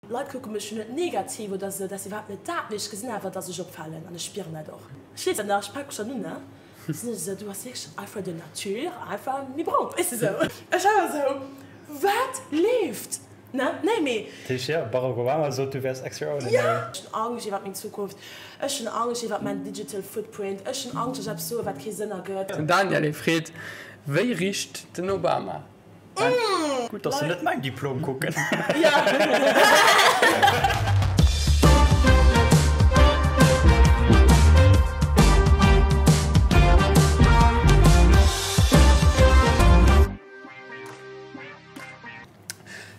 Leit kucke mech jo net negativ oder sou, dat ass iwwerhaapt net dat, mee ech gesinn awer, dass ech opfalen an ech spieren dat och. Ech weess dat nach, ech pake mech dann un, ne, da sinn ech esou, du bass wierklech einfach de nature einfach méi brong, weess de sou. Ech war awer sou, wat leeft, ne, nee mee. Dat heescht, jo, Barack Obama sot, du wäers extraordinary. Jo! Ech hunn Angscht iwwert meng Zukunft, ech hunn Angscht iwwert mäin digital footprint, ech hunn Angscht, dass ech eppes soen, wat kee Sënn ergëtt. Den Daniel e freet, Wéi richt den Obama? Gutt, dass se net mäin Diplom kucken.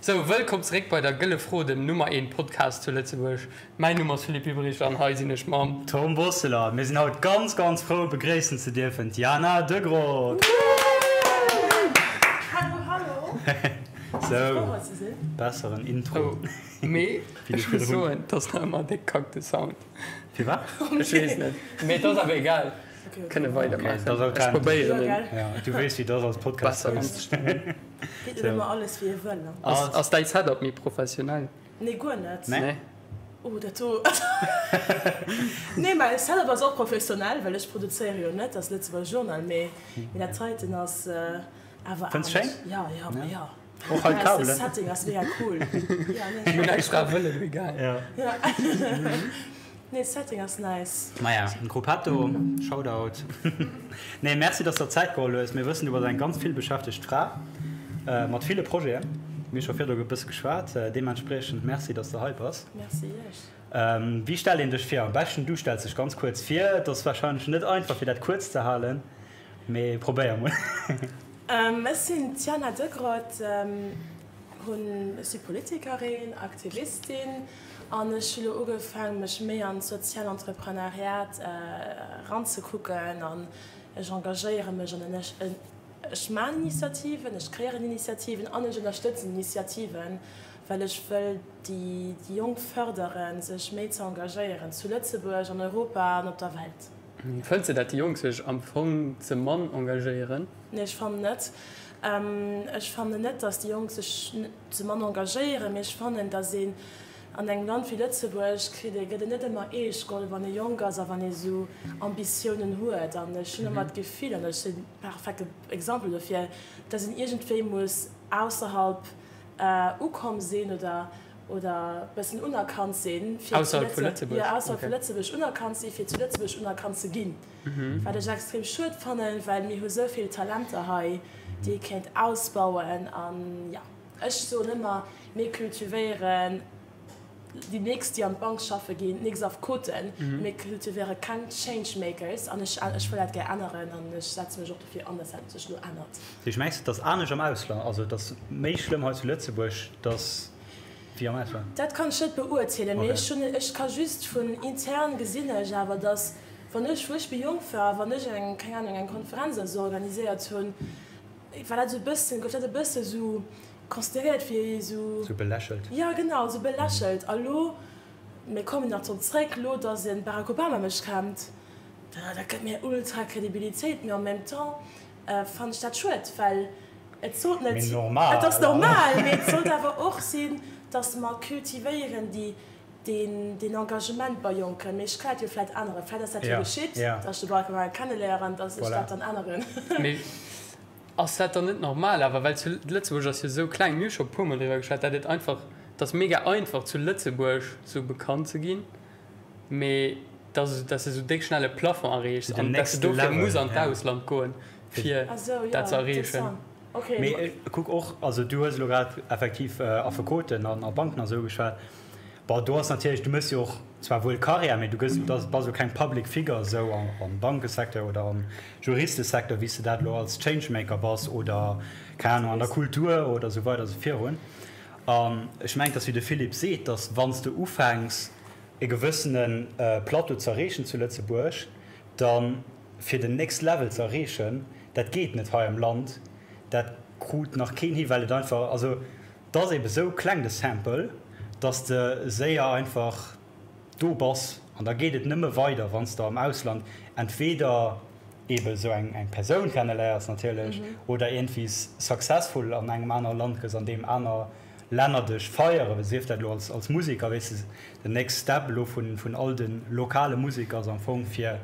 Sou, wëllkomm zeréck bei der Gëlle Fro, dem Nummer 1 Podcast zu Lëtzebuerg. Mäin Numm ass Philippe Hubrig an hei sinn ech mam. Tom Bosseler. Mir sinn haut ganz, ganz frou begréissen ze dierfen d'Jana Degrott. Hallo, hallo. Sou, besseren Intro. Oh, mee ech muss soen, et ass nach ëmmer déck kack de Sound. Firwat? Ech weess net, mee et ass awer egal. Kënne weidermaachen. Ech probéieren en. Ja, du weess wéi et ass als Podcast-Host. Geet net ëmmer alles wéi ee wëll. Ass däi Setup méi professionell? Nee, guer net. Nee? Oh, dat do. Nee, mäi Setup ass och professionell, well ech produzéiere jo net, ass Lëtzebuerger Journal, mee dat heiten ass awer Fënns schéin? Jo, jo, ma jo. Och hei d'Kabelen? De Setting ass mega cool. Mir hunn extra wëllen, egal. Ja. Nee, Setting ass nice. Maja, Gruppetto, Shoutout. Nee, merci dass der Zäit geholl hues. Mir wëssen du bass eng ganz vill beschäftegt Fra mat ville Projeten. Mir hu scho virdru e bësse geschwat. Deementspriechend merci dass de hei bass. Merci iech. Wéi stellt een dech vir? Am beschten du stells dech ganz kuerz vir. Et ass warscheinlech net einfach fir dat kuerz ze halen, mee probéier mol. Ech sinn d'Jana Degrott, hunn, ech si Politikerin, Aktivistin An ech hu lo ugefaangen, mech méi an d'sozial Entreprenariat eranzekucken an ech engagéiere mech an ech ech maachen Initiativen, ech kreéieren Initiativen an ech ënnerstëtzen Initiativen, well ech wëll déi Jonk fërderen, sech méi ze engagéieren zu Lëtzebuerg, an Europa an op der Welt. Fënns de dat déi Jonk sech am Fong ze mann engagéieren? Nee, ech fannen net. Ech fannen net, datt déi Jonk sech ze mann engagéieren, mee ech fannen, datt een an engem Land wéi Lëtzebuerg kritt ee, gëtt een net ëmmer eescht geholl, wann ee jonk ass a wann ee sou Ambitiounen huet. An ech hunn ëmmer d'Gefill, an ech sinn e perfekte Exemple dofir, datt een iergendwéi muss ausserhalb ukomm sinn oder oder bëssen unerkannt sinn, fir zu Ausserhalb vu Lëtzebuerg? Jo, ausserhalb vu Lëtzebuerg unerkannt sinn, fir zu Lëtzebuerg unerkannt ze ginn. Wat ech extrem schued fannen, well mir hu sou vill Talenter hei, déi ee kéint ausbauen. An jo, ech soen ëmmer, mir kultivéieren déi nächst, déi an d'Bank schaffe ginn, d'nächst Affekoten, mee mir kultivéiere keng Changemakers. An ech, ech wëll dat gär änneren an ech setze mech och dofir an, dass dat sech elo ännert. Wéi mengs de, et ass anescht am Ausland, also et ass méi schlëmm hei zu Lëtzebuerg, dass wéi am Ausland? Dat kann ech net beurteelen, mee ech hunn, ech ka just vun intern gesinn ech awer, dass wann ech, wou ech méi jonk war, wann ech eng, keng Ahnung, eng Konferenz oder sou organiséiert hunn, war dat esou e bëssen, gouf dat e bësse sou consideréiert wéi esou. Sou belächelt. Jo, genau, esou belächelt. A lo, mir kommen nach drop zréck, lo, datt e Barack Obama mech kennt, dat gëtt mir ultra Credibilitéit, mee en même temps fannen ech dat schued, well et sollt net, Mee normal. Et ass normal, mee et sollt awer och sinn, datt mer cultivéieren déi deen Engagement bei Jonken, mee ech kann dat jo vläit änneren, vläit ass dat jo geschitt, datt ech de Barack Obama kenneléieren, datt ech dat dann änneren. Mee ass dat dann net normal awer, well zu Lëtzebuerg ass jo esou kleng, mir hu scho e puermol driwwer geschwat, dat et einfach, et ass mega einfach zu Lëtzebuerg sou bekannt ze ginn, mee dass dass de sou déck schnell e Plafond erreechs an dass de dofir muss an d'Ausland goen, fir dat ze erreechen. Mee kuck och, also du hues elo grad effektiv Affekoten an a Banken a sou ugeschwat. Bon, do ass natierlech, du méchs jo och zwar wuel Karriär, mee du gëss, bass elo keng public figure esou am Bankesecteur oder am Juristesecteur, wéi s de dat elo als Changemaker bass oder, keng Ahnung, an der Kultur oder esou weider esou virun. An ech mengen, et ass wéi de Philippe seet, dass wann s de ufänks e gewëssene Plateau ze erreechen zu Lëtzebuerg, da fir den next level ze erreechen, dat geet net hei am Land, dat krut nach keen hi, well et einfach, also 't ass ebe sou kleng de Sample, dass de séier einfach do bass an da geet et nëmme weider wann s de am Ausland entweder ebe sou eng eng Persoun kenneléiers natierlech oder iergendwéi successful an engem anere Land gëss an deem aner. Länner dech feieren, sief dat elo als als Museker, weess de, den next step elo vun vun all de lokale Museker ass am Fong fir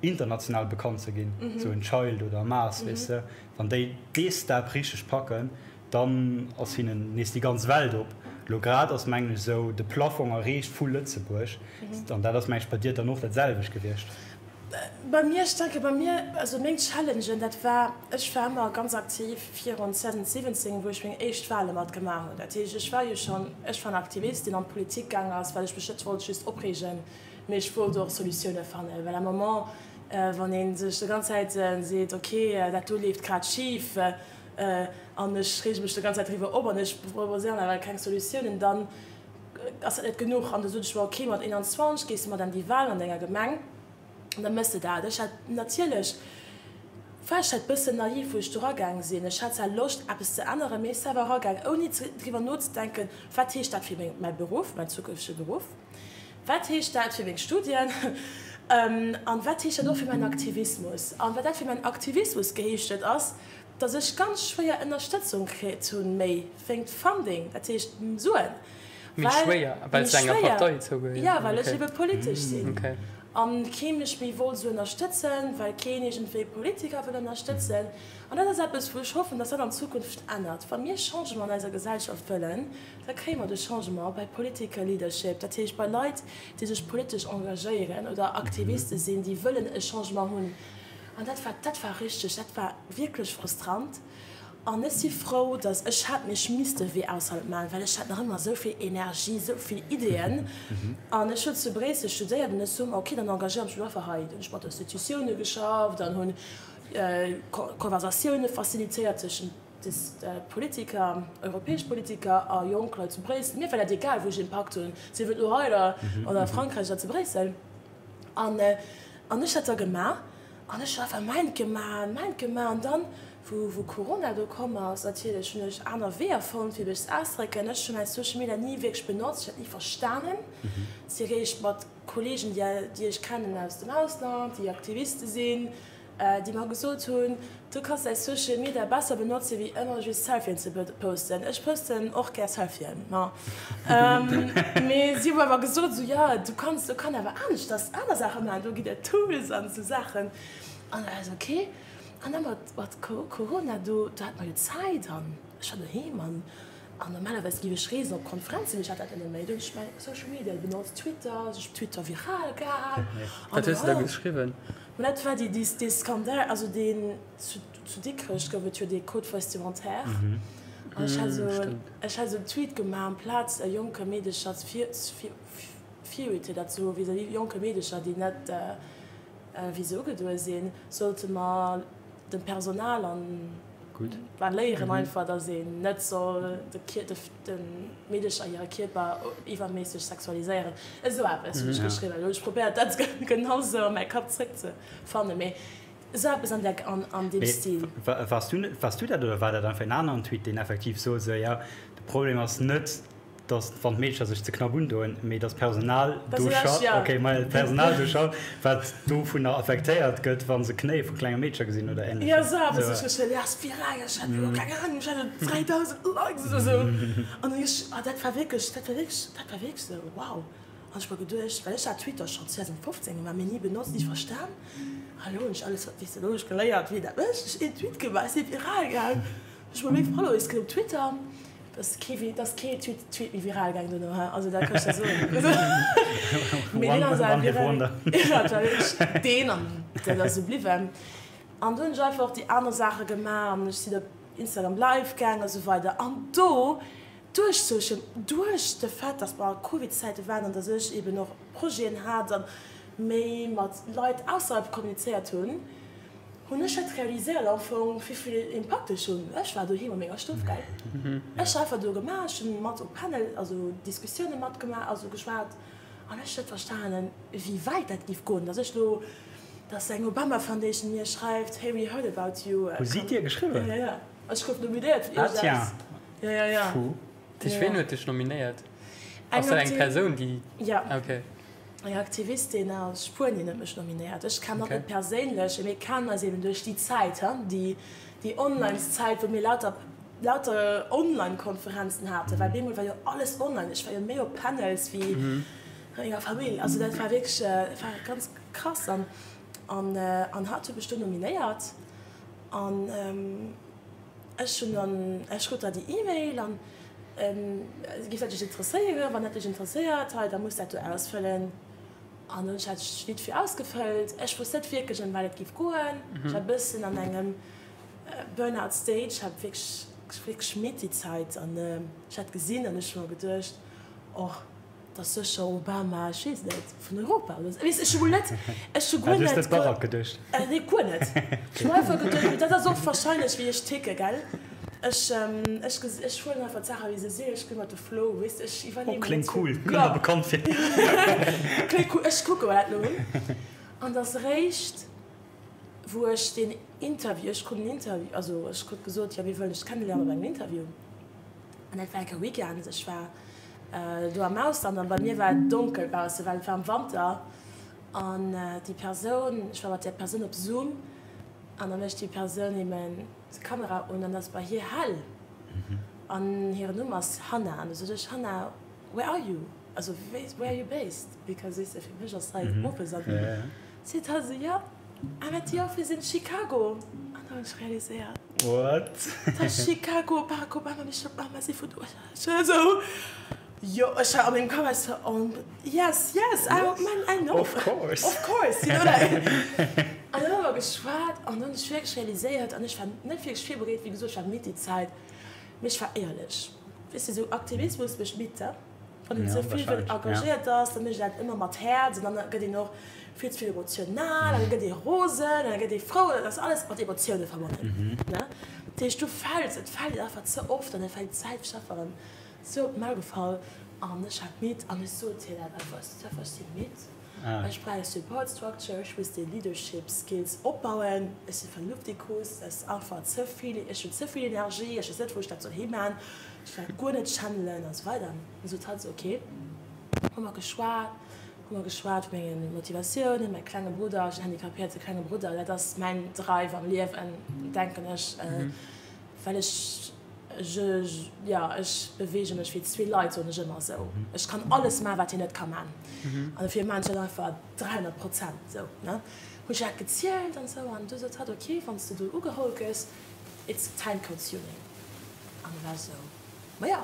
international bekannt ze ginn, esou en Child oder e Maas, weess de, wann déi dee Step richteg packen, dann ass hinnen nees déi ganz Welt op. Elo grad ass mengen ech esou de Plafong erreecht vu Lëtzebuerg an dat ass mengen ech bei dir dann och dat selwecht gewiescht. Bei mir, ech denke bei mir, also meng Challengen, dat war, ech war ëmmer ganz aktiv virun 2017, wou ech meng éischt Wahle mat gemaach hunn. Dat heescht, ech war jo schonn, ech war en Aktivist, deen an d'Politik gaang ass, well ech mech net wollt just opreegen, mee ech wollt och Solutioune fannen. Well à moment, wann ee sech déi ganz Zäit seet, ok, dat do leeft grad schif an ech reege mech déi ganz Zäit driwwer op an ech proposéieren awer keng Solutiounen, dann ass dat net genuch. An du sot ech mer, ok, mat 21 gees de mat an déi Wahlen an denger Gemeng an da méchs de dat. Ech hat natierlech, war ech dat bëssen naiv, wou ech do eragaang sinn. Ech hat zwar Loscht, eppes ze änneren, mee ech si awer eragaang, ouni driwwer nozedenken, wat heescht dat fir meng, mäi Beruff, mäin zukünftege Beruff, wat heescht dat fir meng Studien an wat heescht dat och fir mäin Aktivismus. An wat dat fir mäin Aktivismus geheescht huet, ass, dass ech ganz schwéier Ënnerstëtzung kritt hunn, méi wéingt Funding, dat heescht Suen. Méi schwéier, well s de enger Partei zougehéiers? Jo, well ech ebe politesch sinn an kee mech méi wollt esou ënnerstëtzen, well keen iergendwéi Politiker wëll ënnerstëtzen. An dat ass eppes, wou ech hoffen, dass dat an Zukunft ännert. Wa mir Changement an eiser Gesellschaft wëllen, da kréie mer de Changement bei Political Leadership, dat heescht bei Leit, déi sech politesch engagéieren oder Aktiviste sinn, déi wëllen e Changement hunn. An dat war, dat war richteg, dat war wierklech frustrant. An ech si frou, datt ech hat mech misste wéi ausserhalb maachen, well ech hat nach ëmmer esou vill Energie, esou vill Ideeën. An ech hunn zu Bréissel studéiert an ech soe mer, okay, dann engagéiere mech elo einfach hei. Dann hunn ech mat Institutioune geschafft an hunn Konversatioune facilitéiert tëschent de Politiker, europäesch Politiker a jonk Leit zu Bréissel. Mir war dat egal, wou ech Impakt hunn, sief et elo hei oder a Frankräich oder zu Bréissel. An an ech hat da gemaach an ech hu einfach mäint gemaach an mäint gemaach an dann, wou wou Corona do komm ass, natierlech hunn ech aner Weeër fonnt fir mech ze ausdrécken. Ech hu mäi Social Media ni wierklech benotzt, ech hat ni verstanen. Si réischt mat Kollegen, déi déi ech kennen aus dem Ausland, déi Aktiviste sinn, déi mer gesot hunn, du kanns däi Social Media besser benotze wéi ëmmer just Selfien ze posten. Ech posten och gär Selfien, ma mee si hu awer gesot esou, jo du kanns, du kann awer aneschters aner Saache maachen, do ginn et Tools an esou Saachen. An da war ech esou, okay. An da mat mat Corona, do do hat mer jo Zäit an ech war doheem an An normalerweis giff ech reesen op Konferenzen, mee ech hat dat net méi. Do hunn ech mäi Social Media benotzt, Twitter, ass ech op Twitter viral gaang. Wat hues de da geschriwwen? Ma dat war déi, dee Skandal, also deen zu, zu Dikrech gouf et jo dee Code vestimentaire. An ech hat esou, ech hat esou en Tweet gemaach, amplaz jonke Meedecher Virurteeler ze hu vis-à-vis jonke Meedecher, déi net wéi se ugedoe sinn, sollte mer dem Personal an Mä léieren einfach, dass een net soll de Meedecher hire Kierper iwwerméisseg sexualiséieren. Esou eppes hunn ech geschriwwen. Elo hunn ech probéiert, dat genau esou a mäi Kapp zréckzefannen, mee esou eppes an där, an deem Stil. Waars du, waars du dat oder war dat einfach een aneren Tweet, deen effektiv sot, esou, jo, de Problem ass net, dass wann d'Meedercher sech ze knapp undoen, mee dass d'Personal do schafft, okay, majo, d'Personal do schafft, wat dovunner affektéiert gëtt, wa se Knéie vu klenge Meedercher gesinn oder Ähnleches. Jo, esou eppes hunn ech geschriwwen. Jo, ass viral, ech hat jo keng Ahnung, ech hat 3.000 Likes oder esou. An ech, ah, dat war wierklech, dat war wierklech, dat war wierklech esou, wow. An ech hu mer geduecht, well ech hat Twitter schonn 2015 gemaach, mee ni benotzt, ni verstan. A lo hunn ech alles, weess de, lo hunn ech geléiert, wéi een dat mécht. Ech hunn een Tweet gemaach, ass viral gaang. Ech hu méi Followers kritt op Twitter. Dass kee, dass kee Tweet, Tweet méi viral gaang dono, he? Also dat kann ech der soen. Mee deen ass awer viral. Ja, dat war wierklech deen an dat ass esou bliwwen. An du hunn ech einfach och déi aner Saache gemaach an ech sinn op Instagram live gaang a sou weider. An do, duerch Social, duerch de Fait, dass mer a Covid-Zäite waren an dass ech eben och Projeten hat a méi mat Leit ausserhalb kommunizéiert hunn, Hunn ech net realiséiert am Fong wéivill Impakt ech hunn. Ech war doheem a menger Stuff, gell. Ech hu einfach do gemaach, ech hunn mat op Panel, also Diskussioune matgemaach, also geschwat an ech hunn net verstanen, wéi wäit dat géif goen, dass ech lo, dass eng Obama Foundation mir schreift, hey we heard about you. Hu si dir geschriwwen? Jo, jo, ech gouf nominéiert vun Ah tiens. Jo, jo, jo. Fou. Duerch ween huet dech nominéiert? Ass dat eng Persoun, déi. Jo. Okay. Eng Aktivistin aus Spuenien huet mech nominéiert. Ech kennen hatt net perséinlech, mee mir kennen eis eben duerch déi Zäit, déi Online-Zäit, wou mir lauter. Lauter Online-Konferenzen haten, well bemol war jo alles online. Ech war jo méi op Panels wéi bei menger Famill. Also dat war wierklech, dat war ganz krass. An, an, an hatt huet mech do nominéiert. An ech hunn dann, ech krut da déi E-Mail an géif dat dech interesséieren? Wann dat dech interesséiert, hei da muss dat do ausfëllen. An hunn ech dat vite fait ausgefëllt. Ech wosst net wierklech ëm wat et géif goen. Ech war e bëssen an engem Burnout Stage hat wierklech wierklech midd déi Zait an ech hat gesinn an ech hu mer geduecht, och dat ass sécher Obama, ech weess net, vun Europa oder sou, weess ech hu mol net, ech hu guer net, Du hues net Barack geduecht? Nee guer net, ech hu einfach geduecht, mee dat ass och wahrscheinlech wéi ech ticke gell, ech ech ech huelen einfach d'Saache wéi se sinn, ech gi mat de Flow, weess ech iwwerleeë mer net vill. Oh kléngt cool, kënnt mer bekannt vir. Kléngt cool, ech kucke mer dat elo un an et ass eréischt wou ech deen Interview, ech krut en Interview, also ech krut gesot, jo mir wëllen dech kenneléieren op engem Interview. An dat war enke Weekend, ech war do am Ausland an bei mir war et donkel bausse, well et war am Wanter. An déi Persoun, ech war mat där Persoun op Zoom an da mécht déi Persoun eben d'Kamera un an ass bei hir hell. An hiren Numm ass Hannah. An du sot ech, Hannah, where are you? Also where are you based? Because weess de, fir mech ass hei owes an. Seet hatt esou, jo, I'm at the office in Chicago. An da hunn ech realiséiert, What? Dat ass Chicago, Barack Obama, Michelle Obama si vun do. Ech war esou, jo, ech war a mengem Kapp war ech esou, oh, yes, yes, I, man, I know. Of course. Of course, you know like. An dann hu mer geschwat an dann hunn ech wierklech realiséiert, an ech war net wierklech virbereet, wéi gesot, ech war midd déi Zäit, mee ech war éierlech. Weess de, esou Aktivismus mécht midd, he? Wann een ze vill wëll engagéiert ass, da mécht een dat ëmmer mat Häerz an dann gëtt een och vill ze vill emotional an da gëtt ee rosen an da gëtt ee frou an dat ass alles mat Emotioune verbonnen. Dat heescht, du fäls, et fält een einfach ze oft an et fält d'Zäit wech einfach erëm sou op d'Maul gefall an ech hat midd an ech sot hir dat einfach, ech sot einfach, ech si midd, ech brauch eng Support Structure, ech muss déi Leadership Skills opbauen, ech si Vernunftikus, et ass einfach ze vill, ech hunn ze vill Energie, ech weess net wou ech dat soll himan. Ech war guer net channelen a sou weider. An sot hatt sou, ok, hu mer geschwat, hu mer geschwat vu menge Motivatiounen, mäi klenge Brudder, ech hunn en handicapéierte klenge Brudder, dat ass mäin Drive am Liewen, denken ech, well ech, je, jo, ech beweege mech wéi zwee Leit, soen ech ëmmer esou. Ech kann alles maachen, wat hien net ka man. An dofir maan ech dat einfach 300 Prozent esou, ne. Hunn ech dat gezielt an esou an du sot hatt, ok, wann s de do ugeholl gëss, it's time consuming. An da war ech esou, Maja,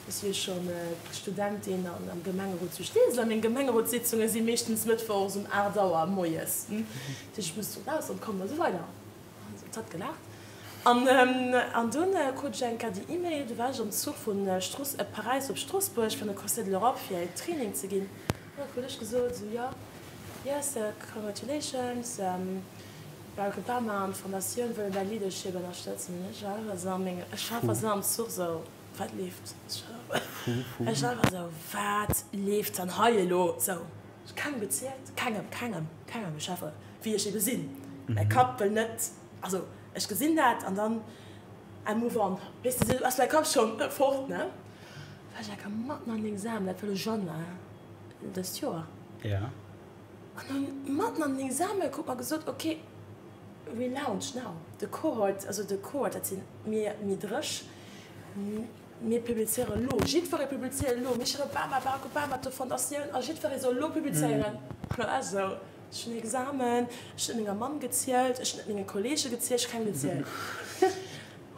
ech si jo schonn Studentin an am Gemengerot zu Steesel a meng Gemengerotssitzunge si meeschtens mëttwochs um 8 Auer moies, dat heescht, ech muss do raus an kommen a sou weider. An se huet gelaacht. An an dunn krut ech eng Kéier déi E-Mail, du war ech am Zuch vu Paräis op Stroossbuerg fir an de Conseil de l'Europe fir e Training ze ginn. An da krut ech gesot, esou, jo, yes, congratulations, Barack Obama an d'Fondatioun wëllen däi Leadership ënnerstëtzen. Ech war einfach esou a menge, ech war einfach esou am Zuch esou, wat leeft? Ech war einfach esou, wat leeft dann hei elo? Esou, ech kengem gezielt, kengem, kengem, kengem. Ech war einfach, wéi ech ebe sinn, mäi Kapp wëll net, also ech gesinn dat an dann I move on, weess de, esou ass mäi Kapp schonn fort, ne? War ech enker matten an den Examen, dat war elo Januar dëst Joer. An dann matten an den Examen krut mer gesot, ok, we launch now the cohort, also de Cohort, dat si mir, mir dréch, mir publizéiere lo, jiddweree publizéiert elo, Michelle Obama, Barack Obama, d'Fondatioun, a jiddweree soll elo publizéieren. An da war ech esou, ech hunn Examen, ech hunn et menger Mamm gezielt, ech hunn et menge Kolleege gezielt, ech hu kengem gezielt.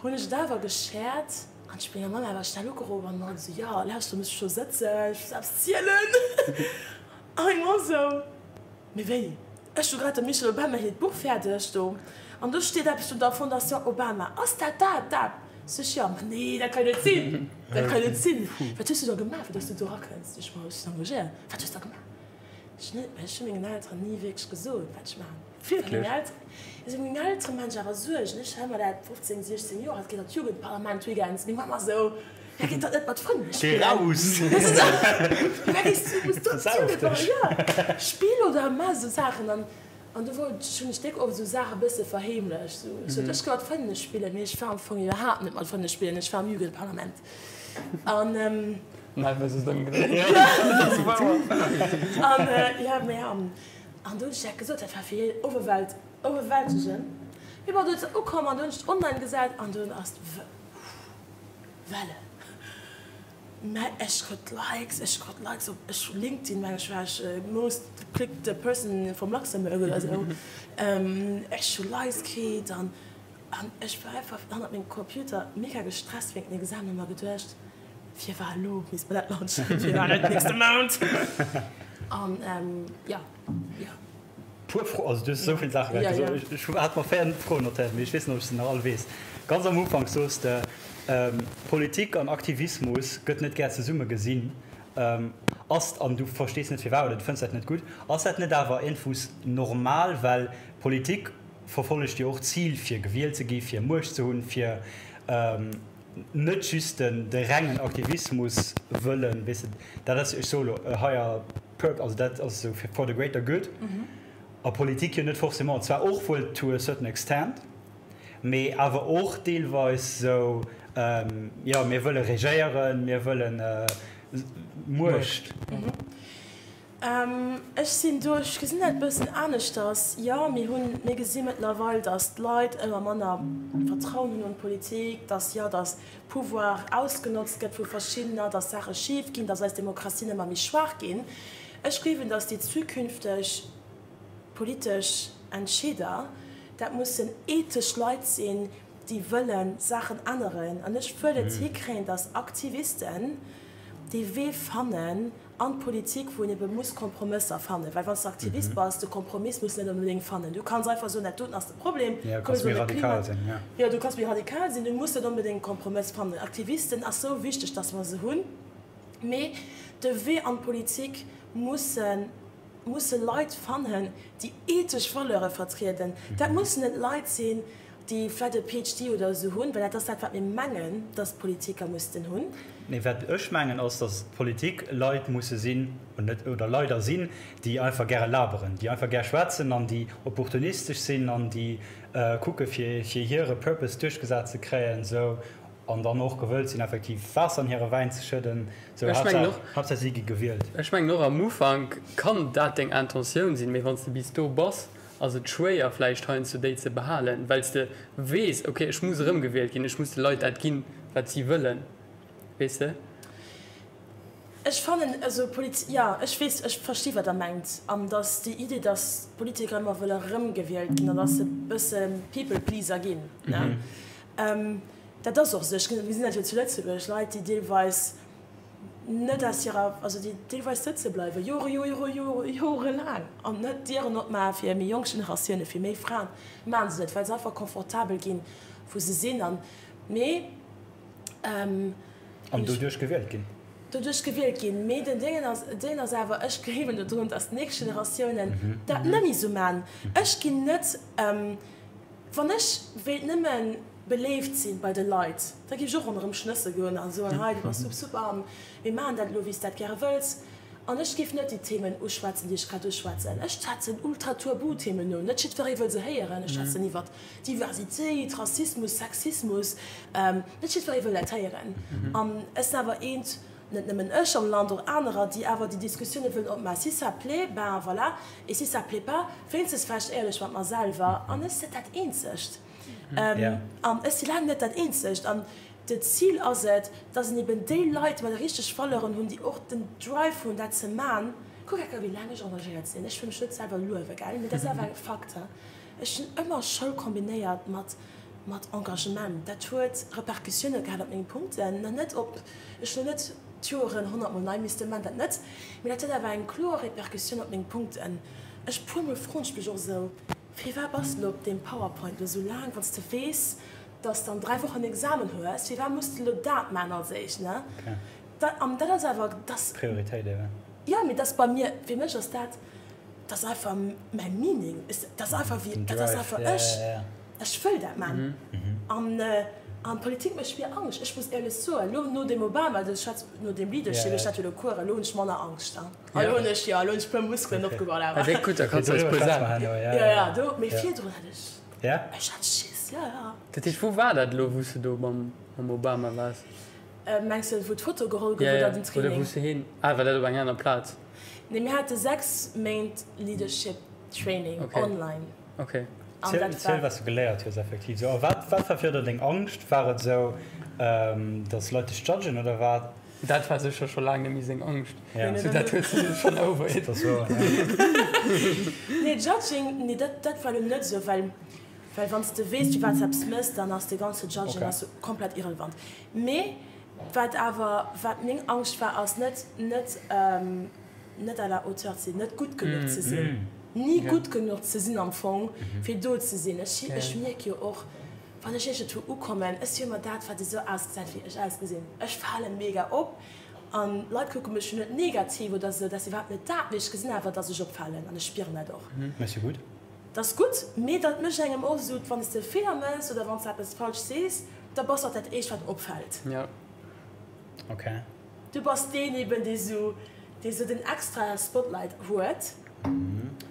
Hunn ech et awer geshared an ech hu menger Mamm awer schnell ugeruff an hat esou, jo, lauschter, muss ech do sëtzen, ech muss eppes zielen. A meng Mamm sou, Mee wéi? Ech hu grad dem Michelle Obama hiert Buch fäerdeg do an do steet eppes vun der Fondation Obama. Ass dat dat? Dat? Sou ech, Jo. Ma nee, dat kann jo net sinn! Dat kann jo net sinn! Wat hues du da gemaach, fir dass du do erakënns? Ech, Ma ech sinn engagéiert. Wat hues du da gemaach? Ech, Net, ech hu mengen Elteren ni wierklech gesot, wat ech maachen. Wierklech? Also meng Eltere maachen sech awer Suergen. Ech hat mer dat 15, 16 Joer, et geet an d'Jugendparlament weekends. Meng Mamm ass esou, Ja, geet dat net mat Frënn spillen? Geh raus! Wat gees du, muss du an d'Jugendparlament? Ja, spill oder maach esou Saachen. An, an du wollt, hunn ech déck oft esou Saache bësse verheemlecht. Esou, ech sot, ech gi mat Frëndinne spillen, mee ech war am Fong iwwerhaapt net mat Frënde spillen, ech war am Jugendparlament. An. Nein, was ist dann genau? An, ja, mee an. An do hunn ech dat gesot, dat war fir hien overwält, overwältegend. Mee bon, du huet se ukomm an du hunn ech et online gesat an dunn ass. Welle. Mä ech krut Likes, ech krut Likes op ech LinkedIn meng ech war ech most clicked person from Luxembourg oder esou. Ech hu Likes kritt an an ech war einfach hannert mengem Computer mega gestresst wéinst den Examen hu mer geduecht, firwat elo misst mer dat launchen, firwat net nächste Mount? An jo, jo. Puer Fro, also du hues esou vill Saache grad gesot, ech hat mer 4 Froen notéiert, mee ech weess net, ob ech se nach all weess. Ganz am Ufank soos de, Politik an Aktivismus gëtt net gär zesumme gesinn. Ass, an du verstees net firwat oder du fënns dat net gutt, ass dat net awer iergendwous normal, well Politik verfollegt jo och d'Zil fir gewielt ze gi, fir Muecht ze hunn, fir net just de rengen Aktivismus wëllen, weess de, dat ass, ech soe lo e higher purpose, also dat ass esou fir for the greater good, a Politik jo net forcément, zwar och wuel to a certain extent, mee awer och deelweis esou, jo mir wëlle regéieren, mir wëllen Muecht. Ech sinn do, ech gesinn dat e bëssen aneschters. Jo, mir hunn, mir gesi mëttlerweil, datt d'Leit ëmmer manner Vertrauen hunn an d'Politik, datt, jo, datt Pouvoir ausgenotzt gëtt vu verschiddener, datt Saache schif ginn, datt eis Demokratien ëmmer méi schwaach ginn. Ech gleewen, datt déi zukünfteg politesch Entscheeder, dat mussen ethesch Leit sinn, déi wëlle Saachen änneren. An ech wëll et hikréien, datt Aktivisten dee Wee fannen, An d'Politik, wou een ebe muss Kompromësser fannen, well wann s de Aktivist bass, de Kompromiss muss de net onbedéngt fannen. Du kanns einfach soen, dat doten ass de Problem, komm mir soen de Klima. Jo, du kanns méi radikal sinn, du muss net onbedéngt e Kompromëss fannen. Aktivisten ass sou wichteg, dass mer se hunn, mee de Wee an d'Politik musse musse Leit fannen, déi ethesch Valeure vertrieden. Dat mussen net Leit sinn, déi vläit e PhD oder esou hunn, well dat ass dat, wat mir mengen, dass d'Politiker mussten hunn. Nee, wat ech mengen ass, dass d'Politik Leit musse sinn, net, oder Leider sinn, déi einfach gäre laberen, déi einfach gär schwätzen an déi opportunistesch sinn an déi kucke fir hire Purpose duerchgesat ze kréien esou an dann och gewëllt sinn effektiv Waasser an hire Wäin ze schëdden esou. Haaptsaach si gi gewielt. Ech mengen och am Ufank kann dat deng Intentioun sinn, mee wann s de bis do bass, ass et schwéier vläicht heiansdo déi ze behalen, well s de weess, ok ech muss erëmgewielt ginn, ech muss de Leit dat ginn, wat si wëllen, weess de? Ech fannen, also Polit, jo, ech weess, ech versti wat Der mengt, an datt déi Idee, datt d'Politiker ëmmer wëlle erëmgewielt ginn an datt se e bësse People pleaser ginn, ne, dat ass och esou. Ech gesinn dat jo zu Lëtzebuerg, Leit, déi deelweis net aus hirer, also déi deelweis sëtze bleiwen, Jore, Jore, Jore, jorelaang an net d'Dieren opmaache fir méi jonk Generatiounen, fir méi Fraen, maache se net, well se einfach confortabel ginn, wou se sinn. An, mee. An doduerch gewielt ginn. Doduerch gewielt ginn. Mee den Déngen ass, deen ass awer, ech gleewen dodrun, datt d'nächst Generatiounen dat net méi esou maachen. Ech ginn net, wann ech wéilt nëmme beléift sinn bei de Leit, da géif ech och ronderëm schnësse goen a soen, hei du bass super an mir maachen dat elo wéi s dat gäre wëlls. An ech géif net déi Themen uschwätzen, déi ech grad uschwätzen. Ech schwätzen ultra-turbu-Themen un, net jiddweree wëll se héieren. Ech schwätzen iwwert Diversitéit, Rassismus, Sexismus, net jiddweree wëll dat héieren. An ech sinn awer eent, net nëmmen ech am Land, och anerer, déi awer déi Diskussioune wëllen opmaachen. Si ça plaît, ben voilà, et si ça plaît pas, wéinstens war ech éierlech mat mer selwer an ech sinn dat Eenzegt. An ech si laang net dat Eenzegt. An d'Zil ass et, dass een eben déi Leit mat de richteg Valeuren hunn, déi och den Drive hunn, dat ze man. Kuck enker, wéi laang ech engagéiert sinn. Ech wëll mech net selwer luewen, gell, mee dat ass awer e Fakt. Ech hunn ëmmer Schoul kombinéiert mat mat Engagement. Dat huet Repercussioune gehat op meng Punkten, nach net op, ech hunn net d'Joeren honnertmol nei misste man, dat net, mee dat huet awer eng kloer Repercussioun op meng Punkten. Ech puermol froen ech mech och esou. Firwat bass de lo op deem Powerpoint lo sou laang, wann s de weess, dass de an 3 Wochen Examen hues? Firwat muss de lo dat man als éischt, ne? Dat, an dat ass awer, dass. Prioritéit eben. Jo, mee dass bei mir, fir mech ass dat, dat ass einfach mäi Meaning, dat ass einfach wéi, dat ass einfach ech, ech wëll dat man. An, an d'Politik mécht mir Angscht, ech muss éierlech soen, lo no deem Obama, du schwätz no deem Leadership, ech hat jo lo Cours, elo hunn ech manner Angscht, hein. Elo hunn ech, jo, elo hunn ech e puer Muskelen opgebaut awer. Déck gutt, da kanns du eis puer Saachen. Jo, jo, do, mee virdrun hat ech, ech hat Schiss, jo, jo. Dat heescht, wou war dat elo, wou s de do mam Obama waars? Mengs de, wou d'Foto geholl gouf oder den Training? Oder wou s de hin, ah, war dat op enger aner Plaz? Nee, mir hate 6 Méint Leadership Training online. Ok. Ziel, wat s du geléiert hues effektiv. A wat war virdu deng Angscht? War et esou. Dass Leit dech judgen oder wat? Dat war sécher scho laang net méi seng Angscht. Sou dat huet se schonn over it. Nee, Judging, nee, dat, dat war lo net esou, well, well wann s de weess, firwat s de eppes méchs, dann ass dee ganze Judging ass sou komplett irrelevant. Mee wat awer, wat meng Angscht war, ass net, net, net à la hauteur ze sinn, net gutt genuch ze sinn, ni gutt genuch ze sinn am Fong, fir do ze sinn. Ech, ech mierk jo och, Wann ech iergendwou ukommen, ech si ëmmer dat, wat esou ausgesäit, wéi ech ausgesinn. Ech fale mega op an d'Leit kucke mech jo net negativ oder esou, dat ass iwwerhaapt net dat, mee ech gesinn awer, dass ech opfalen an ech spieren dat och. Mä ass jo gutt. Dat ass gutt, mee dat mécht engem och esou, wann s de e Feeler méchs oder wann s de eppes falsch sees, da bass de och dat Éischt, wat opfält. Ok. Du bass deen eben, dee sou, dee sou den extra Spotlight huet,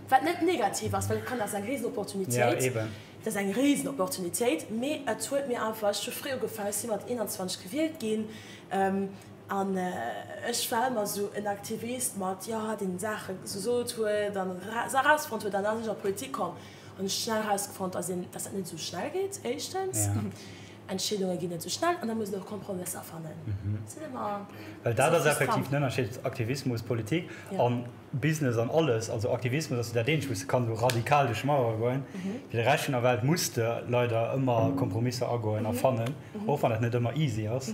wat net negativ ass, well et kann, ass eng Risenopportunitéit. Jo, eben. Dat ass eng Risenopportunitéit, mee et huet mir einfach, ech hu fréi ugefaangen, ech si mat 21 gewielt ginn an ech war ëmmer sou en Aktivist mat, jo, deen Saache gesot huet an se erausfonnt huet an da sinn ech an d'Politik komm an ech hu schnell erausfonnt, dass een, dass dat net esou schnell geet, éischtens. Entscheedunge ginn net sou schnell an da muss een och Kompromësser fannen. Sinn ëmmer. Well dat ass effektiv den Ënnerscheed, Aktivismus, Politik an Business an alles. Also Aktivismus ass jo dat eenzegt, wou s de kanns esou radikal duerch d'Mauere goen. Fir de Rescht vun der Welt muss de leider ëmmer Kompromisser agoen a fannen, och wann dat net ëmmer easy ass.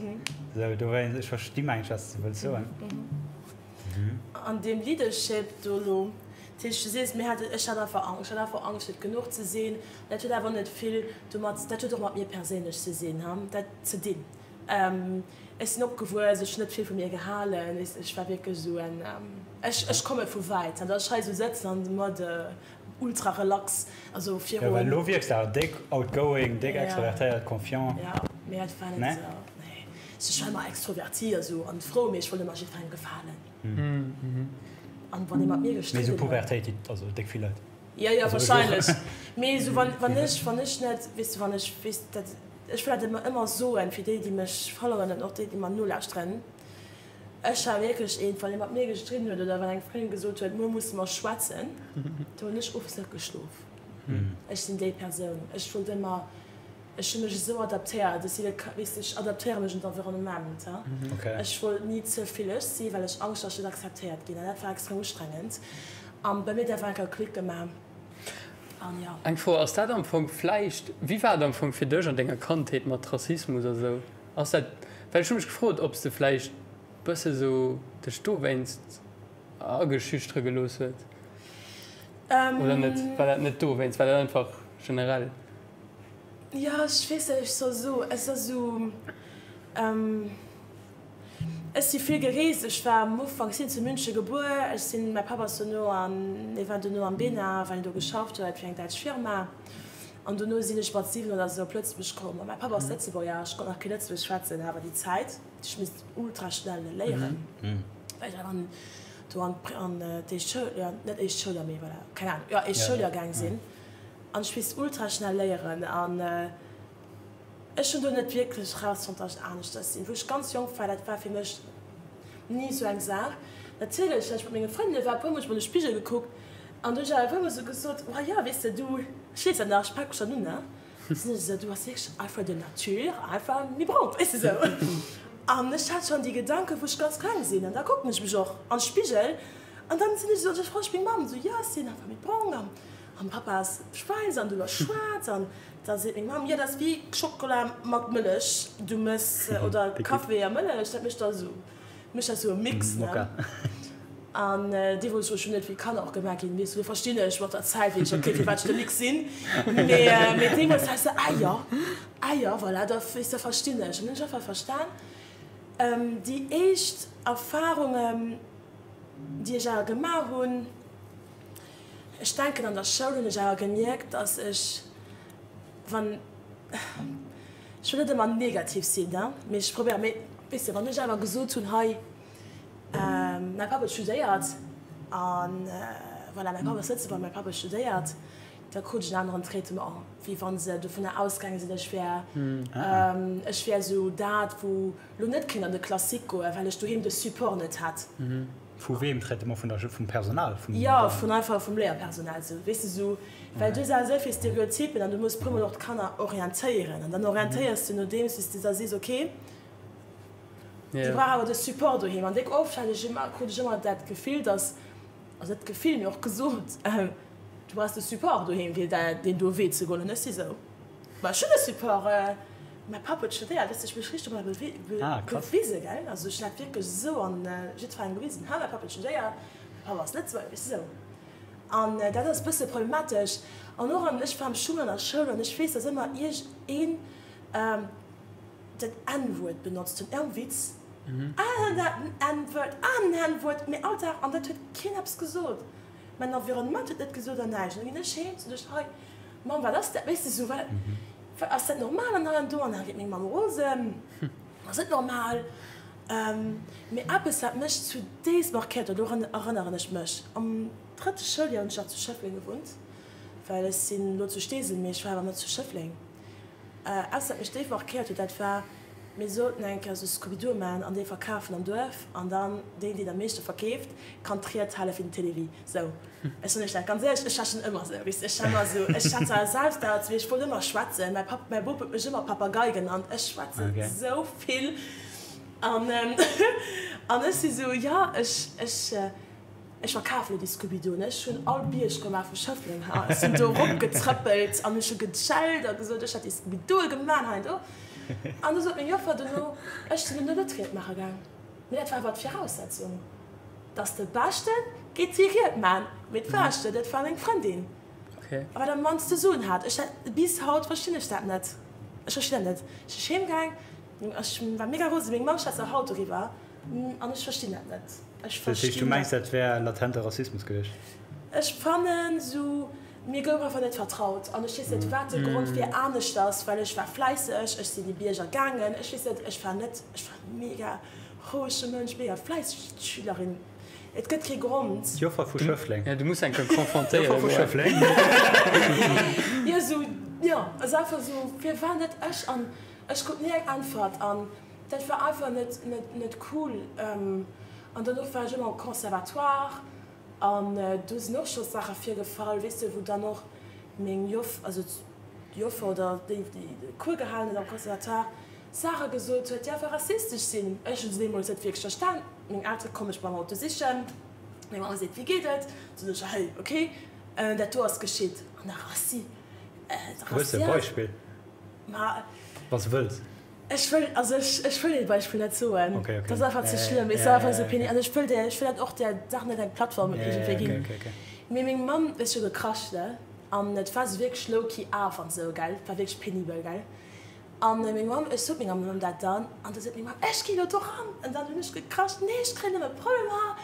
Esou dowéinst, ech versti meng ech, wat s de wëlls soen. An deem Leadership do elo, dat heescht, du sees, mir haten, ech hat einfach Angscht, ech hat einfach Angscht, net genuch ze sinn. Dat huet awer net vill domat, dat huet och mat mir perséinlech ze sinn, ha, dat ze dinn. Ech sinn opgewuess, ech hunn net vill vu mir gehalen, ech war wierklech esou en, ech, ech komme vu wäit, an datt ech hei esou sëtzen an de Mode ultra relax, also virun. Jo, well elo wierks de awer déck outgoing, déck extravertéiert, confiant. Jo, mee dat war net esou, nee. Ech war ëmmer extroverti a sou an frou, mee ech wollt ëmmer jiddwerengem gefalen. An wann ee mat mir Mee gestridden esou huet. Pubertéit, déi, also déck vill Leit. Jo, jo, wahrscheinlech. Mee esou wann, wann ech, wann ech net, weess de, wann ech, weess dat, ech wëll dat ëmmer, ëmmer soen, fir déi, déi mech followen an och déi, déi mer nolauschteren, Ech war wierklech een, wann ee mat mir gestridden huet oder wann eng Frëndin gesot huet, muer musse mer schwätzen, do hunn ech owes net geschlof. Ech sinn déi Persoun. Ech wollt ëmmer, Ech hu mech esou adaptéiert, ech sinn e, weess de, ech adaptéiere mech un d'Environnement. Ech wollt ni ze vill ech sinn, well ech Angscht hat, ech net akzeptéiert ginn. An dat war extrem ustrengend. An bei mir huet einfach eng Kéier Klick gemaach. An jo. Eng Fro, Ass dat am Fong vläicht, wéi war et am Fong fir dech an denger Kandheet mat Rassismus a sou? Ass dat, well ech hu mech gefrot, ob s de vläicht bësse sou dech dowéinst ageschüchtere gelooss huet oder net? War dat net dowéinst, war dat einfach generell? Jo, ech weess net, wéi ech soll soen. Et ass esou, ech si vill gereest. Ech war am Ufank, ech sinn zu München gebuer. Ech sinn, mäi Papp ass dono an, mir waren dono am Bénin, well en do geschafft huet fir eng däitsch Firma. An dono sinn ech mat 7 oder esou op Lëtzebuerg komm. A mäi Papp ass Lëtzebuerger, ech konnt nach kee Lëtzebuergesch schwätzen awer déi Zäit. Ech misst ultra schnell léieren, well ech an do an an d'éischt Schoul, net éischt Schouljoer, mee voilà, keng Ahnung, jo éischt Schouljoer gaang sinn. An ech misst ultra schnell léieren an ech hunn do net wierklech rausfonnt, dass ech aneschters sinn. Wou ech ganz jonk war, dat war fir mech ni esou eng Saach. Natierlech, well ech mat menge Frëndinne war, e puermol hunn ech an de Spigel gekuckt an du hunn ech awer e puermol esou gesot, oh jo, weess de, du, ech weess dat nach, ech pak mech dann un, ne, sinn ech esou, du bass wierklech einfach de nature einfach méi brong, weess de esou. An ech hat schonn déi Gedanken, wou ech ganz kleng sinn an da kucken ech mech och an de Spigel an dann sinn ech esou, da froen ech meng Mamm esou, jo, ech sinn einfach méi brong an An Papa ass schweiss an du bass schwaarz. An da seet meng Mamm, jo, dat ass wéi Schokola mat Mëllech, du mëss, oder Café a Mëllech, dat mécht da esou, mécht dat esou e Mix, ne? An deemools, wou ech net wéi Kanner och gemaach ginn, weess du, do verstinn ech mat der Zäit wéi ech, okay, firwat ech de Mix sinn. Mee, mee deemools war ech esou, ah jo, ah jo, voilà, da, weess du, verstinn ech. An hunn ech einfach verstan. Déi éischt Erfarungen, déi ech awer gemaach hunn, Ech denken an der Schoul hunn ech awer gemierkt, dass ech wann, ech wëll net ëmmer negativ sinn, ne, mee ech probéieren, mee weess de, wann ech awer gesot hunn, hei mäi Papp huet studéiert an voilà, mäi Papp ass Lëtzebuerger, mäi Papp huet studéiert, da krut ech en aneren Traitement, wéi wa se dovunner ausgaange sinn, ech wär, ech wär esou dat wou lo net kéint an de Classique goen, well ech doheem de Support net hätt. Vu weem Traitement? Vun der, vum Personal? Vum. Jo, vun einfach vum Léierpersonal esou, weess de, esou, well du hues awer esou vill Stereotypen an du muss puermol och d'Kanner orientéieren an dann orientéiers du nodeems wéi s de da sees, okay, déi brauch awer de Support doheem an déck oft hat ech ëmmer, krut ech ëmmer dat Gefill, dass, also net d'Gefill, mee och gesot, du brauchs de Support doheem fir deen do Wee ze goen an ech si sou. Ma ech hunn e Support, mäi Papp huet studéiert, weess de, ech mech richteg domadder bewisen, gell, also ech hunn dat wierklech esou an jiddwerengem gewisen, ha mäi Papp huet studéiert, mäi Papp ass Lëtzebuerger, weess de, esou. An dat ass e bësse problematesch. An och an, ech war am Schung an der Schoul an ech weess, datt ëmmer iergend een dat N-Wuert benotzt hunn, am Witz, ah dat N-Wuert, ah N-Wuert, mee all Dag, an dat huet keen eppes gesot, mäin Environnement huet net gesot an näischt. An da ginn ech heem, sot ech, hei, Mamm, wat ass dat? Weess de, sou, wat, ass dat normal an hei an do? An da geet meng Mamm rosen, Ass net normal. Mee eppes, wat mech zudéifst markéiert huet, dorun erënneren ech mech, Am drëtte Schouljoer hunn ech nach zu Schëffleng gewunnt, well ech sinn elo zu Steesel, mee ech war awer ëmmer zu Schëffleng. Eppes, wat mech déif markéiert huet, dat war, Mir sollten eng Kéier sou Scoubidou maachen an déi verkafen am Duerf an dann deen, deen am meeschte verkeeft, kann d'Ried hale fir den Télévie. Sou, ech soen iech dat ganz éierlech, ech war schonn ëmmer sou, weess de, ech war ëmmer sou, ech hat zwar Selbstdoubts, mee ech wollt ëmmer schwätzen. Mäi Papp, mäi Bop huet mech ëmmer Papagei genannt, ech schwätzen sou vill an an ech si sou, jo, ech, ech, ech verkafen elo déi Scoubidou. Ech hunn all Bierg gemaach vu Schëffleng, ha, ech sinn do eropgetrëppelt an ech hu geschellt a gesot, ech hätt déi Scoubidoue gemaach hei an do. An du sot meng Joffer dono, ech sinn duerno net Ried maache gaang, mee dat war awer d'Viraussetzung. Dass de Beschte geet déi Ried man, mee d'Wäschte, dat war meng Frëndin, a wat am mannste Suen hat. Ech dat, bis haut verstinn ech dat net, ech verstinn dat net. Ech si heem gaang, ech war mega rosen, meng Mamm schwätzt nach haut doriwwer, an ech verstinn dat net. Ech Dat heescht, du verstinn mengs, dat. dat wär latente Rassismus gewiescht? Ech fannen sou, mir gouf einfach net vertraut, an ech weess net wat de Grond wier aneschters, well ech war fläisseg, ech sinn déi Bierger gaangen, ech weess net, ech war net, ech war mega Rouege Mënsch, mega fläisseg Schülerin. Et gëtt kee Grond. D'Joffer vu Schëffleng. Ja, du muss eng Kéier confrontéieren. D'Joffer vu Schëffleng. Jo, sou, jo, ass einfach sou, firwat net ech? An ech krut ni eng Äntwert an dat war einfach net, net, net cool. An dono war ech ëmmer am Conservatoire an do sinn och scho Saache virgefall, weess de, wou dann och meng Joff, also d'Joffer oder déi, déi de Cours gehalen huet am Conservatoire, Saache gesot huet, déi einfach rassistesch sinn. Ech hunn se deemools net wierklech verstan. Meng Eltere komme mech beim Auto sichen. Meng Mamm seet, Wéi geet et? Soen ech, Hey, ok, dat do ass geschitt. An da Rassi, Hues de e Beispill? Ma. Wann s de wëlls. Ech wëll, also ech, ech wëll dee Beispill net soen. Ok, ok. Dat ass einfach ze schlëmm. Et ass einfach esou pénible. An ech wëll där, ech wëll dat och där Saach net eng Plattform iergendwéi ginn. Mee meng Mamm huet jo gekrasch, ne? An et war esou wierklech low-key af an esou, gell? Et war wierklech pénibel, gell? An meng Mamm, ech sot menger Mamm dat dann, an da sot meng Mamm, ech ginn elo doran. An dann hunn ech gekrasch, nee ech kréien nëmme Problemer,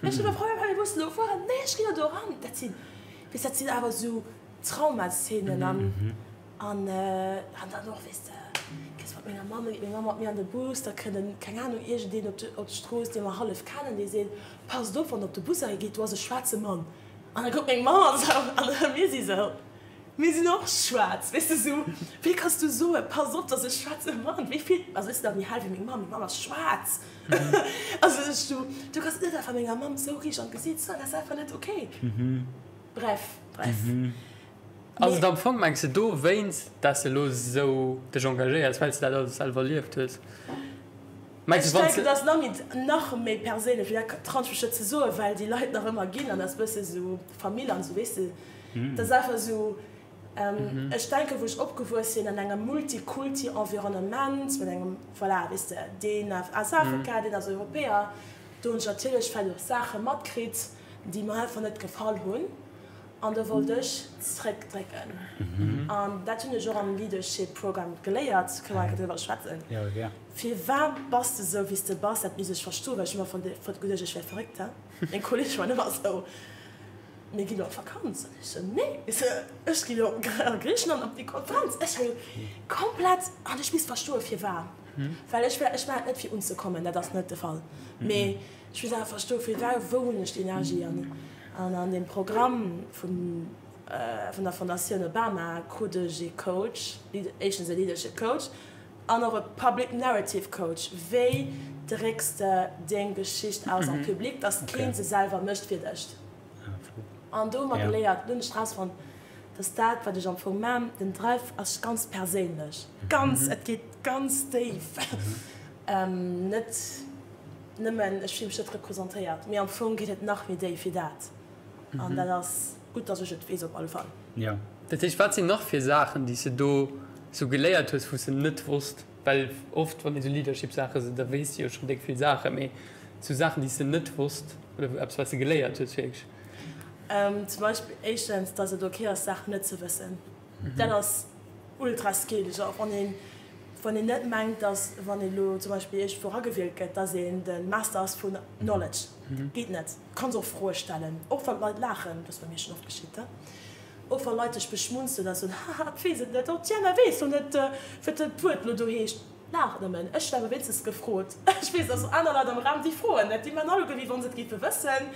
ech hunn e Problem, mir mussen elo fueren, nee ech ginn elo doran. Dat sinn, weess, dat sinn awer esou Traumaszeenen an an an dann och, weess de, gees mat menger Mamm, da geet meng Mamm mat mir an de Bus, da kënnt en, keng Ahnung, iergendeen op op d'Strooss, dee mer hallef kennen, dee seet, passt op, wann der op de Bus erageet, do ass e schwaarze Mann. An da kuckt meng Mamm an esou, an mir si sou. Mir sinn och schwaarz, weess de, sou, wéi kanns du soen, pass op, dass e schwaarze Mann, wéi vill, also ech sinn nach méi hell wéi meng Mamm, meng Mamm ass schwaarz, also ech, du, du kanns net einfach menger Mamm sou riicht an d'Gesiit soen, dat ass einfach net ok. Bref, bref. Ass et am Fong, mengs de, dowéinst, dass de elo sou dech engagéiers, well s de dat alles selwer erlieft hues? Ech denken, dat ass nach méi, nach méi perséinlech, wéi dat trauen ech mech net ze soen, well déi Leit nach ëmmer ginn an dat ass e bësse sou Famill an sou, weess de. Dat ass einfach esou, ech denken, wou ech opgewuess sinn an engem Multikulti-Environnement, mat engem, voilà, weess de, deen ass Afrika, deen ass Europäer, do hunn ech natierlech vläicht och Saache matkritt, déi mer einfach net gefall hunn an do wollt ech zréckdrécken. An dat hunn ech och am Leadership Program geléiert, kënne mer eng Kéier driwwer schwätzen. Firwat bass de esou, wéi s de bass? Dat misst ech verstoen, well ech hu mer geduecht, ech wär verréckt, he? Meng Kolleege waren ëmmer esou. Mir ginn op Vakanz. An ech sou, Nee, ech ginn op Griichenland op déi Konferenz. Ech war jo komplett, an ech misst verstoen, firwat. Well ech war, ech war et net fir unzekommen, dat ass net de Fall. Mee ech misst awer verstoen, firwat, wou hunn ech déi Energie. An, an an deem Programm vun, vun der Fondatioun Obama krut ech ee Coach, éischtens e Leadership Coach. An och e Public Narrative Coach, wéi drécks de deng Geschicht aus am Public, dass keen se selwer mécht fir dech. An do hu mer geléiert, do hunn ech rausfonnt, dass dat wat ech am Fong man, den Drive ass ganz perséinlech, ganz, et geet ganz déif, net nëmmen ech fille mech net representéiert, mee am Fong geet et nach méi déif wéi dat. An dat ass gutt, dass ech et weess op alle Fall. Jo. Dat heescht, wat sinn nach fir Saachen, déi s de do sou geléiert hues, wou s de net wosst? Well oft, wann ee sou Leadership-Saache se, da weess de jo schonn déck vill Saachen, mee sou Saachen, déi s de net wosst oder wou eppes, wat s de geléiert hues wierklech? Zum Beispill éischtens, dass et ok ass, Saachen net ze wëssen. Dat ass ultra skill. Genre wann een, wann een net mengt, dass wann ee lo zum Beispill iergendwou eragewielt gëtt, dass een de Master ass vun Knowledge. Geet net. Du kanns och Froe stellen, och wann d'Leit laachen, dat ass bei mir schonn oft geschitt, och wa Leit dech beschmunzelen a soen, haha, et weess et net, oh d'Diana weess lo net, wéi dat Wuert lo do heescht. Laach nëmmen, ech hunn awer wéinstens gefrot. Ech weess, dass aner Leit am Raum, déi froen net, déi maachen alleguer, wéi wa se et géife wëssen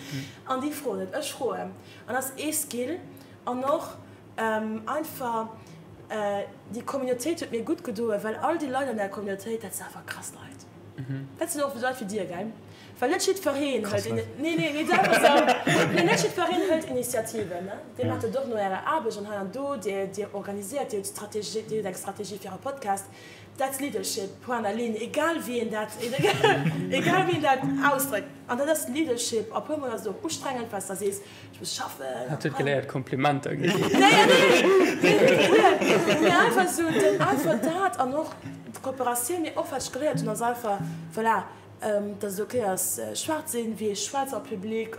an déi froen net. Ech froen an dat ass ee Skill. An och einfach déi Communautéit huet mir gutt gedoen, well all déi Leit an där Communautéit, dat sinn einfach krass Leit. Dat sinn och esou Leit wéi dir, gell? Well net jiddwereen hëlt, nee, nee, nee, dat ass esou, nee, net jiddwereen hëlt Initiativen, ne? Dir maacht et och no Ärer Aarbecht an hei an do, Dir, Dir organisiert, Dir hutt Strategie, Dir hutt eng Strategie fir Äre Podcast. That's leadership, point à la ligne, egal wéi een dat, egal wéi een dat ausdréckt. An dat ass Leadership. A puermol ass et och ustrengend, well s de da sees, Ech muss schaffen. Hat huet geléiert Komplimenter ginn. Nee, nee, nee, mee einfach esou, den, einfach dat an och d'Kooperatioun, mee och wat ech geléiert hunn ass einfach, voilà, dass et ok ass schwaach ze sinn, wéi ee schwätzt a public,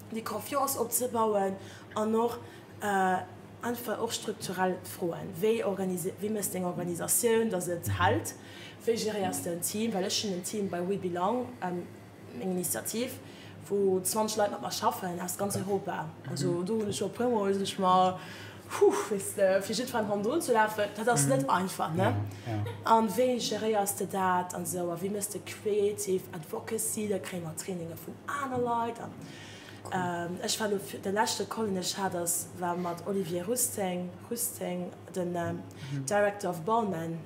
déi Confiance opzebauen an och einfach och strukturell Froen, wéi organisi, wéi méchs deng Organisatioun, dass et hält, wéi geréiers de en Team, well ech hunn en Team bei We Belong, Meng Initiativ, wou 20 Leit mat mer schaffen aus ganz Europa. Also do hunn ech scho e puer mol sot ech mer, Huh, weess de, fir jiddwerengem hannendrun ze lafen, dat ass net einfach, ne? An wéi geréiers de dat an esou a wéi méchs de creative advocacy, da kréie mer Traininge vun aner Leit. An ech war elo, de leschte Call, deen ech hat, ass war mat Olivier Rousteing, Rousteing, den Director of Balmain.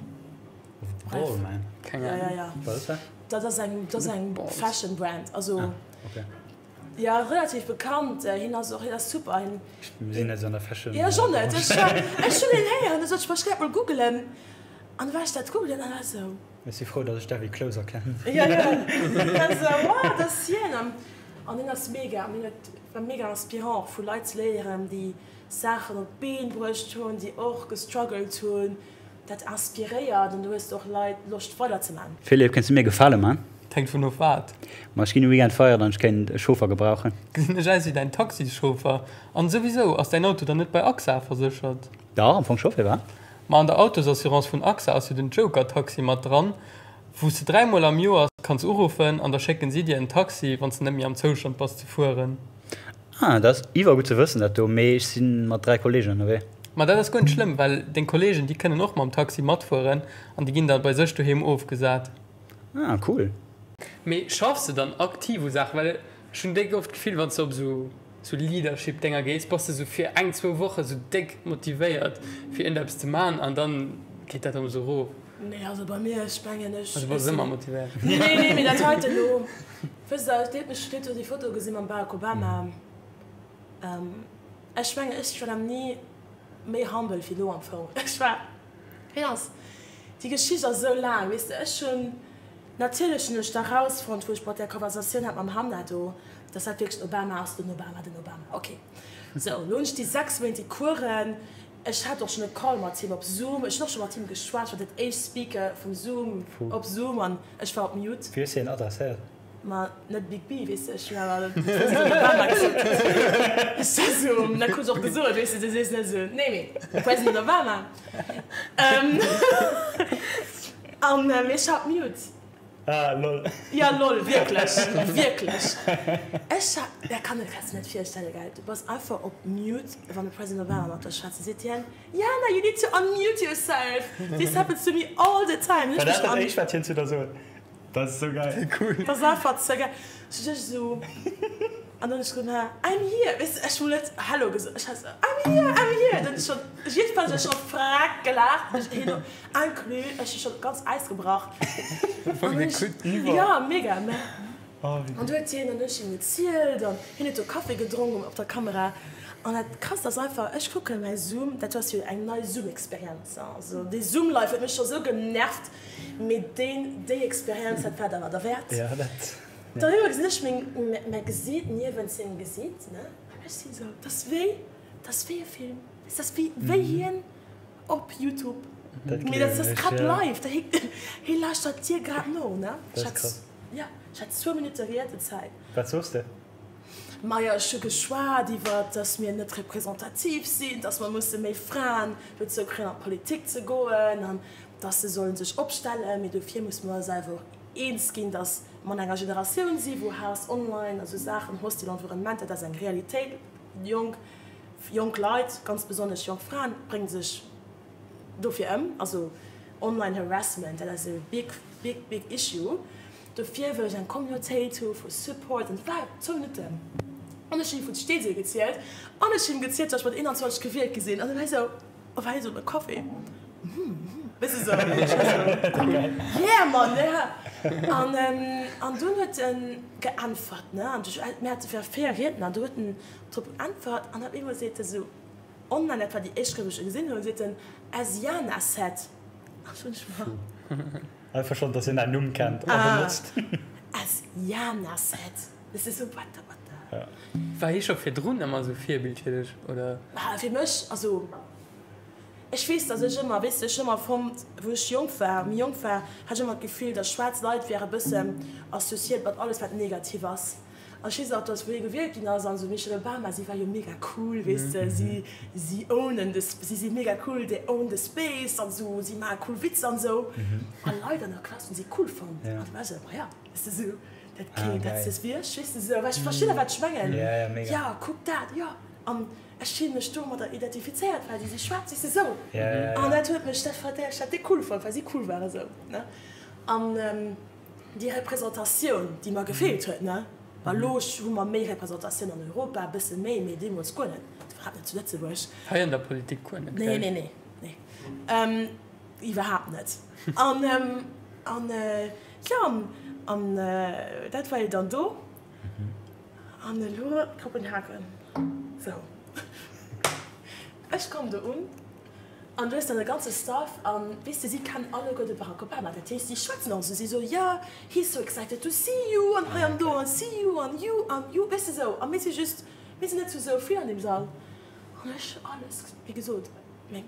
Balmain? Keng Ahnung. Ja, ja, ja. Wat ass dat? Dat ass eng, dat ass eng Fashion Brand. Also, ah, okay. Ja, relativ bekannt. Hien ass och, hien ass super. Hien, Ech sinn net esou an der Fashion. Ja, ech och net. Ech, ech hunn hien héieren, da sot ech, ech géif mol googelen. An da war ech dat googelen an war esou. Ech si frou, datt ech David Closer kennen. Ja, ja. War esou, wow, dat ass hien. An, an hien ass mega. An hien huet, war mega inspirant, och vu Leit ze léieren, déi Saachen op d'Been bruecht hunn, déi och gestruggelt hunn. Dat inspiréiert an du hues och Leit Loscht weider ze man. Philippe, kéints du mir e Gefale man? Et hänkt vun of wat. Ma ech ginn e Weekend feieren an ech kéint e Chauffer gebrauchen. Gesinn ech aus wéi däin Taxischauffer? An souwisou, ass däin Auto dann net bei AXA verséchert? Dach, am Fong scho, firwat? Ma an der Autosassurance vun AXA ass jo den Joker-Taxi mat dran, wou s de dräimol am Joer kanns uruffen an da schécken si dir en Taxi, wann s de net méi am Zoustand bass ze fueren. Ah, dat ass iwwer gutt ze wëssen dat do, mee ech si mat 3 Kollegen ënnerwee. Ma dat ass guer net schlëmm, well deng Kollegen, déi kënnen och mam Taxi matfueren an déi ginn da bei sech doheem ofgesat. Ah, cool. Mee schaffs de dann aktiv u Saachen? Well ech hunn déck oft d'Gefill, wann s de op esou esou Leadership-Dénger gees, bass de esou fir eng, zwou Woche esou déck motivéiert fir iergendeppes ze man an dann geet dat erëm esou erof. Nee, also bei mir, ech mengen, ech. Also bass ëmmer motivéiert? Nee, nee, mee dat heiten elo. Wësst der, dir hutt jo déi Foto gesi mam Barack Obama. Ech mengen, ech war nach ni méi humble wéi elo am Fong. Ech war, wéi ass, déi Geschicht ass esou laang, weess de, ech hunn, natierlech hunn ech da rausfonnt, wou ech mat där Konversatioun hat mam Hanna do, dass dat wierklech den Obama ass, den Obama, den Obama, ok. Sou, elo hunn ech déi 6 Méint déi Coursen, ech hat och schonn e Call mat him op Zoom, ech hunn och scho mat him geschwat, ech war dat éischt Speaker vum Zoom, op Zoom an ech war op Mute. Wéi hues de hien adresséiert? Ma net Big B, weess de, ech hunn awer de President Obama gesot. Ech war esou, dat krut ech och gesot, weess de, du sees net esou, nee, mee President Obama. An mee ech war op Mute. Ah, lol. Ja, lol, wierklech, wierklech. Ech war, dat kann ech mir net virstellen, gell, du bass einfach op Mute, wann de President Obama mat der schwätzt, da seet hien, Jana, you need to unmute yourself, this happens to me all the time. War dat dat éischt, wat hien zu der sot? Dat ass esou geil. Cool. Dat ass einfach ze geil. Ech hu just esou. An dann hunn ech gesot, I'm here, weess de, ech hunn net Hello gesot, ech hat esou, I'm here, I'm here. Dann hunn ech schonn, jiddwereen huet scho freck gelaacht, ech hien inclus, ech hu schonn ganz Äis gebrach. An ech, jo, mega, ne? An du huet hien, dann hunn ech him gezielt an hien huet do Kaffi gedronk op der Kamera. An dat Krasst ass einfach, ech kucke mäi Zoom, dat ass jo eng nei Zoom-Experienz, also dee Zoom-Live huet mech scho sou genervt, mee deen, déi Experienz, dat war et awer derwäert. Dann hu gesinn ech meng, mäi Gesiit niewent sengem Gesiit, ne, an ech sinn esou, dat ass wéi, dat ass wéi e Film, dat ass wéi, wéi hien op Youtube, mee dat ass grad live, dat hie, hie lauschtert dir grad no, ne. Ech hat, jo, ech hat zwou Minutte Riedezäit. Wat soos de? Majo, ech hu geschwat iwwer, dass mir net representativ sinn, dass mer musse méi Fraen dozou kréien an d'Politik ze goen an dass se sollen sech opstellen, mee dofir musse mer selwer och eens ginn, dass mer an enger Generatioun si wou Haass online a sou Saachen, hostile Environnement, dat ass eng Realitéit. Jonk, jonk Leit, ganz besonnesch jonk Fraen, brénge sech dofir ëm. Also online Harassment, dat ass e big, big, big issue. Dofir wëll ech eng Communautéit hu vu Support an war zwou Minutten an ech hunn him vun Steesel gezielt an ech hunn him gezielt, datt ech mat 21 gewielt gi sinn an e war esou, Oh, war hie sou, Kaffi? Weess de sou. An ech war sou, Yeah man, yeah! An, an dunn huet en geäntwert, ne, an du, mir hate fir 4 Riedner, du huet en drop geäntwert an op eemol seet e sou online, dat war déi éischt Kéier, wou ech e gesinn hunn, seet en, As Jana said. An ech hunn ech mer. Einfach schonn, dass hien däin Numm kennt a benotzt. As Jana said. Weess de sou, what the, what the. War hie scho virdrun ëmmer esou Virbild fir dech, oder? Fir mech, also ech weess, dass ech ëmmer, weess de, ech hu ëmmer fonnt, wou ech jonk war, méi jonk war, hat ech ëmmer d'Gefill, dass schwaarz Leit wäre bëssen associéiert mat alles wat negativ ass. An ech weess nach, dass wou hie gewielt ginn ass an esou Michelle Obama, si war jo mega cool, weess de, si, si ownen de, si si mega cool, they own the space an esou, si maache cool Witzer an esou. A Leit an der Klass hunn si cool fonnt. An du war ech esou, maja, weess de, esou. Dat kléngt, dat ass wéi ech, weess de sou, ech verstinn der wat ech mengen, jo kuck dat, jo an ech fille mech domadder identifizéiert, well si si schwaarz, weess de sou, an dat huet mech, dat war ech dat déck cool fonnt, well si cool ware sou, ne, an déi Representatioun déi mer gefeelt huet, ne, well elo hu mer méi Representatioun an Europa, e bësse méi, mee deemools guer net, iwwerhaapt net zu Lëtzebuerg. Hei an der Politik guer net, gell? Nee, nee, nee, nee, iwwerhaapt net an an. Jo, an dat war jo dann do. An elo Kopenhagen. Sou. Ech komm do un an du hues dann e ganze Staff an, weess de, si kennen alleguer de Barack Obama. Dat heescht, si schwätzen och esou. Si soe, jo, he's so excited to see you an hei an do an see you an you an you, weess de, sou. A mir si just, mir sinn net zu sou vill an deem Sall. An ech alles, wéi gesot, meng.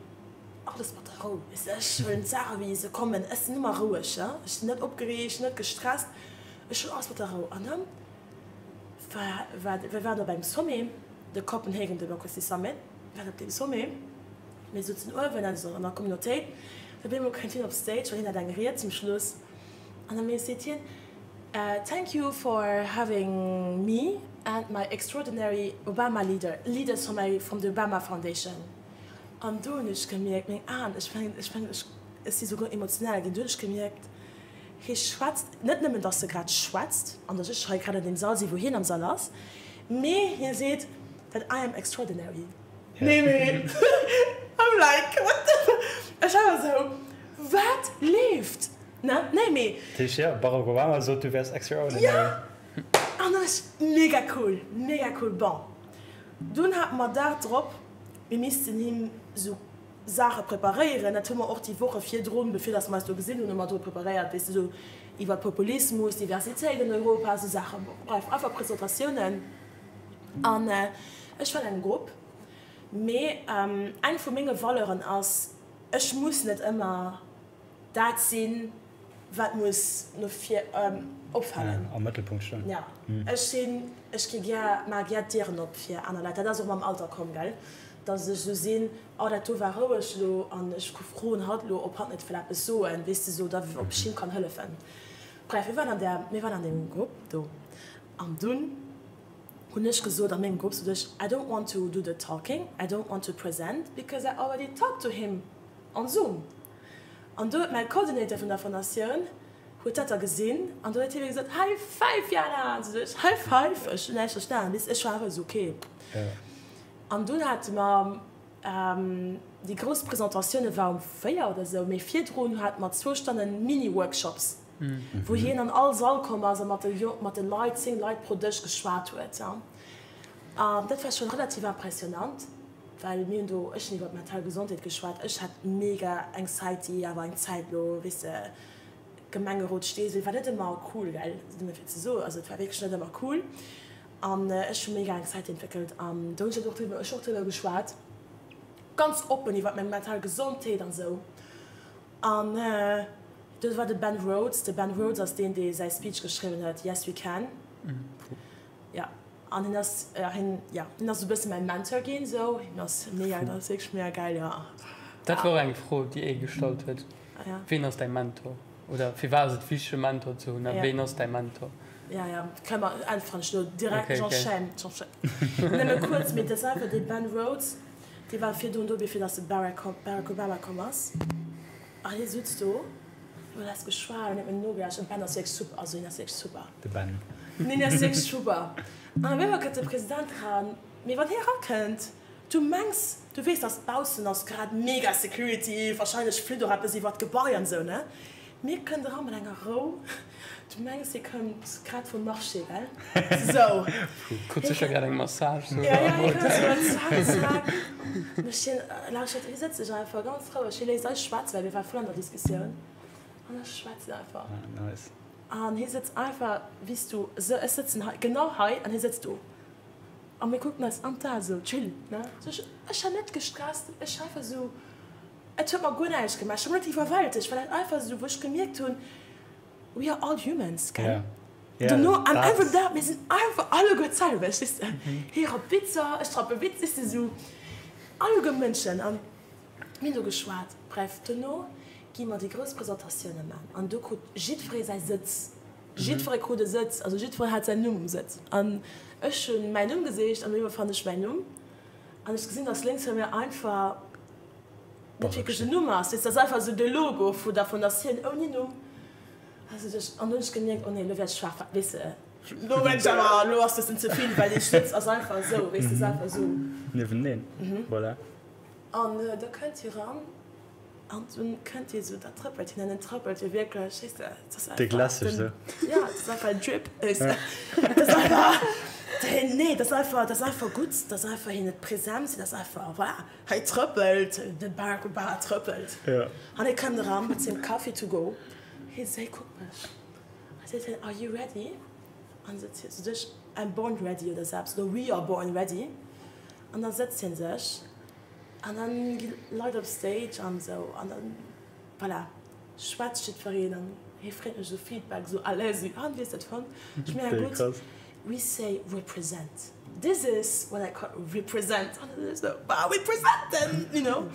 Alles mat der Rou, weess de, ech huelen d'Saache wéi se kommen, ech sinn ëmmer roueg, ech sinn net opgereegt, net gestresst, ech huelen alles mat der Rou. An dann war, war, mir waren op engem Sommet, de Copenhagen Democracy Summit, mir waren op deem Sommet, mir souzen uewen, also an der Communautéit, op eemol kënnt hien op d'Stage, well hien hat eng Ried zum Schluss, an da seet hien, Thank you for having me and my extraordinary Obama leader, leaders from my, from the Obama Foundation. An do hunn ech gemierkt, meng Aen, ech mengen, ech mengen, ech, ech si souguer emotional ginn, do hunn ech gemierkt, hie schwätzt, net nëmmen, datt e grad schwätzt an datt ech hei grad an deem Sall sinn, wou hien am Sall ass, mee hie seet that I am extraordinary. Nee, mee I'm like, what the, ech war esou, wat leeft, ne? Nee, mee. Dat heescht, jo, Barack Obama sot, du wäers extraordinary. Jo! An ech, mega cool, mega cool. Bon, dunn hate mer Dag drop Mir missten him sou Saache preparéieren. Dat hu mer och déi Woche virdrun, bevir dass mer eis do gesinn hunn, hu mer do preparéiert, weess de, sou iwwer Populismus, Diversitéit an Europa, sou Saachen. Bon, bref, einfach Presentatiounen. An ech war an engem Grupp. Mee eng vu menge Valeuren ass, ech muss net ëmmer dat sinn, wat muss no vir opfalen. Am Mëttelpunkt stoen. Ja, ech sinn, ech gi gär, maache gär d'Dieren op fir aner Leit. Dat ass och mam Alter komm, gell, dass ech esou sinn, oh dat do war roueg elo an ech froen hatt elo, ob hatt net wëll eppes soen, weess de, sou da ob ech him kann hëllefen. Bref, mir waren an där, mir waren an deem Grupp do an dunn hunn ech gesot a mengem Grupp, sot ech, I don't want to do the talking, I don't want to present because I already talked to him on Zoom. An do huet mäi Coordinator vun der Fondatioun Huet dat da gesinn an do huet hie mir gesot, High five Jana! An sot ech, High five! Ech hunn näischt verstanen, weess, ech war einfach esou, ok. An dunn hate mer déi grouss Presentatioune war um 4 oder esou, mee virdrun hate mer zwou Stonne Mini-Workshops, wou hien an all Sall komm ass a mat de mat de Leit, 10 Leit pro Dësch, geschwat huet. An dat war schonn relativ impressionnant, well mir hunn do, ech hunn iwwer d'mental Gesondheet geschwat, ech hat mega Anxiety awer eng Zäit lo, weess de, Gemengerot Steesel war net ëmmer cool, gell, nëmme fir ze soen, also et war wierklech net ëmmer cool an ech hu mega Anxiety entwéckelt an do hunn ech och driwwer, ech hu och driwwer geschwat, ganz oppen iwwer meng mental Gesondheet an esou an do war de Ben Rhodes, de Ben Rhodes ass deen, dee säi Speech geschriwwen huet, Yes we can, jo. An hien ass, ja, hien, ja, hien ass e bësse mäin Mentor ginn, sou. Hien ass mega, hien ass wierklech mega gäil, ja. Dat war och eng Fro, déi ee gestallt huet. Ja. Ween ass däi Mentor? Oder firwat ass et wichteg, e Mentor ze hunn? A ween ass däi Mentor? Ja, ja, kënne mer, äntweren ech elo direkt. Okay, okay. J'enchaîne, j'enchaîne. Nëmme kuerz, mee dat ass einfach dee Ben Rhodes, dee war virdrun do, bevir dass de Barack, Barack Obama komm ass. A hie sutz do. Hien huet eis geschwat an huet mir nogelauschtert. Den Ben ass wierklech super, also hien ass wierklech super. De Ben. Neen, hien ass wierklech super. An op eemol kënnt de President eran. Mee wann hie erakënnt, du mengs, du weess, dass baussen ass grad mega Security, wahrscheinlech flitt och eppes iwwert d'Gebai an esou, ne? Mee kënnt eran mat enger Rou, du mengs, hie kënnt grad vum Marché, well esou. Krut sécher grad eng Massage sou am Hotel. Ja, ja, zack, zack. Mech hien lauschtert, hie sëtzt sech einfach ganz roueg, hie léisst eis schwätzen, well mir ware voll an der Diskussioun an ech schwätzen einfach. Ah, nice. An hie sëtzt einfach, wéi s du, esou, ech sëtzen hei, genau hei an hie sëtzt do. A mir kucken eis an d'Ae sou, chill, ne? Sou ech, ech war net gestresst, ech war einfach sou, et huet mer guer näischt gemaach, ech war net iwwerwältegt, well dat einfach sou, wou ech gemierkt hunn, We are all humans, gell? Ja. Dono, am Enn vum Dag, mir sinn einfach alleguer d'selwecht, weess de. Hie rappt Witzer, ech rappe Witz, weess de, esou alleguer Mënschen. An mir hunn do geschwat. Bref, dono gi mer déi grouss Presentatioune man an do krut jiddweree säi Sëtz. Jiddweree krut e Sëtz, also jiddweree hat säin Numm um Sëtz. An ech hunn mäin Numm gesicht an op eemol fannen ech mäin Numm an ech gesinn, dass lénks vun mir einfach net wierklech en Numm ass, weess de, dat ass einfach esou de Logo vu der Fondatioun ouni Numm. Also ech, an dunn hunn ech gemierkt, oh nee, elo wäert ech schwaach, weess de, elo wäert ech awer, elo ass bëssen ze vill, well dee Schnitz ass einfach esou, weess de, ass einfach esou. Nieweneen, voilà. An da kënnt hie ran an dunn kënnt hie esou, da trëppelt hien an en trëppelt jo wierklech, weess de, et ass Déck einfach lässeg den, esou. ja, et ass einfach en Drip, weess de, et ass einfach, nee, et ass einfach, et ass einfach gutt, et ass einfach, hien huet Präsenz, hien ass einfach, voilà. Hei trëppelt de Barack Obama trëppelt. An hie kënnt eran mat sengem Kaffi to go. Hie seet, kuckt mech a seet hien, Are you ready? An sot hie, sot ech, I'm born ready oder sou eppes oder we are born ready. An da sëtzt hie sech an dann gi Leit op Stage an esou an dann, voilà, schwätzt jiddwereen an hie freet mech esou Feedback, esou à l'aise, wéi, An, wéi hues de dat fonnt? Ech, Mega gutt. We say represent. This is what I call represent. An dann esou, wow, we presenten, you know.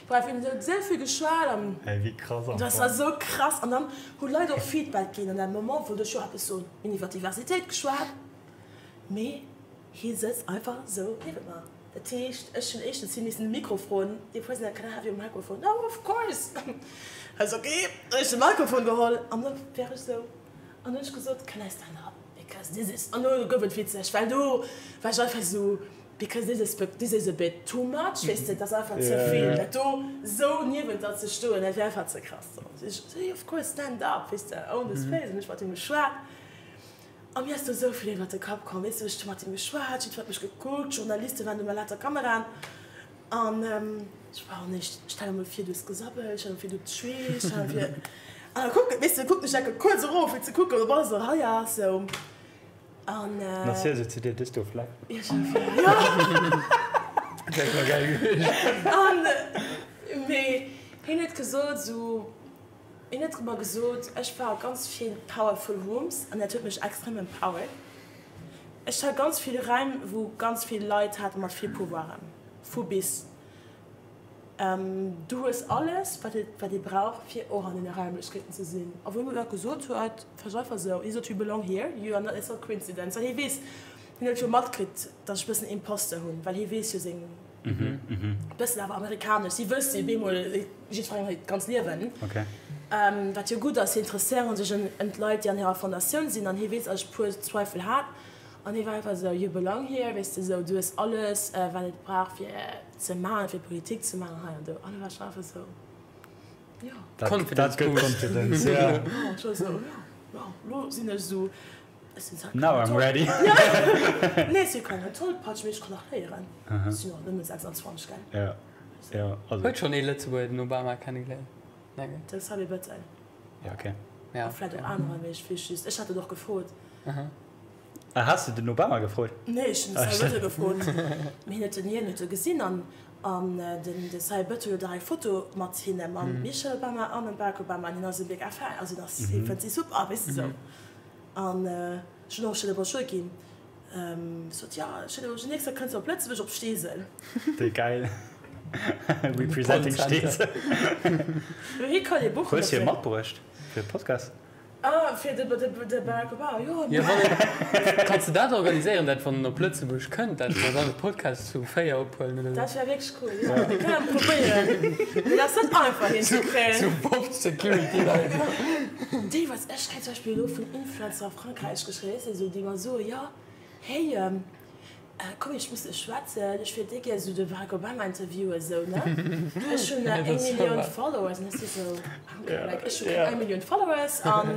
Bref, mir hunn esou esou vill geschwat an Hey, wéi krass dat einfach. war esou krass. An dann hu Leit och Feedback ginn. An engem Moment wollt ech jo eppes soen. Mir hunn iwwer Diversitéit geschwat, mee hie sëtzt einfach esou niewent mer. Dat heescht, ech hunn éischtens hie missen de Mikro froen, Dear President, can I have your microphone? Oh, of course! Ech ok, hunn ech de Mikrofon geholl an da war ech esou. An hunn ech gesot, Can I stand up? Because this is, an do gouf et witzeg, well do war ech einfach esou, because this is, this is a bit too much, weess de, dat ass einfach ze vill, dat do esou niewent der ze stoen, dat wär einfach ze krass. Sou ech esou, of course, stand up, weess de, own the space, an ech mat him geschwat a mir ass do esou vill iwwert de Kapp komm, weess de, ech hu mat him geschwat, jiddwer huet mech gekuckt, d'Journaliste waren do mat lauter Kameraen. An ech war och nicht, stell der mol vir, du hues gesabbelt, stell der mol vir, du hues Schweess, stell der vir. An da kucken, weess de, kucken ech enke kuerz erof, fir ze kucken, ob alles an der Rei ass, sou. An. Dann ass hie sou zu dir, Du hues do Fleck. Jo, stell der vir, jo. Dat wär scho gäil gewiescht. An, mee hien huet gesot, sou, hien huet mer gesot, ech war a ganz vill powerful rooms an dat huet mech extrem empowered. Ech war ganz vill Räim, wou ganz vill Leit hate mat vill Pouvoiren. Vu bis. Du hues alles, wat ee, wat ee brauch, fir och an deene Raimlechkeeten ze sinn. A wou hie mir dat gesot huet, war ech einfach esou, hie sot, You belong here, you are not, it's not coincidence. Well hie weess, hien huet jo matkritt, datt ech e bëssen Imposter hunn, well hie weess jo seng. Bëssen awer amerikanesch. Si wësse bemol jiddwerengem hiert ganz Liewen. Wat jo gutt ass, si interesséiere sech ëm d'Leit, déi an hirer Fondatioun sinn. An hie weess, datt ech e puer Zweifel hat. An hie war einfach esou, You belong here, weess de, esou, du hues alles, wat et brauch, fir ze maachen, fir Politik ze maachen hei an do. An da war ech einfach esou, jo. Dat gëtt Confidence, jo. Jo, ech war esou, jo, jo, elo sinn ech esou, ech sinn zwar keng Now I'm ready. Nee, ech si keng Tollpatsch, mee ech kann nach léieren. Ech sinn och nëmme 26, gell. Jo, jo, also. Huet schonn ee Lëtzebuerger den Obama kennegeléiert? Nee, gell? De Xavier Bettel. Jo, okay. A vläicht och anerer, mee ech weess just, ech hat en och gefrot. Ah, has de den Obama gefrot? Nee, ech hunn de Cy Bettel gefrot. Mee hien huet den, hien huet e gesinn an an den de Cy Bettel huet och eng Foto mat hinne mam Michelle Obama an dem Barack Obama an hien ass e big Fan, also hien ass, hie fënnt si super, weess de sou. An ech hunn och schéine Brochure ginn, sot jo, schéine Brochure, nächst Kéier kënns de op Lëtzebuerg op Steesel. Déi gäil Representing Steesel. Jo, hie kann ee Buch Hues hie matbruecht fir de Podcast? Ah, fir de de Barack Obama, jo. Jo, wann een, kanns de dat organiséieren, dat wann en op Lëtzebuerg kënnt, dat mer dann e Podcast zu 4 ophuelen oder sou? Dat wär wierklech cool, jo. Mir kënnen probéieren, mee dat ass net einfach hien ze kréien. Sou 50 Security Leit. Deelweis, ech kréien zum Beispill elo vun Influencer a Frankräich geschriwwen, weess de, sou déi mer soen, jo, hey, Komm ech muss lech schwätzen, ech wier déck gär sou de Barack Obama interviewen sou ne, ech hunn eng Millioun Followers an ech si sou okay like ech hu keng eng Millioun Followers an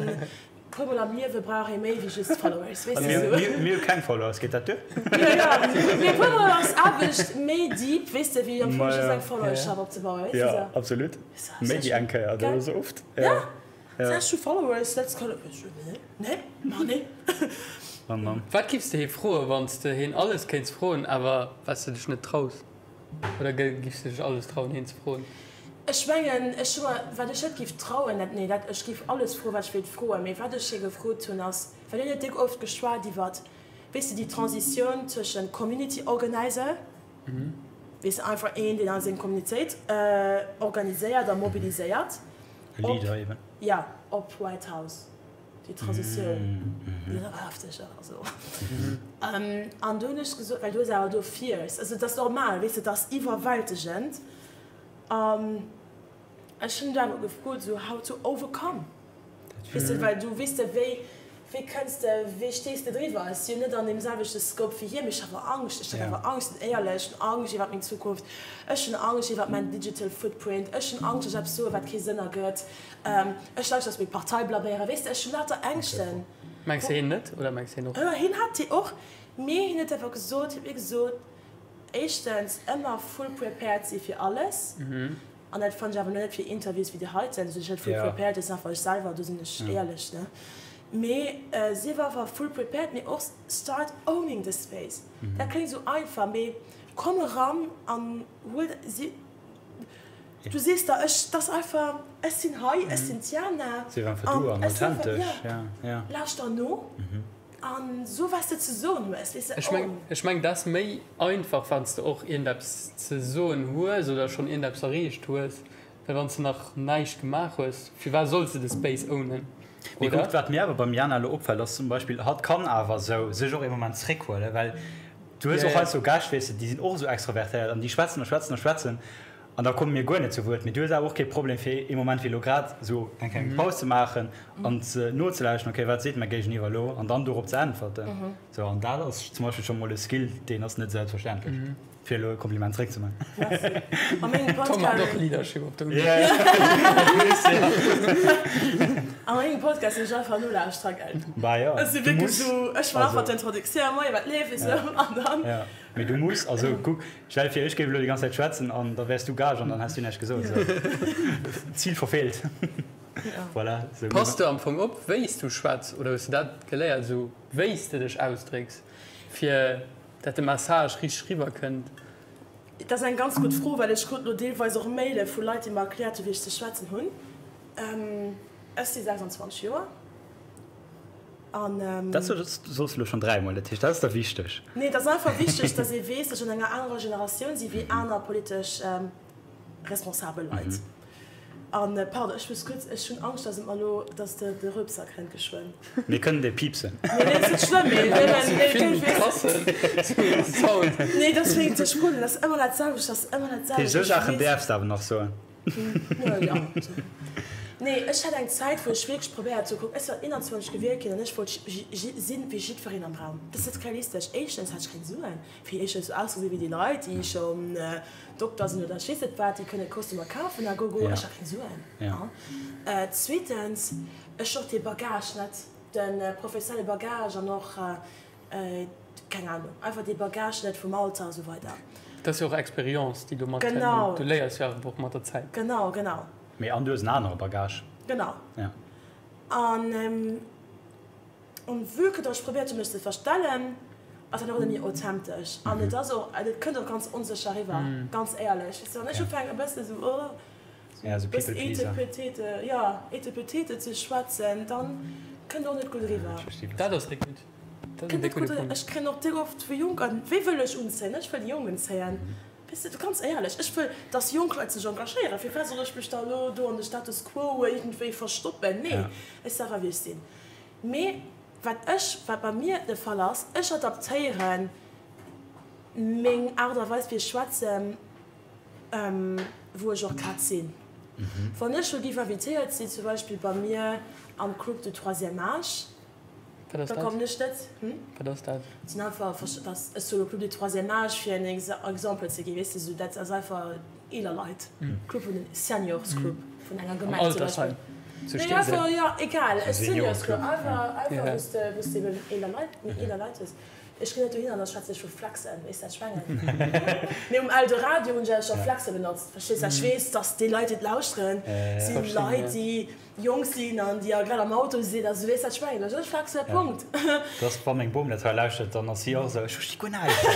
puer mol am Liewe brauch ee méi wéi just Followers weess de sou. Mir hu keng Followers, geet dat duer? Jo jo, mee puer mol ass Aarbecht méi deep weess de wéi am Fong just eng Followership opzebauen weess de sou. Jo absolut, méi wéi eng Kéier oder sou oft. Jo. Ech hu Followers, let's call it, nee, ma nee. Mann, Mann. Wat giffs de hee froen, wann s de heen alles kéints froen, awer wat s de dech net traus? Oder giffs de dech alles trauen heen ze froen? Ech mengen, ech hu mer, wat ech net giff trauen, dat, nee, dat, ech giff alles froen, wat ech wéilt froen, mee wat ech hie gefrot hunn ass, well hien huet déck oft geschwat iwwert, weess de, déi Transitioun tëschent Community Organizer, weess de, einfach een, deen a seng Communitéit organiséiert a mobiliséiert, E Leader eben. Ja, op White House, déi Transitioun, déi ass awer hefteg, also. An do hunn ech gesot, well du hues awer do Fears, also et ass normal, weess de, et ass iwwerwältegend. An ech hunn do awer gefrot, esou, how to overcome, weess de, well du, weess de, wéi, wéi kënns de, wéi stees de driwwer? Ech si jo net an deem selwechte Scope wéi hien, mee ech hat awer Angscht, ech hat awer Angscht, sinn éierlech, ech hunn Angscht iwwer meng Zukunft, ech hunn Angscht iwwer mäin digital footprint, ech hunn Angscht, datt ech eppes soen, wat kee Sënn ergëtt, ech hunn Angscht, datt meng Partei blaméieren, weess de, ech hunn lauter Ängschten. Mengs de hien net oder mengs de hien och? Jo, hien hat déi och, mee hien huet awer gesot, hien huet mir gesot, éischtens ëmmer full prepared si fir alles, An dat fannen ech awer net fir Interviews wéi déi heiten, sinn ech net full prepared, dat sinn einfach ech selwer, do sinn ech éierlech, ne. Mee sief einfach full prepared, mee och start owning the space. Dat kléngt esou einfach, mee komm eran an huel si, du sees der, ech, dat ass einfach, ech sinn hei, ech sinn d'Jana an ech sinn einfach, jo, lauschter no. An so wat s de ze soen hues, weess de, Ech meng, oh. ech meng, dat ass méi einfach, wann s de och iergendeppes ze soen hues oder schonn iergendeppes erreecht hues, well wann s de nach näischt gemaach hues, firwat solls de de Space ownen, Mee oder? kuckt, wat mir awer beim Jana elo opfält, ass zum Beispill, hatt kann awer esou sech och ee Moment zréckhuelen, well du hues Ja, och ja. heiansdo Gäscht, weess de, déi sinn och esou extravertéiert an déi schwätzen a schwätzen a schwätzen An da komme mir guer net zu Wuert. Mee du hues awer och kee Problem, fir ee Moment wéi elo grad esou eng kleng Paus ze maachen an ze nozelauschten, okay, wat seet mäi Géigeniwwer elo, an dann dorop ze äntwerten. Sou, an dat ass zum Beispill scho mol e Skill, deen ass net selbstverständlech, fir elo e Kompliment zréckzemaachen. Merci. A mengem Tom hat Podcast. och Leadership op der Uni. A mengem Podcast sinn ech einfach Nolauschterer, gell? Bah jo, Ech si du wierklech muss. esou, ech man einfach d'Introduktioun, moie wat leeft, weess de, an dann. Mee du muss, also kuck, stell dir vir, ech géif elo déi ganz Zäit schwätzen an da wäers du Gage an dann häss du näischt gesot. Esou, Zil verfeelt. Voilà, esou. Pass de am Fong op, wéi s du schwätz, oder hues de dat geléiert, esou wéi s de dech ausdrécks, fir dat de Message richteg riwwer kënnt? Dat ass eng ganz gutt Fro, well ech krut elo deelweis och Maile vu Leit, déi mer erkläert hunn, wéi ech ze schwätzen hunn. Ech si 26 Joer. An. Dat soos de elo schonn dräimol, dat heescht, dat ass der wichteg. Nee, et ass einfach wichteg, datt ee weess, datt ech an enger anerer Generatioun si wéi aner politesch responsabel Leit. An pardon, ech muss kuerz, ech hunn Angscht, dass et mer elo, dass de de Röpser kënnt geschwënn. Mir kënnen dee piipsen. Nee, nee, ass net schlëmm, mee nëmmen, nee, Sound. Nee, dass wéinst de Sprudel, dass ëmmer dat selwecht, dass ëmmer dat selwecht. Esou Saachen däerfs de awer nach soen. Jo, nee, ech hat eng Zäit, wou ech wierklech probéiert hu, kuck, ech war 21 gewielt ginn an ech wollt sinn wéi jiddwereen am Raum. Dat ass net realistesch. Éischtens hat ech keng Suen, fir ech esou ausgesinn wéi déi Leit, déi schonn Dokter sinn oder ech weess net wat, déi kënne Kostümer kafen a gogo. Ech hat keng Suen. Zweetens, ech hunn och dee Bagage net, de professionelle Bagage an och Keng Ahnung, einfach dee Bagage net vum Alter a sou weider. Dat ass jo och Expérience, déi do matkënnt. Genau. Du léiers jo awer och mat der Zäit. Genau, genau. Mee an du hues en anere Bagage. Genau. Ja. An vue que datt ech probéiert hunn mech ze verstellen, ass dat och net méi authentesch. An et ass och, et kënnt och ganz onsécher eriwwer, ganz éierlech. Weess de, wann ech ufänken e bëssen esou, oh, Ja, esou bëssen People Pleaser. etepetete, jo, etepetete ze schwätzen, dann kënnt och net gutt eriwwer. Ech versti Dat ass déck gutt. Ech kréien och déck oft vu Jonken, Wéi wëll ech unzéien? Ech wëll déi Jonk unzéien. Weess de, ganz éierlech, ech wëll, dass jonk Leit sech engagéieren. Firwat soll ech mech da elo do an de Status quo iergendwéi verstoppen? Nee, ech si awer wéi ech sinn. Mee wat ech, wat bei mir de Fall ass, ech adaptéiere meng Aart a Weis wéi ech schwätzen, wou ech och grad sinn. Wann ech elo géif invitéiert sinn, zum Beispill bei mir am Club du troisième âge, Wat ass Da dat? kommen ech net. Hm? Wat ass dat? Et sinn einfach versch-, dass ech soe Club du troisième âge, fir en Exemple ze ginn, weess de, sou dat ass einfach eeler Leit, Club vun den Seniorsclub vun enger Am Gemeng zum Altersheim Beispill. zu Nee, Steesel. einfach, jo, egal, e Seniorenclub, Seniorsclub, einfach, einfach Ja. wou s de, wou s de eben eeler Leit, méi eeler Leit hues. Ech ginn net dohin an da schwätze ech vu Flexen, weess dat Schwängen. Mee um Eldoradio hunn ech awer scho Flexe benotzt, verstees, well ech weess, dass déi Leit, déi et lauschteren, si Verstinn, Leit, ja. déi Jonk sinn an déi grad am Auto sinn, also weess wat ech mengen, ech flexe, Punkt. Dass wa meng Bom dat hei lauschtert, dann ass si och esou, ech versti guer näischt.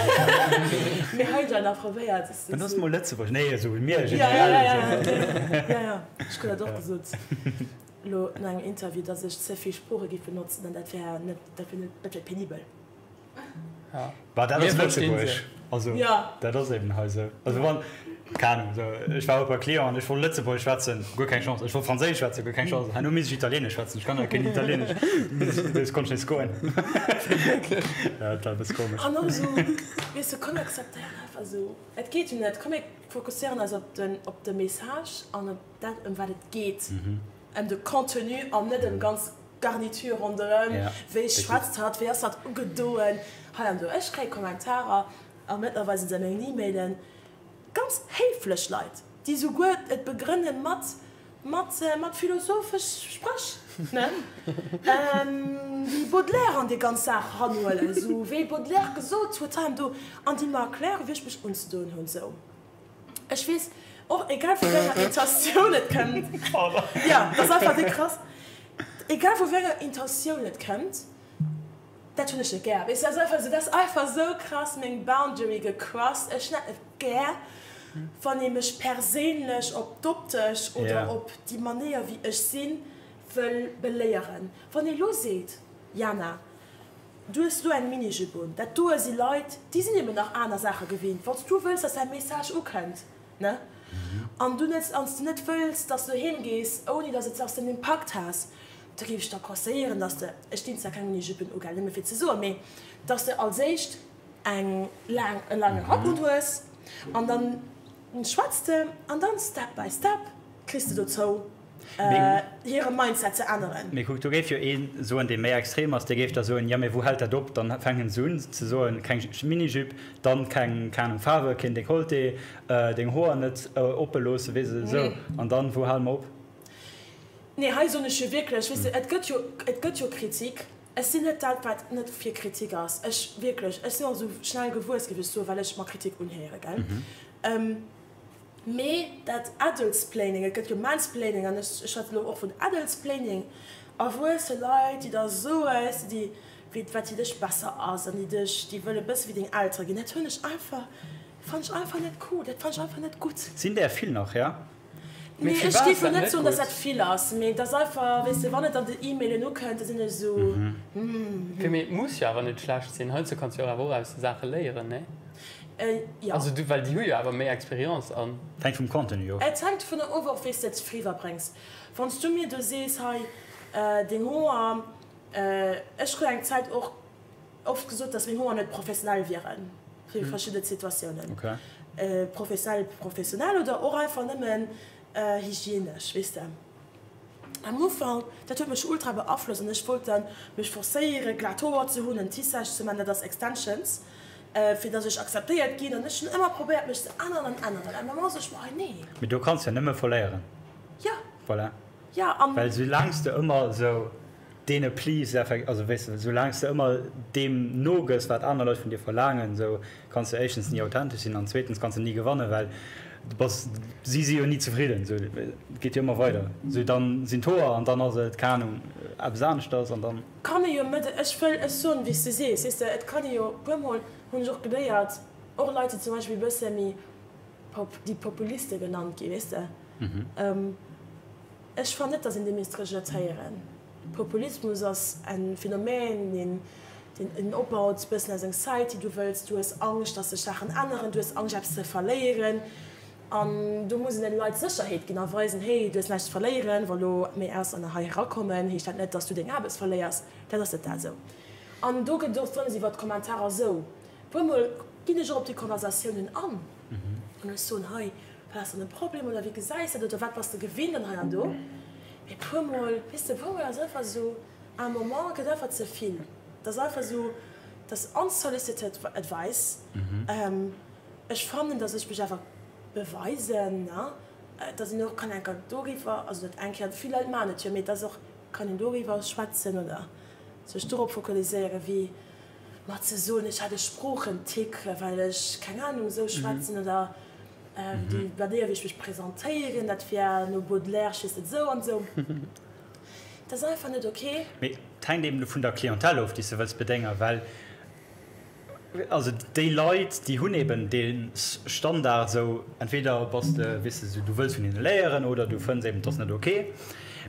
Mir hei jo nach probéiert. Benotz mol Lëtzebuergesch, nee esou wéi mir generell. Jo, jo, ech krut dat och gesot elo no engem Interview, dass ech ze vill Sprooche géif benotzen an dat wär net, dat wär net, dat wär penibel. Bah, dat ass Lëtzebuerg. Also, dat ass eben hei esou. Also wann, keng Ahnung, esou, ech war op e Client an ech wollt Lëtzebuergesch schwätzen, guer keng Chance. Ech wollt Franséisch schwätzen, guer keng Chance. Herno misst ech Italienesch schwätzen, ech kann awer keen Italienesch. Des konnt ech nees goen. Ja, dat war e bësse komesch. An och esou, weess de, komm mir akzeptéieren einfach esou, et geet jo net, komm mir fokusséieren eis op den, op de Message an op dat, ëm wat et geet, ëm de Contenu an net ëm ganz Garniture ronderëm, wéi schwätzt hatt, wéi ass hatt ugedoen, hei an do. Ech kréie Kommentarer a mëttlerweil sinn se a mengen E-Mailen, ganz héiflech Leit, déi souguer et begrënne mat mat mat philosophesch Spréch, ne, déi Baudelaire an déi ganz Saach eranhuelen, esou wéi Baudelaire gesot huet hei an do, an déi mer erklären, wéi ech mech unzedoen hunn, sou. Ech weess och, egal vu wéi enger Intentioun et kënnt, jo, dat ass einfach déi krass, egal vu wéi enger Intentioun et kënnt, dat hunn ech net gär. Weess de, dat ass einfach esou, dat ass einfach esou krass meng Boundary gecrossed. Ech hunn dat net gär, wann ee mech perséinlech op d'Optesch oder op déi Manéier wéi ech sinn, wëll beléieren. Wann ee lo seet, Jana, Du hues lo eng Minijupe un. Dat doe si Leit, déi sinn eben nach aner Saache gewinnt. Wann s du wëlls, dass däi Message ukënnt, ne, an du net, an s du net wëlls, dass du heem gees, ouni dass et, dass de en Impakt has, da géif ech der conseilléieren, dass de, ech dinn zwar keng Minijupen u, gell, nëmme fir ze soen, mee dass de als éischt eng laang, e laange Rack unhues an dann schwätz de an dann step by step kriss de dozou, hire Mindset ze änneren. Mee kuck, do géif jo ee soen, dee méi extrem ass, dee géif da soen, jo mee wou hält dat op? Dann fänken se un ze soen, keng Minijupe, dann keng, keng Ahnung, Faarwe, keen Dekolleté, deng Hoer net oppe loossen, weess de, esou. An dann, wou hale mer op? Nee, hei soen ech jo wierklech, weess de, et gëtt jo, et gëtt jo Kritik. Ech sinn net dat, wat net fir Kritik ass. Ech, wierklech, ech sinn och esou schnell gewuess, géif ech soen, well ech mer Kritik unhéiere, gell. Mee dat Adultsplaining, et gëtt jo Mansplaining an ech schwätzen elo och vun Adultsplaining, erwuesse Leit, déi der soes, déi, wéi, wat fir dech besser ass an déi dech, déi wëlle bësse wéi deng Eltere ginn, dat hunn ech einfach, fannen ech einfach net cool, dat fannen ech einfach net gutt. Sinn där vill nach, ja? Nee, ech géif elo net soen, dass dat vill ass, mee et ass einfach, weess de, wann et an den E-Mailen ukënnt, da sinn ech esou, hm. Mee et muss jo awer net schlecht sinn, heiansdo kanns du jo awer och aus de Saache léieren, nee? Jo. Also du, well déi hu jo awer méi Expérience an. Et hänkt vum Contenu of. Et hänkt dovunner of och wéi s de et riwwerbréngs. Wann s du mir do sees, hei deng Hoer, ech krut eng Zäit och oft gesot, dass meng Hoer net professionell wieren fir verschidde Situatiounen. Professionell, professionell oder och einfach nëmmen hygienesch, weess de. Am Ufank, dat huet mech ultra beaflosst an ech wollt dann mech forcéieren, glat Hoer ze hunn, en Tissage ze man, dat ass Extensions, fir dass ech akzeptéiert ginn. An ech hunn ëmmer probéiert, mech ze änneren an änneren. An am Moment sot ech mer, hei nee. Mee do kanns de jo nëmme verléieren. Jo. Voilà. Jo, an. Well soulaang s de ëmmer esou deene please, effekt, also weess de, soulaang s de ëmmer deem nogëss, wat aner Leit vun dir verlaangen, esou kanns de éischtens ni authentesch sinn an zweetens kanns de ni gewannen, well du bass, si si jo ni zefridden, esou, et geet jo ëmmer weider, esou dann sinn d'Hoer an dann ass et, keng Ahnung, eppes aneschters an dann. Kann ee jo net, ech wëll, ech soen, wéi s de sees, weess de, et kann ee jo, puer mol hunn ech och geléiert, och Leit, déi zum Beispill e bësse méi pop, déi Populiste genannt ginn, weess de, Ech fannen net, datt een dee misst rejetéieren. Populismus ass en Phänomen, deen een opbaut, bëssen aus Anxiety, du wëlls, du hues Angscht, datt sech Saachen änneren, du hues Angscht eppes ze verléieren. An do muss een den Leit Sécherheet ginn a weisen, hey, du hues näischt ze verléieren, wa lo méi Auslänner hei erakommen, heescht dat net, datt s du deng Aarbecht verléiers. Dat ass net dat esou. An do gëtt et och drëms iwwert Kommentarer esou. Puermol ginn ech och op déi Konversatiounen an an ech soen, hei, Wat ass dann de Problem oder wéi gesäis de dat oder wat bass de gewinnt an hei an do. Mee puermol, weess de, puermol ass einfach esou, à un moment gëtt einfach ze vill. Et ass einfach esou, et ass unsolicited advice. Ech fannen, datt ech mech awer beweisen, ne, datt een och kann eng Kéier doriwwer, also net eng Kéier, vill Leit maachen et jo, mee et ass och, kann een doriwwer schwätzen oder sech dorop focaliséieren, wéi mer ze soen, ech hätt e Sproochentick, well ech, keng Ahnung, esou schwätzen oder Déi Manéier wéi ech mech presentéieren, dat wär no Baudelaire, ech weess net, esou an esou. Dat ass einfach net ok. Mee et hänkt eben vun der Clientèle of, déi s de wëlls bedéngen, well also déi Leit, déi hunn eben dee Standard esou, entweder bass de, weess de, du wëlls vun hinne léieren oder du fënns eben, et ass net ok.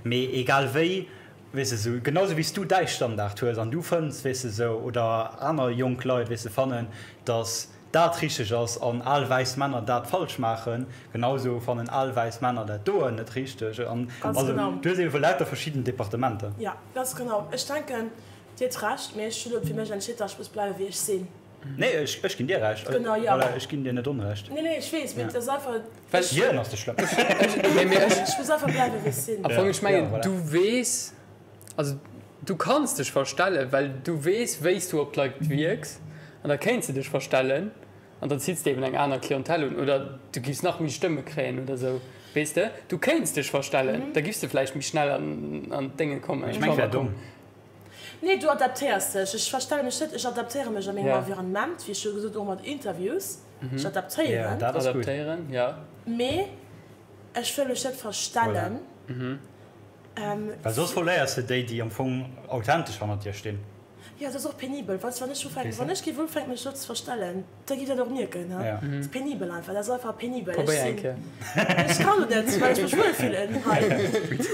Mee egal wéi, weess de, esou genau esou wéi s du däi Standard hues an du fënns, weess de, esou, oder aner jonk Leit, weess de, fannen, datt dat richteg ass an al wäiss Männer dat falsch maachen, genau esou fannen al wäiss Männer dat doen net richteg an Ganz also genau. du hues ebe lauter verschidden Departementer. Jo, ganz genau. Ech denken, Dir hutt Recht, mee ech hunn elo fir mech entscheet, dass ech muss bleiwe wéi ech sinn. Nee, ech ech ginn dir Recht. Genau, jo. Voilà, ech ginn dir net Onrecht. Nee, nee, ech weess, mee et ass einfach, Well ech. Hien ass de Schlëmmste. Nee, mee ech. Ech muss einfach bleiwe wéi ech sinn. Am Fong, ech Ja, mengen, voilà. du weess, also Du kanns dech verstellen, well du weess, wéi s du op d'Leit wierks, an da kéints de dech verstellen an dann zitts de eben eng aner Clientèle un oder du giffs nach méi Stëmme kréien oder sou, weess de. Du kéints dech verstellen, da giffs de vläicht méi schnell an d'Dénge kommen, Ech mengen, et wär domm. Nee, du adaptéiers dech. Ech verstelle mech net, ech adaptéiere mech a mengem Environnement, wéi ech scho gesot hunn, och mat Interviews. Ech adaptéieren. Jo, dat ass gutt. Adaptéieren, jo. Mee ech wëll mech net verstellen. Well soss verléiers de déi, déi am Fong authentesch hannert dir stinn. Jo, dat ass och penibel. Weess de, wann ech ufänken, wann ech géif ufänken, mech do ze verstellen, da géif dat och mierken. Dat ass penibel einfach, dat ass einfach penibel. Ech Probéier eng sinn, Kéier. ech kann lo net, well ech mech wuel fillen hei.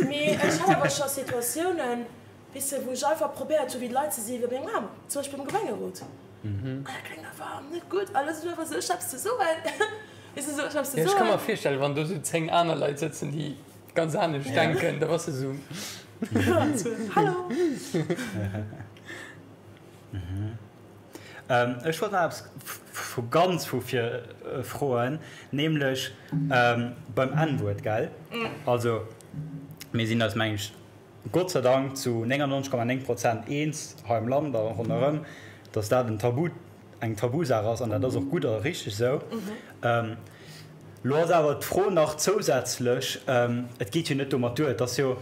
Mee ech hat awer scho Situatiounen, weess de, wou ech einfach probéiert hu wéi d'Leit ze si wéi meng Mamm, zum Beispill beim Gemengerot. An dat kléngt einfach net gutt. An da sinn ech einfach esou, ech hu eppes ze soen, weess de, esou, ech hu eppes ze Jo, ech ka mer soen. virstellen, wann do esou 10 aner Leit sëtzen, déi Ganz anescht denken, da bass de sou. Hallo! Ech wollt nach eppes vu ganz vu vir froen, nämlech beim N-Wuert, gell? Also mir sinn eis, meng ech, Gott sei Dank zu 99,9 Prozent eens hei am Land a ronderëm, datt dat en Tabu, eng Tabusaach ass an dat ass och gutt a richteg esou. Lo ass awer d'Fro nach zousätzlech, et geet jo net domat duer, et ass jo,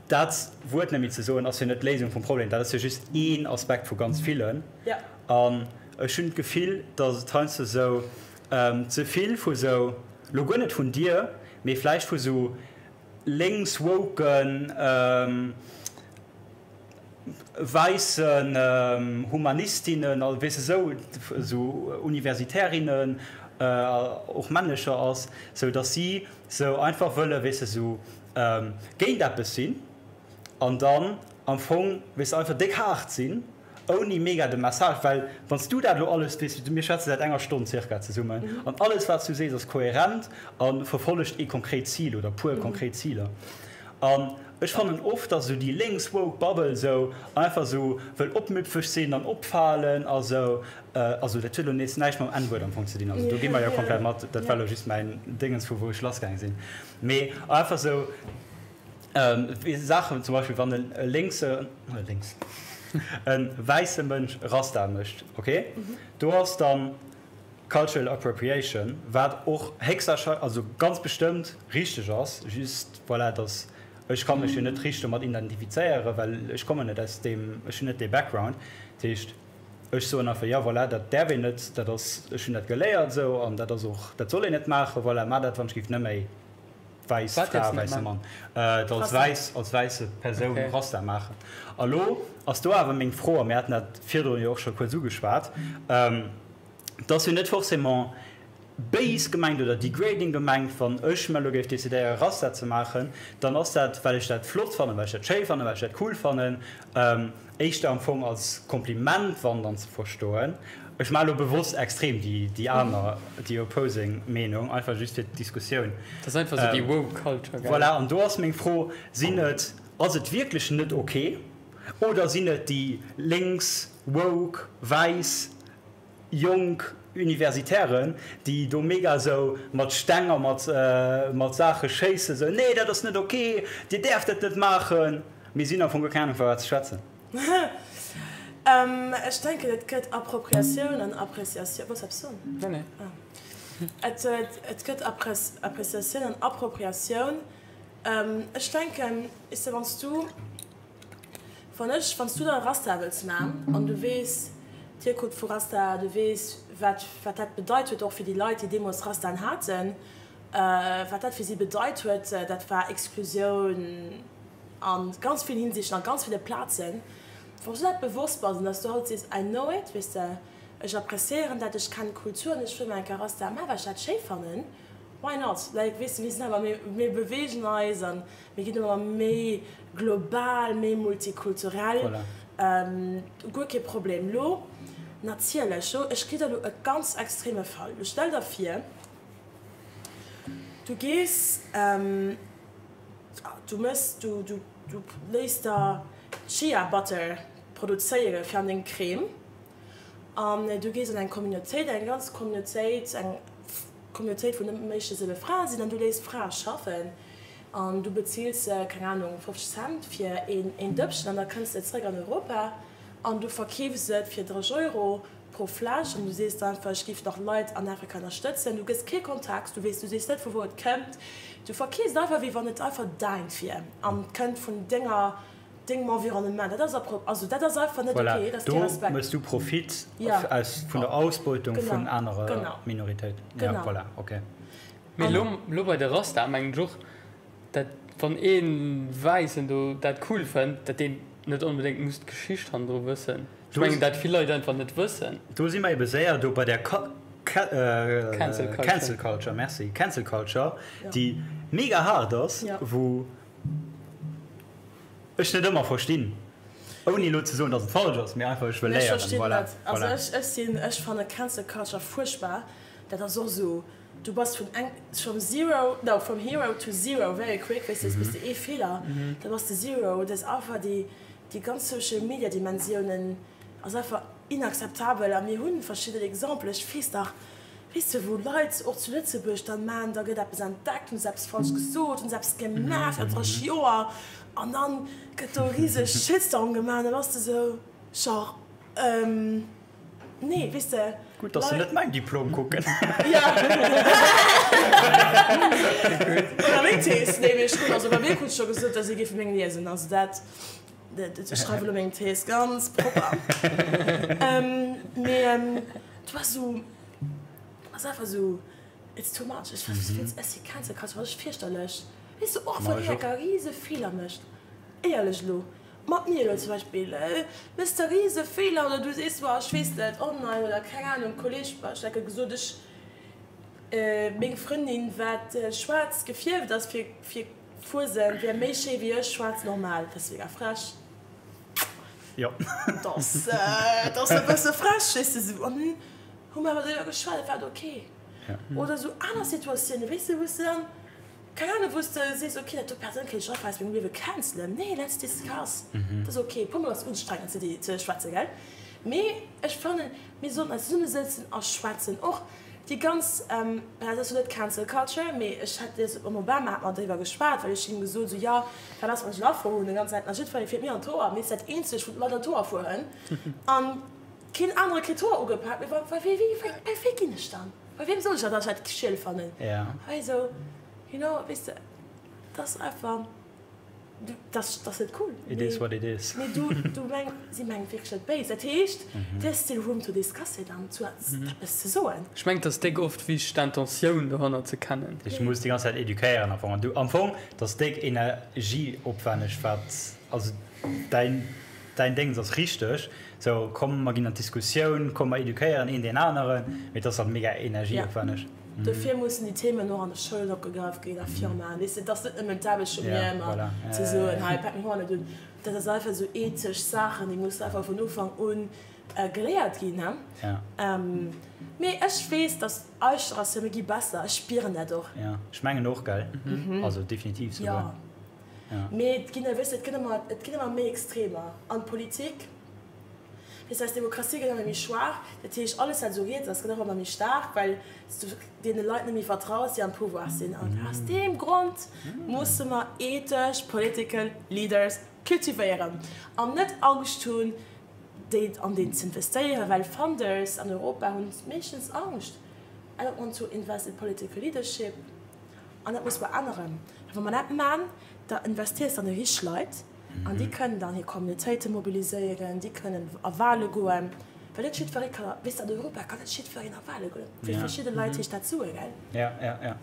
dat Wuert net méi ze soen, ass jo net d'Léisung vum Problem, dat ass jo just een Aspekt vu ganz villen. An ech hunn d'Gefill, datt et heiansdo esou ze vill vu sou, lo guer net vun dir, mee vläicht vu sou lénks-woken, wäissen Humanistinnen, also weess de sou, sou Universitärinnen, och männlecher ass, sou datt si sou einfach wëlle weess de sou géint eppes sinn an dann am Fong weess de einfach déck haart sinn. ouni mega de Message, well wann s du dat elo alles weess, mir schwätze säit enger Stonn circa zesummen an alles wat s du sees ass kohärent a verfollegt ee konkret Zil oder puer konkret Ziler. An ech fannen oft, dass esou déi lénks woke Bubble esou einfach esou wëll opmüpfeg sinn an opfalen a sou. Also dat huet elo nees näischt mam N-Wuert am Fong ze dinn, also do gi mer jo komplett mat, dat war elo just mäin Déngens vu wou ech lassgaange sinn. Mee einfach esou Saachen, zum Beispill wann e lénkse, lénks, e wäisse Mënsch Rasta mécht, okay, do ass dann Cultural Appropriation, wat och héchstwahrscheinlech, also ganz bestëmmt richteg ass, just voilà, dass ech ka mech jo net richteg domat identifizéieren, well ech kommen net aus deem, ech hunn net dee Background. Dat heescht, ech soen einfach, jo voilà, dat däerf een net, dat ass, ech hunn dat geléiert esou an dat ass och, dat soll een net maachen, voilà, maach dat wann ech géif net méi wäiss Fra, wäisse Mann, et als wäiss, als wäisse Persoun Rasta maachen. A lo ass do awer meng Fro, a mir haten dat virdrun jo och scho kuerz ugeschwat, Et ass jo net forcément béis gemengt oder degrading gemengt, wann ech mer elo géif decidéieren, Rasta ze maachen, dann ass dat, well ech dat flott fannen, well ech dat schéi fannen, well ech dat cool fannen, éischter am Fong als Kompliment, wann dann, ze verstoen. Ech maache elo bewosst extrem déi aner, déi opposing Meenung, einfach just fir d'Diskussioun. Dat ass einfach esou déi woke culture, gell? Voilà, an do ass meng Fro, Sinn et, ass et wierklech net ok oder sinn et déi lénks, woke, wäiss, jonk Universitairen, déi do mega esou mat Steng a mat mat Saache schéissen, esou, Nee, dat ass net ok, Dir däerft dat net maachen. Mee si hunn am Fong guer keng Anung, iwwer wat se schwätzen. Ech denken, et gëtt Appropriatioun an Appreciatioun. Wolls eppes soen? Nee, nee. Ah. Et gëtt Appreciatioun an Appropriatioun. Ech denken, weess de, wann s du. Wann ech, wann s du der Rasta wëlls man an du weess d'Hierkunft vu Rasta, du weess wat wat dat bedeit huet och fir déi Leit déi deemools Rastaen haten, wat dat fir si bedeit huet, dat war Exklusioun a ganz villen Hinsichten, a ganz ville Plazen. Wann s du dat bewosst bass an dass du haut sees, I know it, weess de, ech appreciéieren dat, ech kennen d'Kultur an ech wëll mer eng Kéier Rasta man, well ech dat schéi fannen, why not? Like, weess de, mir sinn awer, mir mir beweegen eis an Mir ginn ëmmer méi global, méi multikulturell. Voilà. Guer kee Problem. Lo, natierlech, lo, ech gi der lo e ganz extreme Fall. Lo stell der vir, du gees, du méchs, du, du, du léiss der Shea Butter produzéiere fir an deng Crème an du gees an eng Communautéit, eng ganz Communautéit, eng Communautéit, wou nëmme meeschtens ebe Frae sinn an du léiss Frae schaffen. An du bezills se, keng Ahnung, 50 Cent fir een Dëppchen an da kënns de zréck an Europa an du verkeefs et fir 30 Euro pro Fläsch an du sees da einfach, ech géif nach Leit an Afrika ënnerstëtzen. Du gëss kee Kontext, du weess, du sees net vu wou et kënnt. Du verkeefs et einfach, wéi wann et einfach däint wier an et kënnt vun denger, dengem Environnement. Dat ass appro, also dat ass einfach net Voilà, ok, dat ass kee do Respekt. méchs du Profit Ja. aus, vun der Ausbeutung Genau, vun anere genau, Minoritéiten. Ja, genau. voilà, ok. Mee lo, lo bei de Rasta mengen ech och, dat wann ee Wäissen do dat cool fënnt, dat deen net onbedéngt muss d'Geschicht hannendru wëssen. Ech mengen dat vill Leit einfach net wëssen. Do si mer ebe séier do bei der Cancel Culture. Cancel Culture, merci, Cancel Culture, déi mega haart ass, wou ech net ëmmer verstinn, ouni elo ze soen, datt et falsch ass, mee einfach ech wëll Ech léieren. verstinn Voilà, dat. Also voilà. ech, ech sinn, ech fanne Cancel Culture fuerchtbar. Dat ass och esou. Du bass vun eng, from zero, no, from hero to zero very quick, weess de, bis de ee Feeler, da bass de zero. Dat ass einfach déi, déi ganz Social Media Dimensiounen ass einfach inakzeptabel a mir hunn verschidden Exempelen, ech weess nach, weess de, wou Leit och zu Lëtzebuerg dann maan, da gëtt eppes entdeckt, hunn se eppes falsch gesot, hunn se eppes gemaach virun 30 Joer an dann gëtt do e riseg Shitstorm gemaach an da bass de sou, genre, Nee, weess de. Gutt, dass se net mäin Diplom kucken. Ja. Oder meng Thees. Nee, mee ech krut, also bei mir krut ech scho gesot, dass si géife meng liesen. Also dat, ech schreiwe lo meng Thees ganz propper. Mee du bass esou, ass einfach esou, it's too much. Ech ech si cancel culture, wat ass fierchterlech. Weess de, och wann een enker rise Feeler mécht, éierlech elo. Mat mir elo zum Beispill, méchs de rise Feeler oder du sees, boah ech weess net, online oder keng Ahnung, Kolleg, boah ech hat gesot, ech, meng Frëndin wat schwaarz gefierft ass fir fir Fuesent wär méi schéi wéi ech schwaarz normal, dat ass mega frech. Jo. Dat ass, dat ass e bësse frech, weess de esou. An dunn hu mer awer driwwer geschwat, et war et ok. Oder esou aner Situatiounen, weess de, wou s de dann, keng Ahnung, wou s de sees, ok, dat do Persoun kéint ech einfach aus mengem Liewe cancelen. Nee, let's discuss, dat ass ok. E puer mol ass et ustrengend ze ze schwätzen, gell? Mee ech fannen, mir sollten eis zesummesëtzen a schwätzen. Och déi ganz, dat ass jo net Cancel Culture, mee ech hat dës, mam Obama hat mer driwwer geschwat, well ech him gesot esou, jo, wat ass, wann ech en Afro hunn, de ganzen Zäit, a jiddweree fiert mir an d'Hoer, mee et ass dat eenzegt, wou d'Leit an d'Hoer fueren. An Keen anere kritt d'Hoer ugepak, mee bei wéi bei wéi ginn ech dann? Bei wiem soll ech dat dat schiel fannen? Hei esou, you know, weess de, dat ass einfach, dat ass net cool. It is what it is. Mee du, du meng, si mengt wierklech net béis. Dat heescht, there's still room to discuss it an zu eppes ze soen. Ech mengen, et ass déck oft wichteg, d'Intentioun dohannert ze kennen. Ech muss déi ganz Zäit eduquéieren am Fong. An du, am Fong, dat ass déck energieopwänneg, wat, also däin. Däin Déngs ass richteg, sou komm mer ginn an d'Diskussioun, komm mer eduquéieren een deen aneren, mee et ass halt mega energieopwänneg. Jo, dofir mussen déi Themen och an de Schoulen opgegraff ginn, a Firmaen, weess de, et ass net nëmmen d'Aarbecht vu mir ëmmer ze soen, hei pak meng Hoer net un, dat ass einfach esou ethesch Saachen, déi mussen einfach vun Ufank un geléiert ginn, ne? Mee ech weess, datt eis Generatioun, mir gi besser, ech spieren dat och. Jo, ech mengen och, gell, also definitiv souguer. Mee et ginn, wësst et gëtt ëmmer, et ginn ëmmer méi Extremer an d'Politik. Weess eis Demokratie gëtt ëmmer méi schwaach. Dat heescht, alles wat esou riets ass, gëtt och ëmmer méi staark, well s du deene Leit net méi vertraus, déi am Pouvoir sinn. An aus deem Grond musse mer ethesch political leaders cultivéieren an net Angscht hunn, déi an deen z'investéieren, well Funders an Europa hunn meeschtens Angscht, I don't want to invest in political leadership. An dat muss mer änneren. Well wa mer dat man, da investiers de an déi richteg Leit an déi kënnen dann hir Communautéite mobiliséieren, déi kënnen a Wahle goen. Well net jiddweree kann, weess de, an Europa kann net jiddwereen a Wahle goen. Fir verschidde Leit heescht dat Sue, gell? Ja, ja, ja.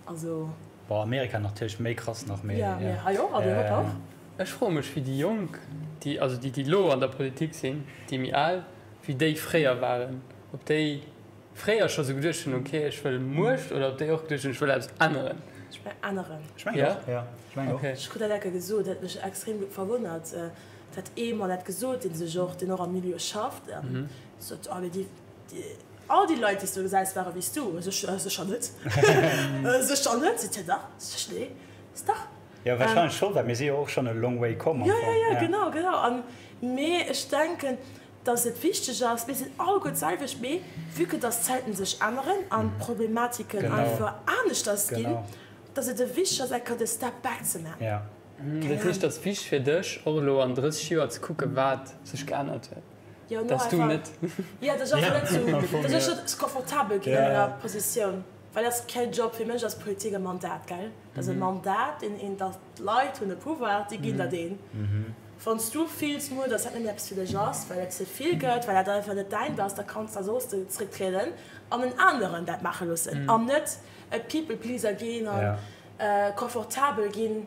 Also. Bon, Amerika natierlech méi krass nach, mee. Ja, mee hei och, an Europa och. Ech froe mech, wéi déi Jonk, déi, also déi, déi elo an der Politik sinn, déi méi al, wéi déi fréier waren. Ob déi. Fréier scho sou geduecht hunn, ok ech wëll Muecht, oder ob déi och geduecht hunn, ech wëll eppes änneren? Ech mengen änneren. Ech mengen och, jo. Ech mengen och. Ech krut dat enke gesot, dat huet mech extrem verwonnert, dat ee mer dat gesot, dee sech och, deen och am Milieu schafft, sot, oh mee déi, all déi Leit déi s du gesäis ware wéi s du. Ech sécher net, sécher net, seet hien, dach, sech nee, dach. Jo warscheinlech scho, well mir si jo och schonn e long way komm am Fong. Jo, jo, jo, genau, genau. An, mee ech denken, dass et wichteg ass, mir sinn alleguer d'selwecht, mee vue que dass d'Zäiten sech änneren an d'Problematiken einfach aneschters ginn, dass et e wichteg ass, eng Kéier de Step back ze maachen. Dat heescht, et ass wichteg fir dech, och elo an 30 Joer ze kucken, wat sech geännert huet, dass du net. Jo, dass ech einfach net esou, dass ech net confortabel ginn an menger Positioun, well dat ass keen Job fir mech, ass Politik e Mandat, gell? Dat ass e Mandat, deen een, dass d'Leit hunn e Pouvoir, déi ginn der deen. Wann s du fills muer, dass dat net méi eppes fir dech ass, well et ze vill gëtt, well dat einfach net däint ass, da kanns da solls de zrécktrieden an en aneren dat maache loossen an net e People pleaser ginn a confortabel ginn.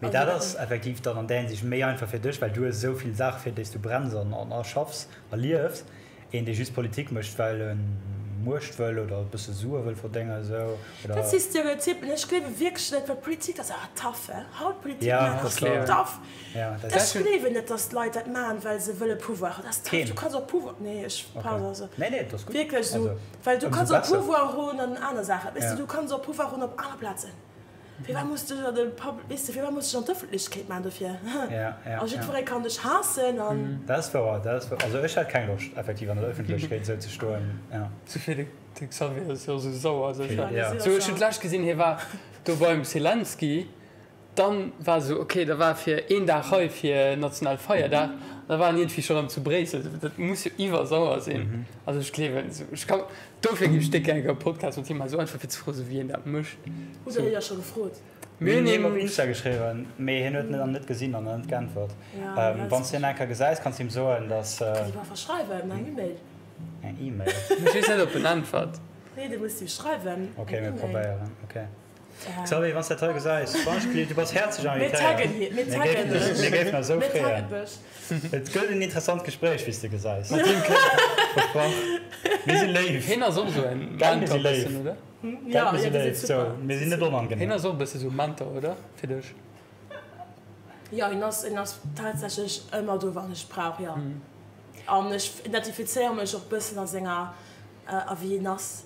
Mee dat ass effektiv dann an där Hinsicht méi einfach fir dech, well du hues esou vill Saache fir déi s du brenns an a schaffs a liefs. Een dee just Politik mécht well en Muecht wëll oder e bësse Sue wëll verdéngen esou oder. Dat si Stereotypen. Ech gleewe wierklech net, well Politik ass awer tough he. Haut Politik maachen ass tough. Ech gleewen net dass d'Leit dat maachen well se wëlle Pouvoir hunn. Dat ass tough. Du kanns och Pouvoir, nee ech pardon also wierklech esou, well du kanns och Pouvoir hunn an aner Saachen, weess de, du kanns och Pouvoir hunn op aner Plazen. Firwat muss dech an de Pub, weess de, firwat muss dech an d'Ëffentlechkeet maachen dofir? A jiddweree kann dech haassen an. Dat ass wouer, dat ass wouer. Also ech hätt keng Loscht effektiv an der Ëffentlechkeet esou ze stoen, jo. Souvill de de Xavier ass jo och esou sauer. Also ech war sou, ech hunn d'lescht gesinn, hie war do beim Selenskyj. Dann war esou, ok, da war fir een Dag hei fir nationale Feierdag, an da war en iergendwéi scho rëm zu Bréissel. Dat muss jo iwwersauer sinn. Also ech gleewen, esou ech kann, dofir géif ech déck gär e Podcast mat him maachen, esou einfach fir ze froen, esou wéi een dat mécht. Hutt der hie da scho gefrot? Mir hunn him op Insta geschriwwen, mee hien huet net gesinn an net geäntwert. Wann s de hien eng Kéier gesäis, kanns de him soen, dass. Kënnt him einfach schreiwen, eng E-Mail. Eng E-Mail? Ech weess net, ob en äntwert. Nee, du muss him schreiwen. Ok, mir probéieren, ok. Xavier, wann s dat hei gesäis, du bass häerzlech invitéiert. Mir géifen eis esou freeën. Et gëtt en interessant Gespréich, wéi s de gesäis. Versprach. Mir si léif. Hien ass och esou en Mentor bëssen, oder? Gell, mir si léif. Sou, mir sinn net onangenehm. Hien ass och e bësse sou Mentor, oder? Fir dech? Jo, hien ass, hien ass tatsächlech ëmmer do, wann ech brauch, jo. An ech identifizéiere mech och bëssen a senger, a wéi hien ass.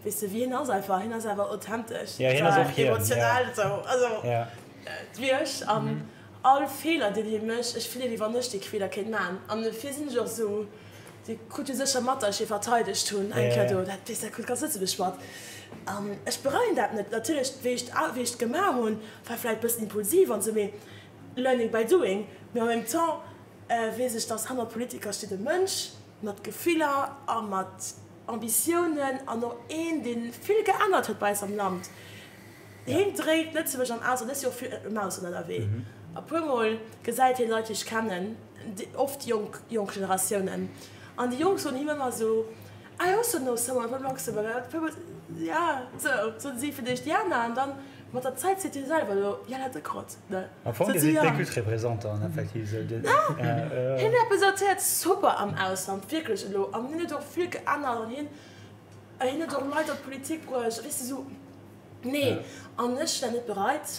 Weess de, wéi hien ass einfach. Hien ass awer authentesch, Ja, hien ass och hien, emotional, ja. esou, also Ja. wéi ech. An all Feeler, deen hie mécht, ech fillen, wéi wann ech dee Feeler kéint maachen. An dofir sinn ech och esou, Dir krut jo sécher mat, datt ech hie verteidegt hunn eng Kéier do. Dat weess, dat krut ganz Lëtzebuerg mat. An ech bereien dat net. Natierlech, wéi ech wéi ech et gemaach hunn, war vläicht e bëssen impulsiv an esou, mee learning by doing. Mee en même temps weess ech, datt hannert Politiker steet e Mënsch mat Gefiller a mat Ambitiounen an och een, dee vill geännert huet bei eis am Land. Hien dréit Lëtzebuerg am Ausland, ech si och vill am Ausland ënnerwee, a puermol gesäit hie Leit, déi ech kennen, oft jonk, jonk Generatiounen, an déi Jonk soen him ëmmer esou, I also know someone from Luxembourg, a puermol, ja, sou, soen si fir d'éischt Jana, an dann mat der Zäit seet hie selwer elo Jana de Grott, ne? Am Fong, Dir sidd déi gutt Représentanten, effektiv, esou de, Hien representéiert super am Ausland, wierklech elo, an hien huet och vill geännert an hien, hien huet och Leit an d'Politik bruecht, weess de, esou. Nee, an ech hunn dat net bereit,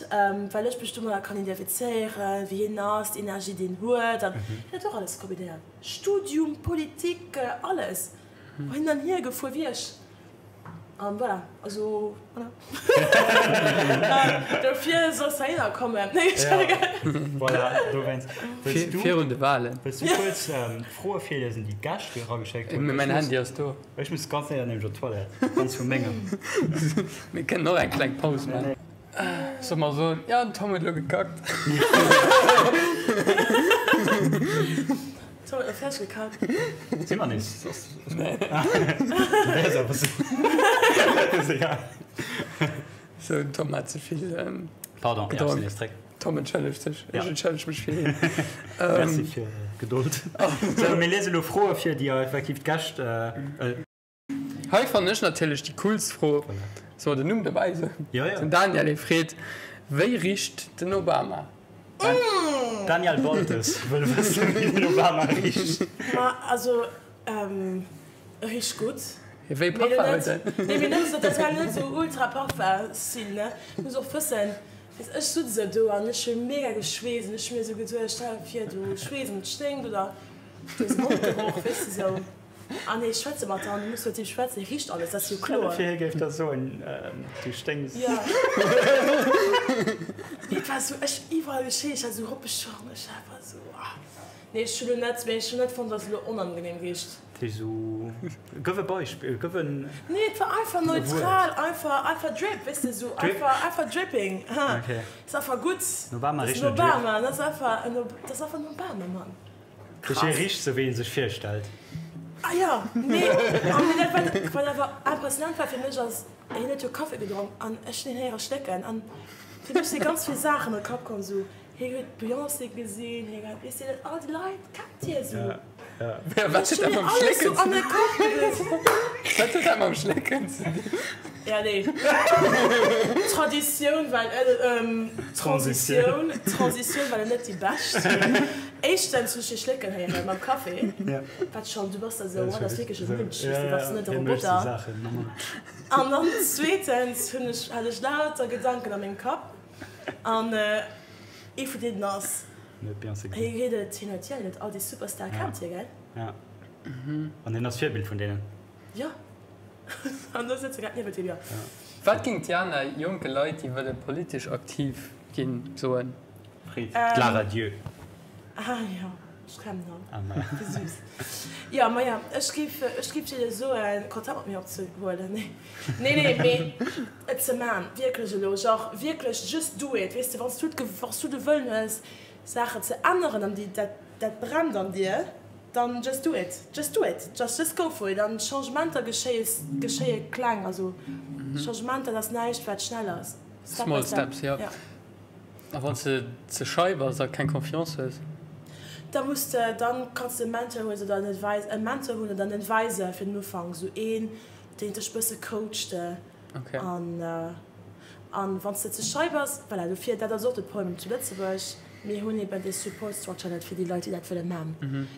well ech mech domadder kann identifizéieren, wéi hien ass, d'Energie, déi en huet. An hien huet och alles kombinéiert, Studium, Politik, alles. Hin an hier gefuer wéi ech. An voilà, also voilà. Dofir soss heihinner kommen. Voilà, dowéinst. Wëlls du. Virun de Wahlen. Wëlls du kuerz d'Froe virliesen, déi d'Gäscht erageschéckt hunn? Mäin Handy ass do. Ech muss ganz séier nämlech op d'Toilette, ganz vu mengem. Mir kënnen och eng kleng Paus man. Solle mer soen, jo den Tom huet elo gekackt. Tom huet elo fäerdeg gekackt. Si mer nees? Nee. Sou, den Tom hat ze vill Pardon, jo, ech sinn nees zréck. Tom entschëllegt sech. Ech entschëllege mech fir hien. Merci fir d'Gedold. Sou, mir liese elo Froe vir, déi effektiv d'Gäscht. Hei fannen ech natierlech déi coolst Fro. Soll mer den Numm dobäi soen? Jo, jo. Den Daniel, hie freet, Wéi richt den Obama? Daniel Baltes wëll wëssen, wéi den Obama richt. Ma also, e richt gutt. Wéi Parfum huet en? Nee, mee net esou, dat war net esou ultra Parfum-Style, ne? Muss och wëssen, Weess, ech sutz esou do an ech hu mega geschweesst an ech hu mir esou geduecht, stell der vir du schweesst an et sténkt oder du hues Mondgeroch, weess de sou. An hie schwätze mat der an du muss mat him schwätzen, hie richt alles, dat ass jo Stell kloer. der vir hie géif der soen, du sténks. Jo. Nee, et war esou, ech iwwerall geschweesst, ech hat esou ropgeschoren, ech war einfach esou, ah. Nee, ech hu lo net, mee ech hu net fonnt, dass et elo onangenehm richt. Dat heescht esou, gëff e Beispill, gëff en. Nee, et war einfach neutral, einfach, einfach Drip, weess de, esou einfach, einfach Dripping, ha. Okay. Ass einfach gutt. Den Obama Das richt ass no den Drip. Obama, dat ass einfach en, dat ass einfach en Obama, Mann. Krass. Hie richt esou, wéi ee sech virstellt. Ah jo, nee, an mee dat wat, wat awer impressionant war fir mech ass, hien huet jo Kaffi gedronk an ech hunn hien héiere schlécken an fir mech si ganz vill Saachen an de Kapp komm, esou Hie huet d'Beyoncé gesinn, hie huet, weess de, all déi Leit kennt hie sou. Wat huet dat mam Schlécken ze dinn? Wat huet dat mam Schlécken ze dinn? Ja, nee. Traditioun well, Transitioun, Transitioun well net déi bescht. Éischtens hunn ech hie schlécken héieren mam Café, wat schonn, du bass da sou, oh, dat ass wierklech e Mënsch, weess de, dat ass net e Roboter. An dann zweetens hunn ech, hat ech lauter Gedanken a mengem Kapp. An ee vun deenen ass, hie huet et, hien huet, jo, hien huet all déi Superstar kennt hie, gell? Ja. An hien ass Virbild vun deenen. Jo. An do sëtze grad niewent him, jo. Wat géing d'Jana jonke Leit, déi wëlle politesch aktiv ginn, soen? Freet d'Lara Dieu. Ah jo, ech kennen hatt. Wéi süß. Jo, maja, ech géif, ech géif deene soen, Kontakt mat mir opzehuelen. Nee, nee, mee et ze man, wierklech elo, genre wierklech just do it, weess de, wann s du d'Ge, wann s du de Wëllen hues Saachen ze änneren an déi, dat, dat brennt an dir, dann just do it, just do it, just, just go for it an Changementer geschéie, geschéie kleng, also Changementer, dat ass näischt wat schnell ass, step by Small step, steps, jo. Ja. A wann s de ze schei bass a keng Confiance hues? Da muss de, dann kanns de e Mentor hues oder en Advisor, e Mentor hunn oder en Advisor fir den Ufank, sou een, deen dech bësse coacht an an wann s de ze schei bass, voilà, dofir, dat ass och de Problem zu Lëtzebuerg, mir hunn eben déi Support Structure net fir déi Leit, déi dat wëlle man.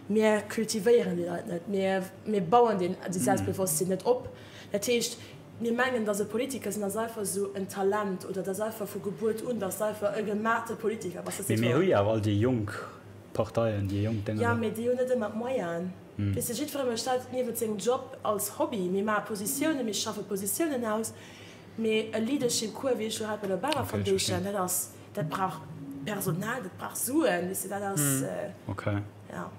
Mir cultivéieren déi Leit net, mir mir bauen deen déi Selbstbewosstsinn net op. Dat heescht. Mir mengen, dass e Politiker sinn ass einfach esou en Talent oder dass einfach vu Gebuert un, dass einfach e gemachte Politiker bass. Dat ass Mee mir hu jo awer all déi jonk Parteien, déi jonk Dénger Jo, do. mee déi hunn net ëmmer d'Moyenen. Weess de, jiddweree mécht dat niewent sengem Job als Hobby. Mir maache Positiounen, mir schaffe Positiounen aus, mee e Leadership-Cours, wéi ech elo hat bei der Obama Okay, ech Foundation, verstinn. dat ass, dat brauch Personal, dat brauch Suen, weess de, dat ass, Okay. jo.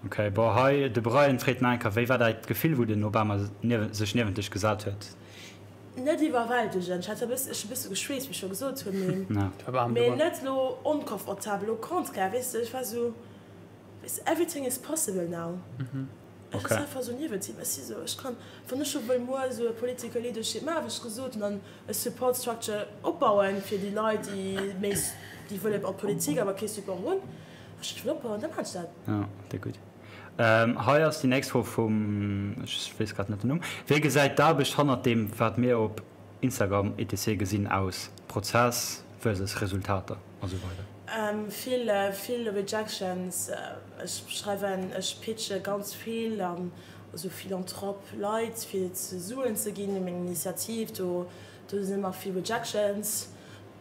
Ok, bon hei de Brian freet nach eng Kéier, wéi war däi Gefill wou den Obama sech niewent dech gesat huet? Net iwwerwältegend, ech hat e bëssen, ech hu bësse geschweesst wéi ech scho gesot hunn, mee mee net lo onkomfortabel, au contraire, weess de, ech war sou, weess de, everything is possible now, ech ass einfach sou niewent him, ech si sou, ech kann, wann ech scho wëll muer sou e political leadership maachen, wéi ech gesot hunn, an e support structure opbauen fir déi Leit, déi méi, déi wëllen an d'Politik awer kee Support hunn. Ech wëll opbauen, da maachen ech dat. Jo, déi gutt. Hei ass déi nächst Fro vum, ech weess grad net den Numm, Wéi gesäit d'Aarbecht hannert deem, wat mir op Instagram etc gesinn aus? Prozess versus Resultater a sou weider. Vill, vill Rejections. Ech schreiwen, ech pitche ganz vill an esou philanthrop Leit, fir Suen ze ginn u meng Initiativ. Do, do sinn ëmmer vill Rejections.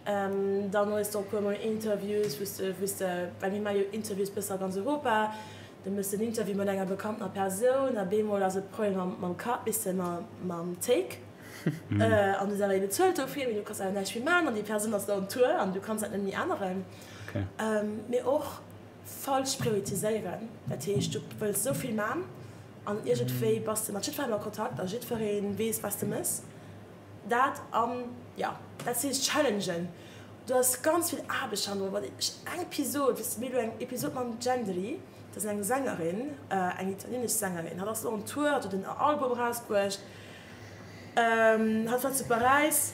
Dann hues de och puer mol Interviews, wou s de, wou s de, well mir maache jo Interviews bësse a ganz Europa, da méchs de en Interview mat enger bekanntener Persoun a bemol ass et Problem mam, mam Cut, weess de, mam, mam Take. An du hues awer ee bezuelt dofir, mee du kanns awer näischt méi maachen an déi Persoun ass da on Tour an du kanns dat net méi änneren. Mee och falsch prioritiséieren, dat heescht, du wëlls esou vill man an iergendwéi bass de mat jiddwerengem a Kontakt a jiddweree weess, wat s de méchs. Dat an, jo, dat si Challengen. Do ass ganz vill Aarbecht hannendrun. Wann ech eng Episod, weess de, mir hu elo eng Episod mam Gendry, dat ass eng Sängerin, eng italienesch Sängerin, hatt ass elo on Tour, hatt huet en Album erausbruecht, hatt war zu Paräis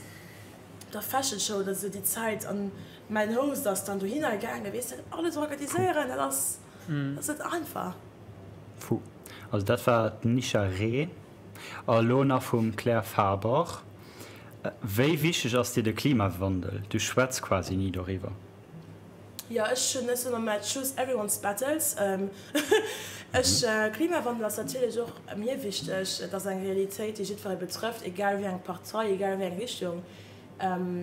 op der Fashion Show oder esou déi Zäit an mäin Host ass dann dohinner gaangen, weess de, dat alles organiséieren, dat ass, dat ass net einfach. Puh, also dat war d'Nisha Re. A elo nach vum Claire Faber, Wéi wichteg ass dir de Klimawandel? Du schwätz quasi ni doriwwer. Jo, ech hunn, ech soen ëmmer, choose everyone's battles. Ech, Klimawandel ass natierlech och mir wichteg. Et ass eng Realitéit, déi jiddweree betrëfft, egal wéi eng Partei, egal wéi eng Richtung.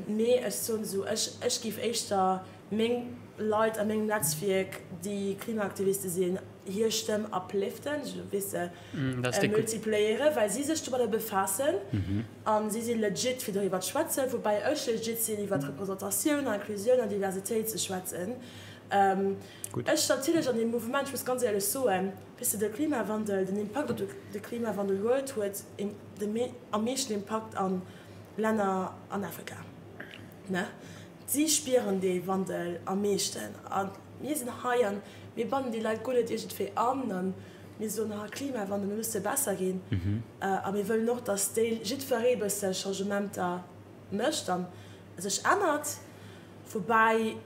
Mee ech soen esou, ech, ech géif éischter meng Leit a mengem Netzwierk, déi Klimaaktiviste sinn, hir Stëmm upliften, weess de, multipliéieren, well si sech domadder befaassen a si si legit fir doriwwer ze schwätzen, woubäi ech legit sinn iwwer Representatioun, Inclusioun an Diversitéit ze schwätzen. Ech natierlech an deem Mouvement, ech muss ganz éierlech soen, weess de, de Klimawandel, den Impakt op de Klimawandel huet, huet de am meeschten Impakt a Länner an Afrika, ne? Si spieren dee Wandel am meeschten a mir sinn hei an mir bannen déi Leit guer net iergendwéi an a mir soen, ha Klimawandel, mir musse besser ginn a mir wëllen och, datt déi jiddweree bësse Changementer mécht a sech ännert. Woubäi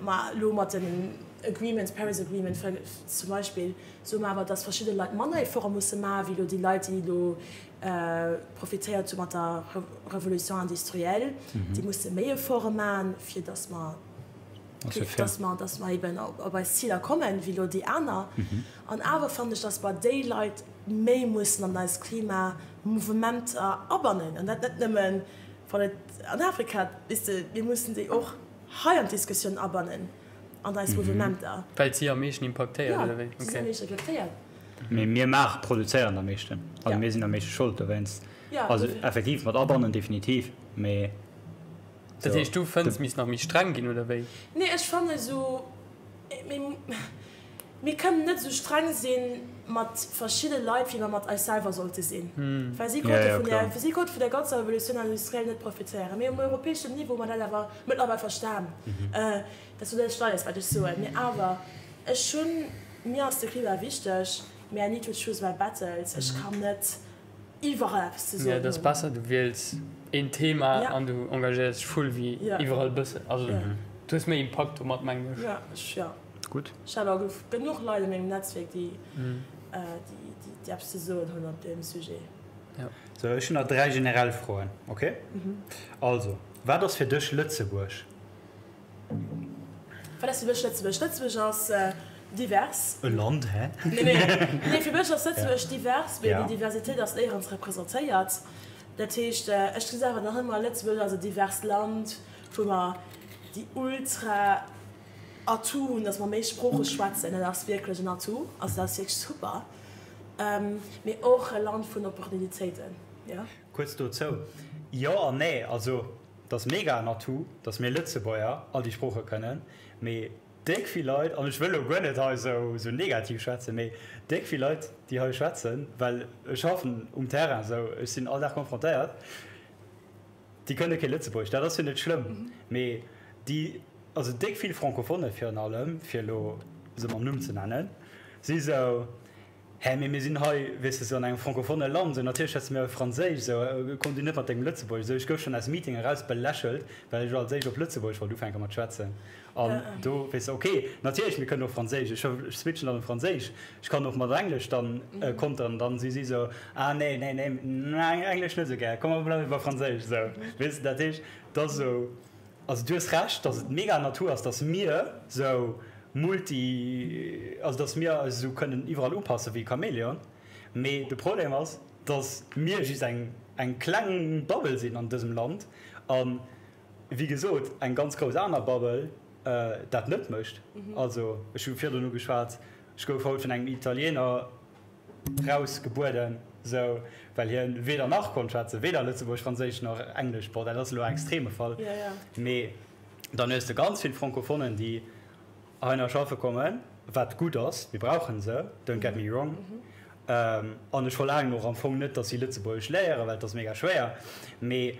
mer elo mat den Agreements, Paris Agreement zum Beispill, soe mer awer, datt verschidde Leit manner Efforte musse maachen, wéi elo déi Leit, déi elo profitéiert hu mat der Revolution industrielle, déi musse méi Efforte maachen, fir datt mer, datt mer, datt mer eben op eis Ziler kommen, wéi elo déi aner. An awer fannen ech, datt mer déi Leit méi mussen an eis Klimamouvementer abannen, an dat net nëmmen, wann et an Afrika, weess de, mir mussen déi och hei an d'Diskussioun abannen, an eis Mouvementer. Well si am meeschten impaktéiert, oder wéi? Jo, si sinn am meeschten impaktéiert. Mee mir maachen, produzéieren am meeschten. Also mir sinn am meeschte Schold dowéinst. Also effektiv mat abannen, definitiv, mee. Dat heescht, du fënns, misst nach méi streng ginn, oder wéi? Nee, ech fannen esou, mir kënnen net esou streng si mat verschidde Leit, wéi mer mat eis selwer sollte sinn. Well si konnte vun där, si konnte vun der ganzer Revolution industrielle net profitéieren. Mee um europäeschem Niveau hu mer dat awer mëttlerweil verstan. Dat ass elo näischt Neies, wat ech soen. Mee awer, ech hunn, mir ass de Klima wichteg, mee I need to choose my battles. Ech kann net iwwerall eppes ze soen hunn. Et ass besser, du wiels een Thema an du engagéiers dech full, wéi iwwerall e bëssen. Also du hues méi Impakt domat, mengen ech. Jo, ech, jo. Gutt. Ech hat awer genuch Leit a mengem Netzwierk, déi, déi eppes ze soen hunn op deem Sujet. Sou, ech hunn nach 3 generell Froen, ok? Also, wat ass fir dech Lëtzebuerg? Wat ass fir mech Lëtzebuerg? Lëtzebuerg ass. Divers. E Land, hä? Nee, nee, nee, fir mech ass Lëtzebuerg divers, mee déi Diversitéit ass néierens representéiert. Dat heescht, ech gesi awer nach ëmmer Lëtzebuerg als e diverst Land, wou mer déi ultra Atout hunn, datt mer méi Sprooche schwätzen. Dat ass wierklech en Atout, also dat ass wierklech super. Mee och e Land vun Opportunitéiten, jo. Kuerz dozou, Jo an nee. Also, et ass mega en Atout, datt mir Lëtzebuerger all déi Sprooche kënnen, mee déck vill Leit, an ech wëll elo guer net hei esou negativ schwätzen, mee déck vill Leit, déi hei schwätzen, well ech schaffen um Terrain esou, ech sinn all Dag confrontéiert, déi kënne kee Lëtzebuergesch. Dat ass jo net schlëmm, mee déi, also déck vill Francophone virun allem, fir elo se mam Numm ze nennen, si sou, Hä, mee mir sinn hei, weess de, sou an engem francophone Land, sou natierlech schwätze mir Franséisch, sou komm du net mat dengem Lëtzebuergesch. Sou ech gouf schonn aus Meetingen eraus belächelt, well ech als éischt op Lëtzebuergesch wollt ufänke mat schwätzen. An do, weess de, ok, natierlech, mir kënnen och Franséisch, ech switchen dann op Franséisch, ech kann och mat Englesch dann konteren. Dann si si sou, ah nee, nee, nee, Englesch net sou gär, komm mer bleiwe bei Franséisch, sou, weess de. Dat heescht, et ass esou. Also du hues Recht, dass et mega Natur ass, dass mir sou multi, also dass mir eis esou kënnen iwwerall upassen wéi e Chamäleon. Mee de Problem ass, dass mir just eng eng kleng Bubble sinn an dësem Land an, wéi gesot, eng ganz grouss aner Bubble dat net mécht. Also ech hu virdrun ugeschwat, ech gouf haut vun engem Italiener, Raus gebueden, sou, well hien weder nach konnt schwätzen, weder Lëtzebuergesch, Franséisch nach Englesch. Bon, dat ass elo en extreme Fall, mee dann hues de ganz vill Francophonen, déi heihinner schaffe kommen, wat gutt ass, mir brauchen se, don't get me wrong, an ech verlaangen och am Fong net, datt si Lëtzebuergesch léieren, well et ass mega schwéier, mee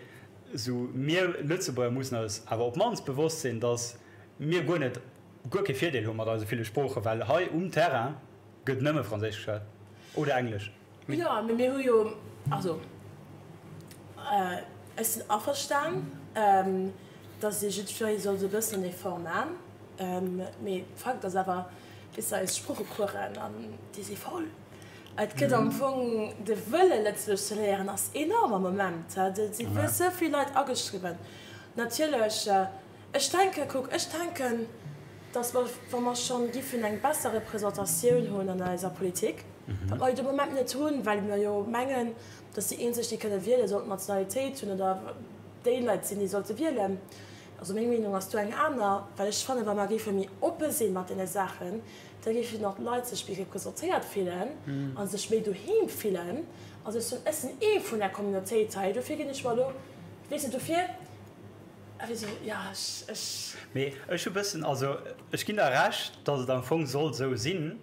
sou mir Lëtzebuerger mussen eis awer op d'mannst bewosst sinn, datt mir guer net, guer kee Virdeel hu mat eise ville Sproochen, well hei um Terrain Gëtt nëmme Franséisch geschwat oder Englesch? Jo, mee mir hu jo, also ech sinn averstan, datt ee jiddweree sollt e bëssen en Effort man, mee Fakt ass awer, weess de, eis Sproochecoursen an déi si voll. Et gëtt am Fong, de Wëlle Lëtzebuergesch ze léieren ass enorm am Moment, et si sou vill Leit ageschriwwen. Natierlech Ech denken, kuck, ech denken, dass mer, wa mer schonn giffen eng besser Représentatioun hunn an eiser Politik, wat mer jo de Moment net hunn, well mer jo mengen, dass déi eenzeg, déi kënne wielen, sollten d'Nationalitéit hunn oder déi Leit sinn, déi sollte wielen. Also meng Meenung ass do eng aner, well ech fannen, wa mer géife méi oppe si mat deene Saachen, da géifen och d'Leit sech méi representéiert fillen a sech méi doheem fillen a sech soen, ech sinn ee vun der Communautéit hei, dofir ginn ech mer elo, weess de, dofir. Mee ech hu bëssen, also ech ginn der Recht, datt et am Fong soll esou sinn,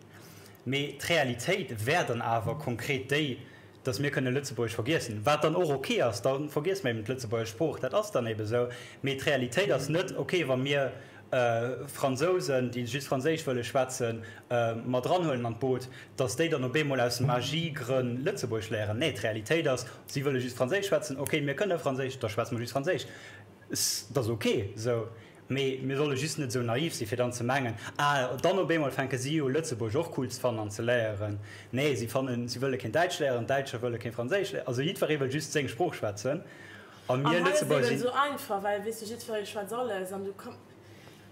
mee d'Realitéit wär dann awer konkret déi, datt mir kënne Lëtzebuergesch vergiessen, wat dann och ok ass, da vergiesse mer eben d'Lëtzebuerger Sprooch, dat ass dann eben esou. Mee d'Realitéit ass net ok, wa mir Fransousen, déi just Franséisch wëlle schwätzen, mat eranhuelen an d'Boot, datt déi dann op eemol aus Magiegrënn Lëtzebuergesch léieren. Nee, d'Realitéit ass, Si wëlle just Franséisch schwätzen, ok, mir kënne Franséisch, da schwätze mer just Franséisch. Dat ass ok esou, mee mir solle just net esou naiv si fir dann ze mengen, ah, dann op eemol fänke si u Lëtzebuergesch och cool ze fannen an ze léieren. Nee, si fannen, si wëlle keen Däitsch léieren, d'Däitscher wëlle keen Franséisch léieren. Also jiddweree wëll just seng Sprooch schwätzen a mir An hei ass et Lëtzebuerger eben sinn. esou einfach, well, weess du, jiddweree schwätzt alles an du kann.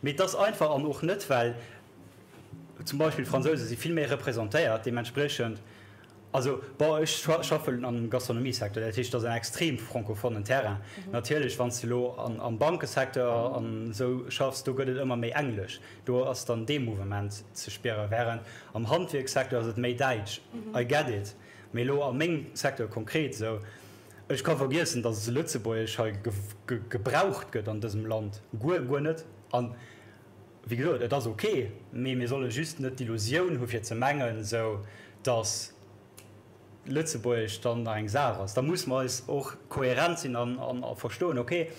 Mee et ass einfach an och net, well zum Beispill d'Fransouse si vill méi representéiert, deementspriechend Also, bon, ech schaffen am Gastronomiesecteur, dat heescht, dat ass en extrem francophonen Terrain. Natierlech, wann s de elo am Bankesecteur an esou schaffs, do gëtt et ëmmer méi Englesch, do ass dann dee Mouvement ze spieren, wärend am Handwierkssecteur ass et méi Däitsch. I get it. Mee elo a mengem Secteur konkret esou, ech ka vergiessen, datt Lëtzebuergesch hei gebraucht gëtt an dësem Land. Guer, guer net. An Wéi gesot, et ass ok, mee mir solle just net d'Illusioun hu fir ze mengen, esou datt Lëtzebuergesch dann nach eng Saach ass. Da musse mer eis och kohärent sinn a verstoen, ok,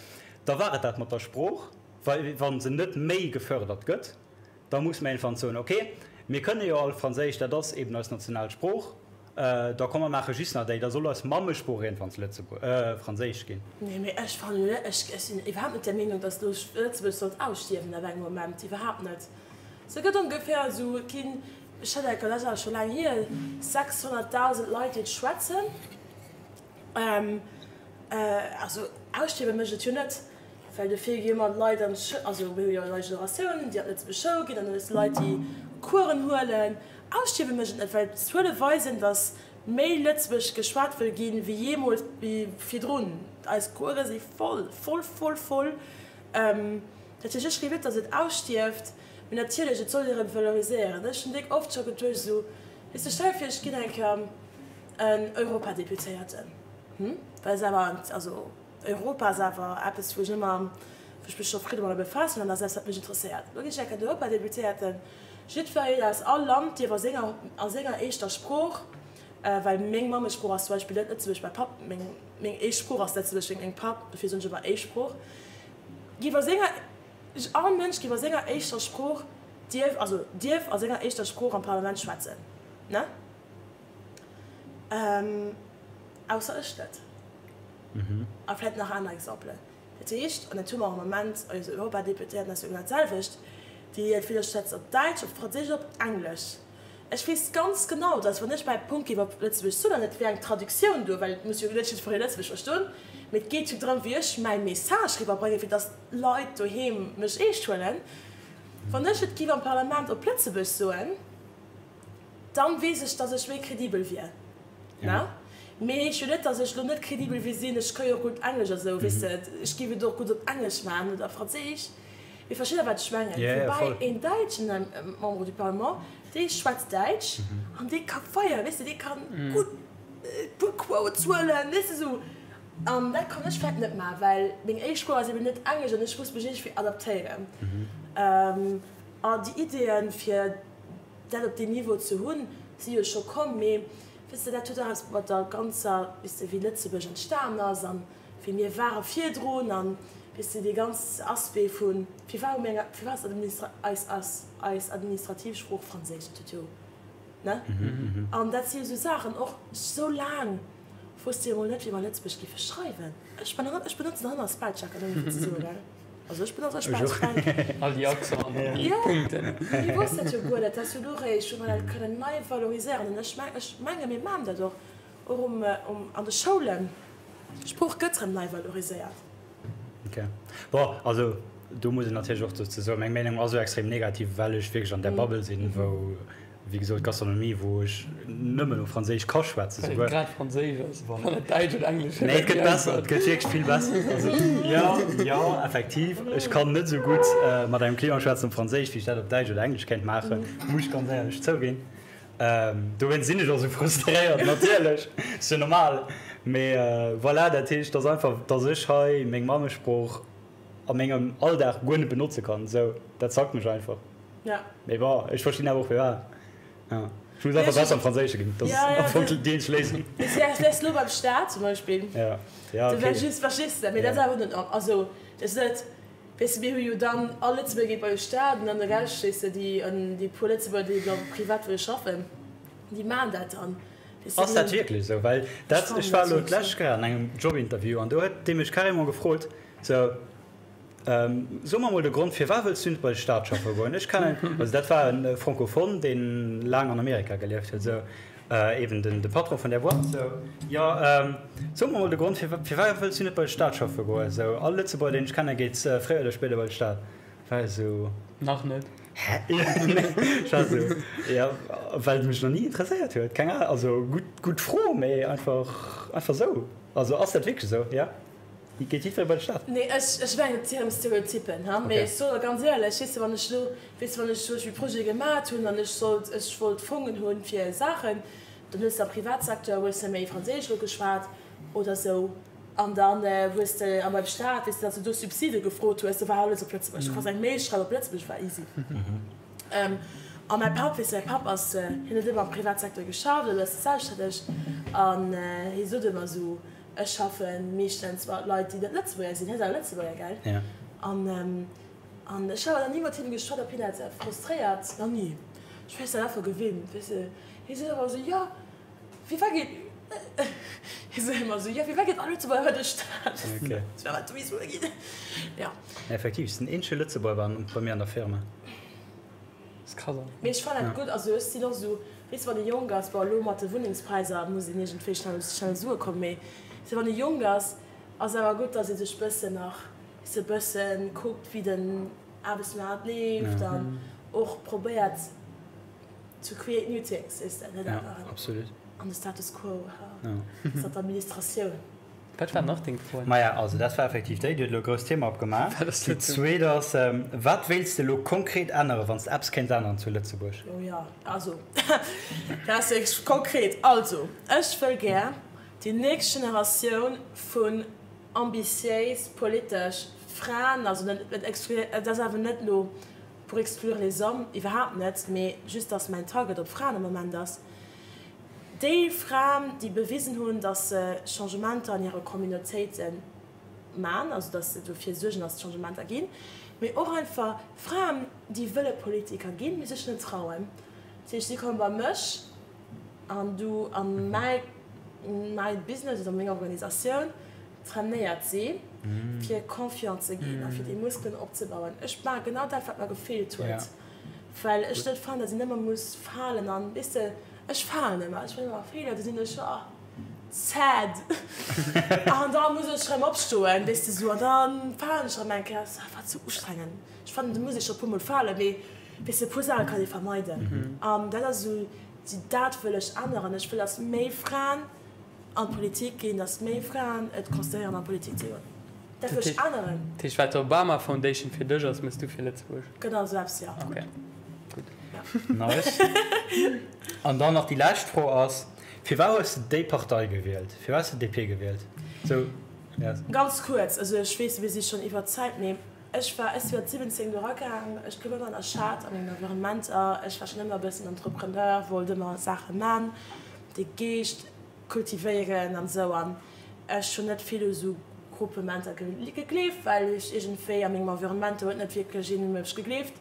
da war et dat mat der Sprooch, well wa se net méi gefördert gëtt, da musse mer iergendwann soen, ok, mir kënne jo all Franséisch, dat ass eben eis national Sprooch, Da komm mer maache just nach déi, da soll eis Mammesprooch iergendwanns Franséisch ginn. Nee, mee ech fannen jo net, ech sinn iwwerhaapt net der Meenung, datt elo Lëtzebuerg sollt ausstierwen ab engem Moment, iwwerhaapt net. Se gëtt ongeféier esou, et ginn, ech hat enker, dat ass awer scho laang hier, 600.000 Leit, déi et schwätzen. Also ausstierwe mécht et jo net, well dofir gi ëmmer Leit an d'Schoul, also mir hu jo nei Generatiounen, déi an d'Lëtzebuerg Schoul ginn, an dann hues de Leit, déi. Coursen huelen. Ausstierwe mécht et net, well d'Zuele weisen, datt méi Lëtzebuergesch geschwat wëll ginn, wéi jeemools virdrun. Eis Course si voll, voll, voll, voll. Dat heescht, ech gleef net, datt et ausstierft, mee natierlech, et soll ee erëm valoriséieren. Ech hunn déck oft scho geduecht esou, weess de, stell der vir, ech ginn eng Kéier en Europadeputéierten, hm, well ass awer, also Europa ass awer eppes, wou ech ëmmer, wou ech mech scho fréi domadder befaasst hunn an ass eppes, wat mech interesséiert. Elo ginn ech eng Kéier en Europadeputéierten, jiddwereen aus all Land dierf a senger, a senger éischter Sprooch, well meng Mammesprooch ass zum Beispill net Lëtzebuergesch, mäi Papp, meng, meng éischt Sprooch ass Lëtzebuergesch wéinst mengem Papp, dofir soen ech ëmmer éischt Sprooch, géif a senger, all Mënsch géif a senger éischter Sprooch dierf, also dierf a senger éischter Sprooch am Parlament schwätzen, ne? Ausser ech net. A vläicht nach aner Exempelen. Dat heescht, an dat hu mer am Moment, eis Europadeputéierten ass jo genau d'selwecht, déi entweder schwätzt op Däitsch, op Franséisch oder op Englesch. Ech weess ganz genau, datt wann ech mäi Punkt géif op Lëtzebuergesch soen, an et wär eng Traductioun do, well et muss jo net jiddweree Lëtzebuergesch verstoen, mee et geet jo drëm, wéi ech mäi Message riwwerbréngen, fir datt d'Leit doheem mech eescht huelen, wann ech et géif am Parlament op Lëtzebuergesch soen, dann weess ech, dass ech méi kredibel wier, ne? Mee heescht jo net, dass ech lo net kredibel wier sinn. Ech ka jo och gutt Englesch a sou, weess de, ech géif et och gutt op Englesch maachen oder Franséisch. Mee versteet Der, wat ech mengen? Woubäi een däitschen Membre du Parlement, dee schwätzt Däitsch an dee ka feieren, weess de, dee ka gutt e puer Quotes huelen, weess de, sou. An dat kann ech vläicht net maachen, well meng éischt Sprooch ass eben net Englesch an ech muss mech iergendwéi adaptéieren. An déi Ideeën, fir dat op deem Niveau ze hunn, si jo scho komm, mee weess de, dat huet och eppes mat der ganzer, weess de, wéi Lëtzebuerg entstan ass an wéi mir ware virdrun an, weess de, dee ganz Aspect vu firwat hu mir eng, firwat ass d'Administra, eis, ass eis administrativ Sprooch Franséisch, dat huet jo, ne? An dat si jo esou Saachen, och sou laang wousste jo mol net, wéi mer Lëtzebuerg géife schreiwen. Ech benotzen nach ëmmer Spellchecker, nëmme fir ze soen, gell? Also ech benotze Spellcheck. All déi Accenten an déi Punkten. Mir wossten dat jo guer net, dat ass jo elo réischt, wou mer dat kënnen nei valoriséieren. An ech ech menge mir maachen dat och, och um, um, an de Schoulen. D'Sprooch gëtt erëm nei valoriséiert. Ok. Bon, also do muss een natierlech och dozou soen, meng Meenung ass esou extrem negativ, well ech wierklech an där Bubble sinn, wou Wéi gesot, Gastronomie, wou ech nëmmen op Franséisch ka schwätzen, souguer. Well et grad Franséisch ass, wann et Däitsch oder Englesch wier, Nee, et gëtt besser, et gëtt wierklech vill besser. Also, jo, jo, effektiv, ech kann net esou gutt mat engem Client schwätzen op Franséisch, wéi ech dat op Däitsch oder Englesch kéint maachen, muss ech ganz éierlech zouginn. Dowéinst sinn ech och esou frustréiert, natierlech, ass jo normal. Mee voilà, dat heescht, et ass einfach, dass ech hei meng Mammesprooch a mengem Alldag guer net benotze kann, esou, dat zackt mech einfach. Ja. Mee bon, ech verstinn awer och firwat. Ja. Ech muss einfach besser am Franséische ginn. Dat ass am Fong déi eenzeg Léisung. Du wärs lo beim Staat zum Beispill. Ja. Ja, okay. Du wärs just, verstees de? Mee dat ass awer net, also, dat ass net, weess de, mir hu jo dann, all Lëtzebuerger geet bei de Staat an dann de Rescht, weess de, déi, déi puer Lëtzebuerger, déi da privat wëlle schaffen, déi maachen dat dann. Weess de, Ass dat wierklech esou? Well dat, ech war elo d'lescht Kéier an engem Jobinterview an do huet dee mech carrément gefrot, sou, So mer mol de Grond, firwat wëlls du net bei de Staat schaffe goen? Ech kennen, also dat war e Francophone, deen laang an Amerika gelieft huet, sou eben den de Patron vun där Boîte, sou, jo, so mer mol de Grond, firwat wëlls du net bei de Staat schaffe goen? Sou, all Lëtzebuerger, deen ech kennen, geet fréier oder spéider bei de Staat. War ech sou. Nach net. Hä? Ech war sou, jo, well et mech nach ni interesséiert huet, keng Ahnung, also gutt, gutt Fro, mee einfach, einfach sou. Also ass dat wierklech esou? Jo? Geet jiddweree bei de Staat? Nee, ech, ech mengen, et si rëm Stereotypen, ha. Mee ech soen der ganz éierlech, weess de, wann ech elo, weess de, wann ech zum Beispill Projete gemat hunn an ech sollt, ech wollt Fongen hunn fir Saachen, dann hues de am Privatsecteur hues de méi Franséisch elo geschwat oder esou an dann hues de, a beim Staat, weess de, datt s de do Subside gefrot hues, do war alles op Lëtzebuergesch. Du kanns eng Mail schreiwen op Lëtzebuergesch, war easy. A mäi Papp, weess de, mäi Papp ass, hien huet ëmmer am Privatsecteur geschafft, elo ass e selbststänneg an hie sot ëmmer esou, Ech schaffen meeschtens mat Leit déi net Lëtzebuerger sinn, hie ass awer Lëtzebuerger, gell? Ja. An an ech hu awer nach ni mat him geschwat ob hien dat frustréiert, nach ni. Ech weess dat einfach gewinnt, weess de. Hie seet ëmmer esou, jo, firwat geet, hie seet ëmmer esou, jo, firwat geet all Lëtzebuerger bei de Staat? Okay. Dat wär wat dohi soe ginn, ja. Effektiv, ech sinn den eenzege Lëtzebuerger bei mir an der Firma. Mee ech fannen dat gutt. Also ech sinn och esou, weess de, wann ee jonk ass, bon elo mat de Wunnengspräisser muss een iergendwéi schnell u schnell Sue kommen, mee weess de, wann ee jonk ass, ass awer gutt, datt ee sech bëssen nach, weess de, bëssen kuckt wéi den Aarbechtsmaart leeft an och probéiert. To create new things, weess de, net einfach an de Status quo, ass dat d'Administratioun. Wat war nach deng Fro? Maja, also dat war effektiv déi, déi huet elo e grousst Thema opgemaach. Déi zweet ass, Wat wéilts de elo konkret änneren, wann s de eppes kéints änneren zu Lëtzebuerg? Oh jo, also dat ass wierklech konkret. Also ech wëll gär déi nächst Generatioun vun ambitiéis politesch Fraen, also net, et ass awer net elo pour exclure les hommes, iwwerhaapt net, mee just dass mäin Target op Fraen am Moment ass, déi Fraen, déi bewisen hunn, dass se Changementer an hire Communautéite man, also dass se dofir suergen, dass et Changementer ginn, mee och einfach Fraen, déi wëlle Politiker ginn, mee sech net trauen. Dat heescht, si komme bei mech an du a mäi mäi Business oder meng Organisatioun trainéiert si fir confiant ze ginn a fir déi Muskelen opzebauen. Ech maache genau dat, wat mer gefeelt huet, well ech net fannen, datt een ëmmer muss falen an, weess de, ech falen ëmmer, ech maachen ëmmer Feeler, du sinn ech oh sad an da muss ech erëm opstoen, weess de sou, an da falen ech erëm eng Kéier. Dat ass einfach ze ustrengend. Ech fannen, du muss ee scho e puermol falen, mee weess de, e puer Saache kann ee vermeiden an dat ass esou, dat wëll ech änneren. Ech wëll, datt méi Fraen an d'Politik ginn, datt méi Fraen et considéieren an d'Politik ze goen. Dat wëll ech änneren. Dat heescht, wat d'Obama Foundation fir dech ass, mëss du fir Lëtzebuerg? Genau esou eppes, jo. Ok, gutt. Nice. An dann nach déi lescht Fro ass, Firwat hues de déi Partei gewielt? Firwat hues de DP gewielt? Sou, yes. Ganz kuerz, also ech weess, mir si schonn iwwer d'Zäit, mee ech war, ech si mat 17 do eragaang, ech gouf ëmmer ënnerschat a mengem Environnement, ech war schonn ëmmer e bëssen Entrepreneur, wollt ëmmer Saache man. De Geescht kultivéieren an esou an ech hunn net vill u sou Gruppementer gegleeft, well ech iergendwéi a mengem Environnement do huet net wierklech een u mech gegleeft.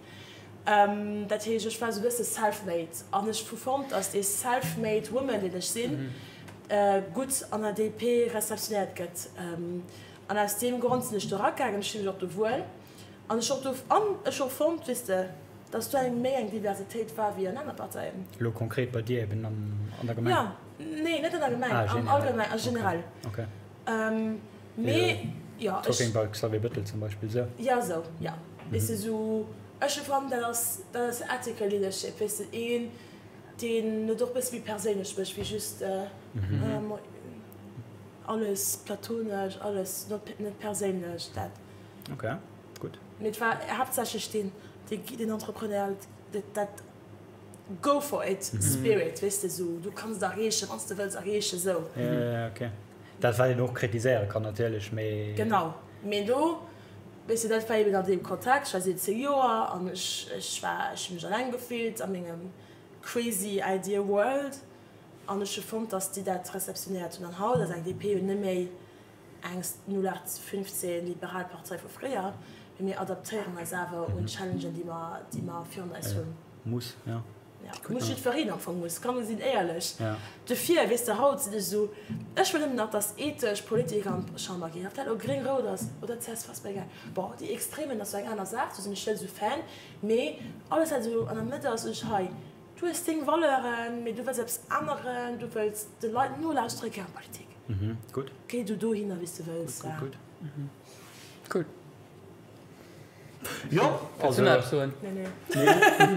Dat heescht ech war sou e bësse self-made an ech hu fonnt, datt dee self-made woman deen ech sinn, gutt an der DP receptionéiert gëtt an aus deem Grond sinn ech do eragaangen. Ech fille mech och do wuel an ech och do an ech hu fonnt, weess de, Dass do eng méi eng Diversitéit war wéi an aner Parteien. Elo konkret bei dir eben an der Gemeng? Jo, nee, net an der Gemeng, am Allgemeng, a generell. Okay. Mee jo, ech. Talking about Xavier Bettel zum Beispill, sou? Jo, sou, jo. Weess de, sou, ech hu fonnt, dat ass, dat ass ethical leadership, weess de, een, deen et och e bësse méi perséinlech mécht wéi just alles platonesch, alles net perséinlech, dat. Okay. Gutt. Mee et war haaptsächlech deen, deen Entrepreneur, dat go for it spirit, weess de, esou du kanns et erreechen, wann s de wëlls erreechen, esou. Ja, ja, okay. Dat wat een och kritiséiere kann natierlech, mee. Genau. Mee do, weess de, dat war eben an deem Kontext, ech war 17 Joer an ech, ech war, ech hu mech alleng gefillt a mengem crazy idea world an ech hu fonnt, datt déi dat rezeptionéiert hunn. An haut ass eng DP jo net méi eng 0815 liberal Partei vu fréier, mee mir adaptéieren eis awer un d'Challengen, déi mer, déi mer virun eis hunn. Muss, jo. Ja, muss jiddwereen am Fong, muss, komm mir sinn éierlech. Dofir, weess de, haut sinn ech esou, ech wëll nëmmen nach, datt ethesch Politiker an d'Chamber ginn, ob dat elo gréng, rout ass oder csv, ass mir egal. Bon, déi Extremen ass esou eng aner Saach, do sinn ech net esou Fan, mee alles wat esou an der Mëtt ass, sot ech, hei, du hues deng Valeuren, mee du wëlls eppes änneren, du wëlls de Leit nolauschteren, geh an d'Politik. Mhm, gutt. Géi du dohinner wéi s de wëlls. Gutt, gutt, gutt. Cool. Jo, Wëlls du nach eppes soen? Nee, nee.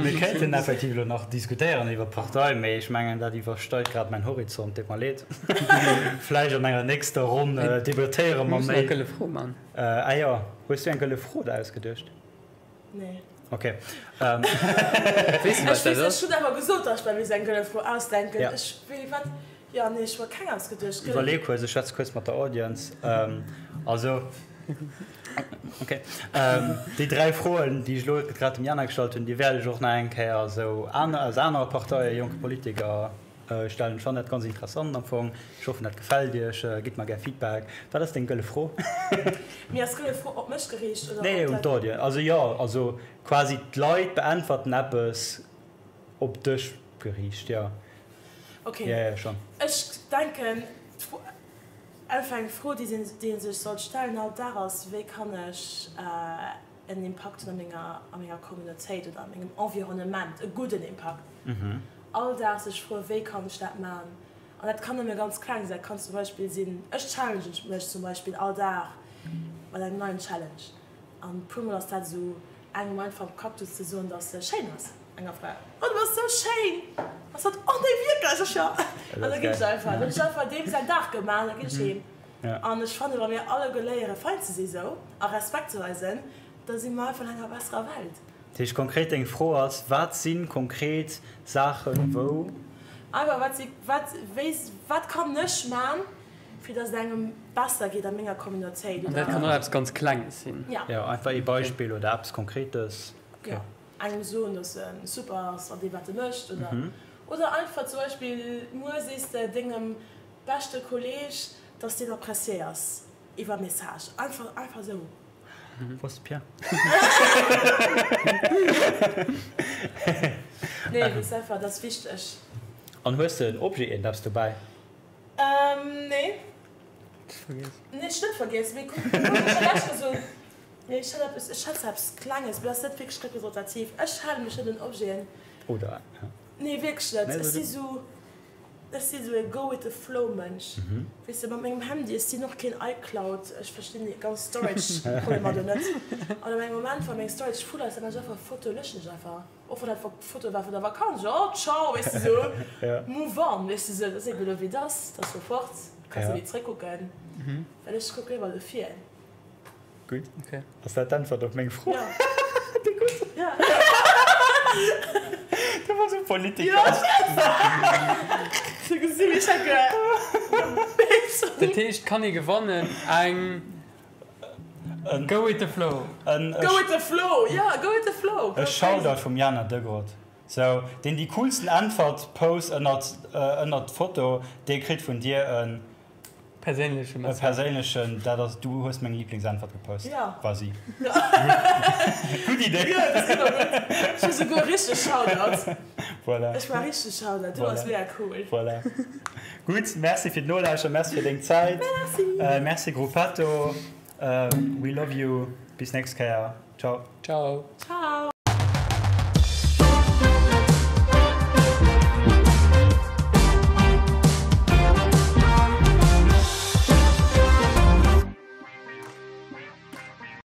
Mir kéinten effektiv elo nach diskutéieren iwwer d'Partei, mee ech mengen, dat iwwersteigt grad mäin Horizont. Deet mer leed. Vläicht an enger nächster Ronn debattéiere mer Mir mussen méi. eng gëlle Fro man. Ah jo, hues du eng gëlle Fro der ausgeduecht? Nee. Ok. Weess de, wat dat ass? Ech hunn awer gesot, datt ech mer misst eng gëlle Fro ausdenken. Ja. Ech wéi wat? Jo, nee, ech hu mer keng ausgeduecht. Gëlle. Iwwerlee kuerz, ech schwätze kuerz mat der Audience. Also, ok. Déi 3 Froen, déi ech elo grad dem Jana gestallt hunn, déi wäert ech och nach eng Kéier esou aner, aus anere Parteien, jonke Politiker stellen. Ech fannen dat ganz interessant am Fong. Ech hoffen, dat gefält iech. Gitt mer gär Feedback. Wat ass deng gëlle Fro? Mee ass gëlle Fro op mech geriicht oder op Nee, un d'Audience. Also jo, also quasi d'Leit beäntwerten eppes op dech geriicht, jo. Ok. Jo, jo, schonn. Ech denken, d'Fro, einfach eng Fro, déi ee sech sollt stellen all Dag ass, Wéi kann ech en Impakt hunn a menger, a menger Communautéit oder a mengem Environnement, e gudden Impakt? All Dag sech froen, Wéi kann ech dat man? An dat kann nëmme ganz kleng sinn. Dat kann zum Beispill sinn, ech challengen mech zum Beispill all Dag mat engem neien Challenge. An puermol ass dat esou, engem einfach am Cactus ze soen, dass e schéin ass. Enger Fra, Oh, du bass sou schéin! A sot, Oh nee, wierklech? Ech, Jo. An da ginn ech einfach. Dann hunn ech einfach deem säin Dag gemaach an da ginn ech heem. An ech fannen, wa mir alleguer léiere fein ze si sou a Respekt ze weisen, da si mer einfach an enger besserer Welt. Dat heescht konkret, deng Fro ass, wat si konkret Saachen, wou. Einfach, wat si, wat, wéi, wat kann ech man, fir datt et engem besser geet a menger Communautéit An dat kann och eppes ganz Klenges sinn. Jo, einfach ee Beispill oder eppes Konkretes. Jo. Engem soen, dass en super ass an deem wat e mécht oder oder einfach zum Beispill muer sees de dengem beschte Kolleg, dass deen appréciéiers iwwer Message, einfach einfach esou. Wosst de Pierre? Nee, weess einfach, dat ass wichteg. An hues de en Objet, iergendeppes dobäi? Nee. Nee, ech net vergiess, mee kuck, ech hu gesot, Nee, ech hat eppes, ech hat zwar eppes Klenges, mee dat ass net wierklech representativ. Ech hale mech net un Objeten. Oder, ja. Nee, wierklech net. Ech si sou, ech si sou e go with the flow Mënsch. Weess de, mat mengem Handy, ech sinn och keen iCloud, ech verstinn déi ganz Storage-Problemer do net. An op engem Moment, wa meng Storage full ass, da maachen ech einfach Foto, löschen ech einfach. Och wann dat Foto war vun der Vakanz, jo, ciao, weess de sou, move on, weess de sou, dat ass eben elo wéi et ass, dat ass elo fort, kanns net méi zréckkucken, well ech kucke léiwer no vir. Gutt. Okay. Ass dat d'Äntwert op meng Fro? Ja. Déi gutt. Ja. Du bass e Politiker. Ja, Ze gesi wéi ech hecke. Dat heescht, kann ee gewannen eng Go with the flow. Go with the flow, ja, go with the flow. E Shoutout vum Jana Degrott. Sou, deen déi coolsten Äntwert post ënnert ënnert d'Foto, dee kritt vun dir en. Perséinleche E Message. perséinlechen, dat ass, du hues meng Lieblingsäntwert gepost, Ja. war si. Gutt Idee. Jo, dat ass ëmmer gutt. Ech hu souguer richteg Shoutout. Voilà. Ech war richteg Shoutout, du bass Voilà. mega cool. Voilà. Gutt, merci fir d'Nolauschteren, merci fir deng Zäit. Merci. Merci Gruppetto. We love you. Bis nächst Kéier. Ciao. Ciao. Ciao.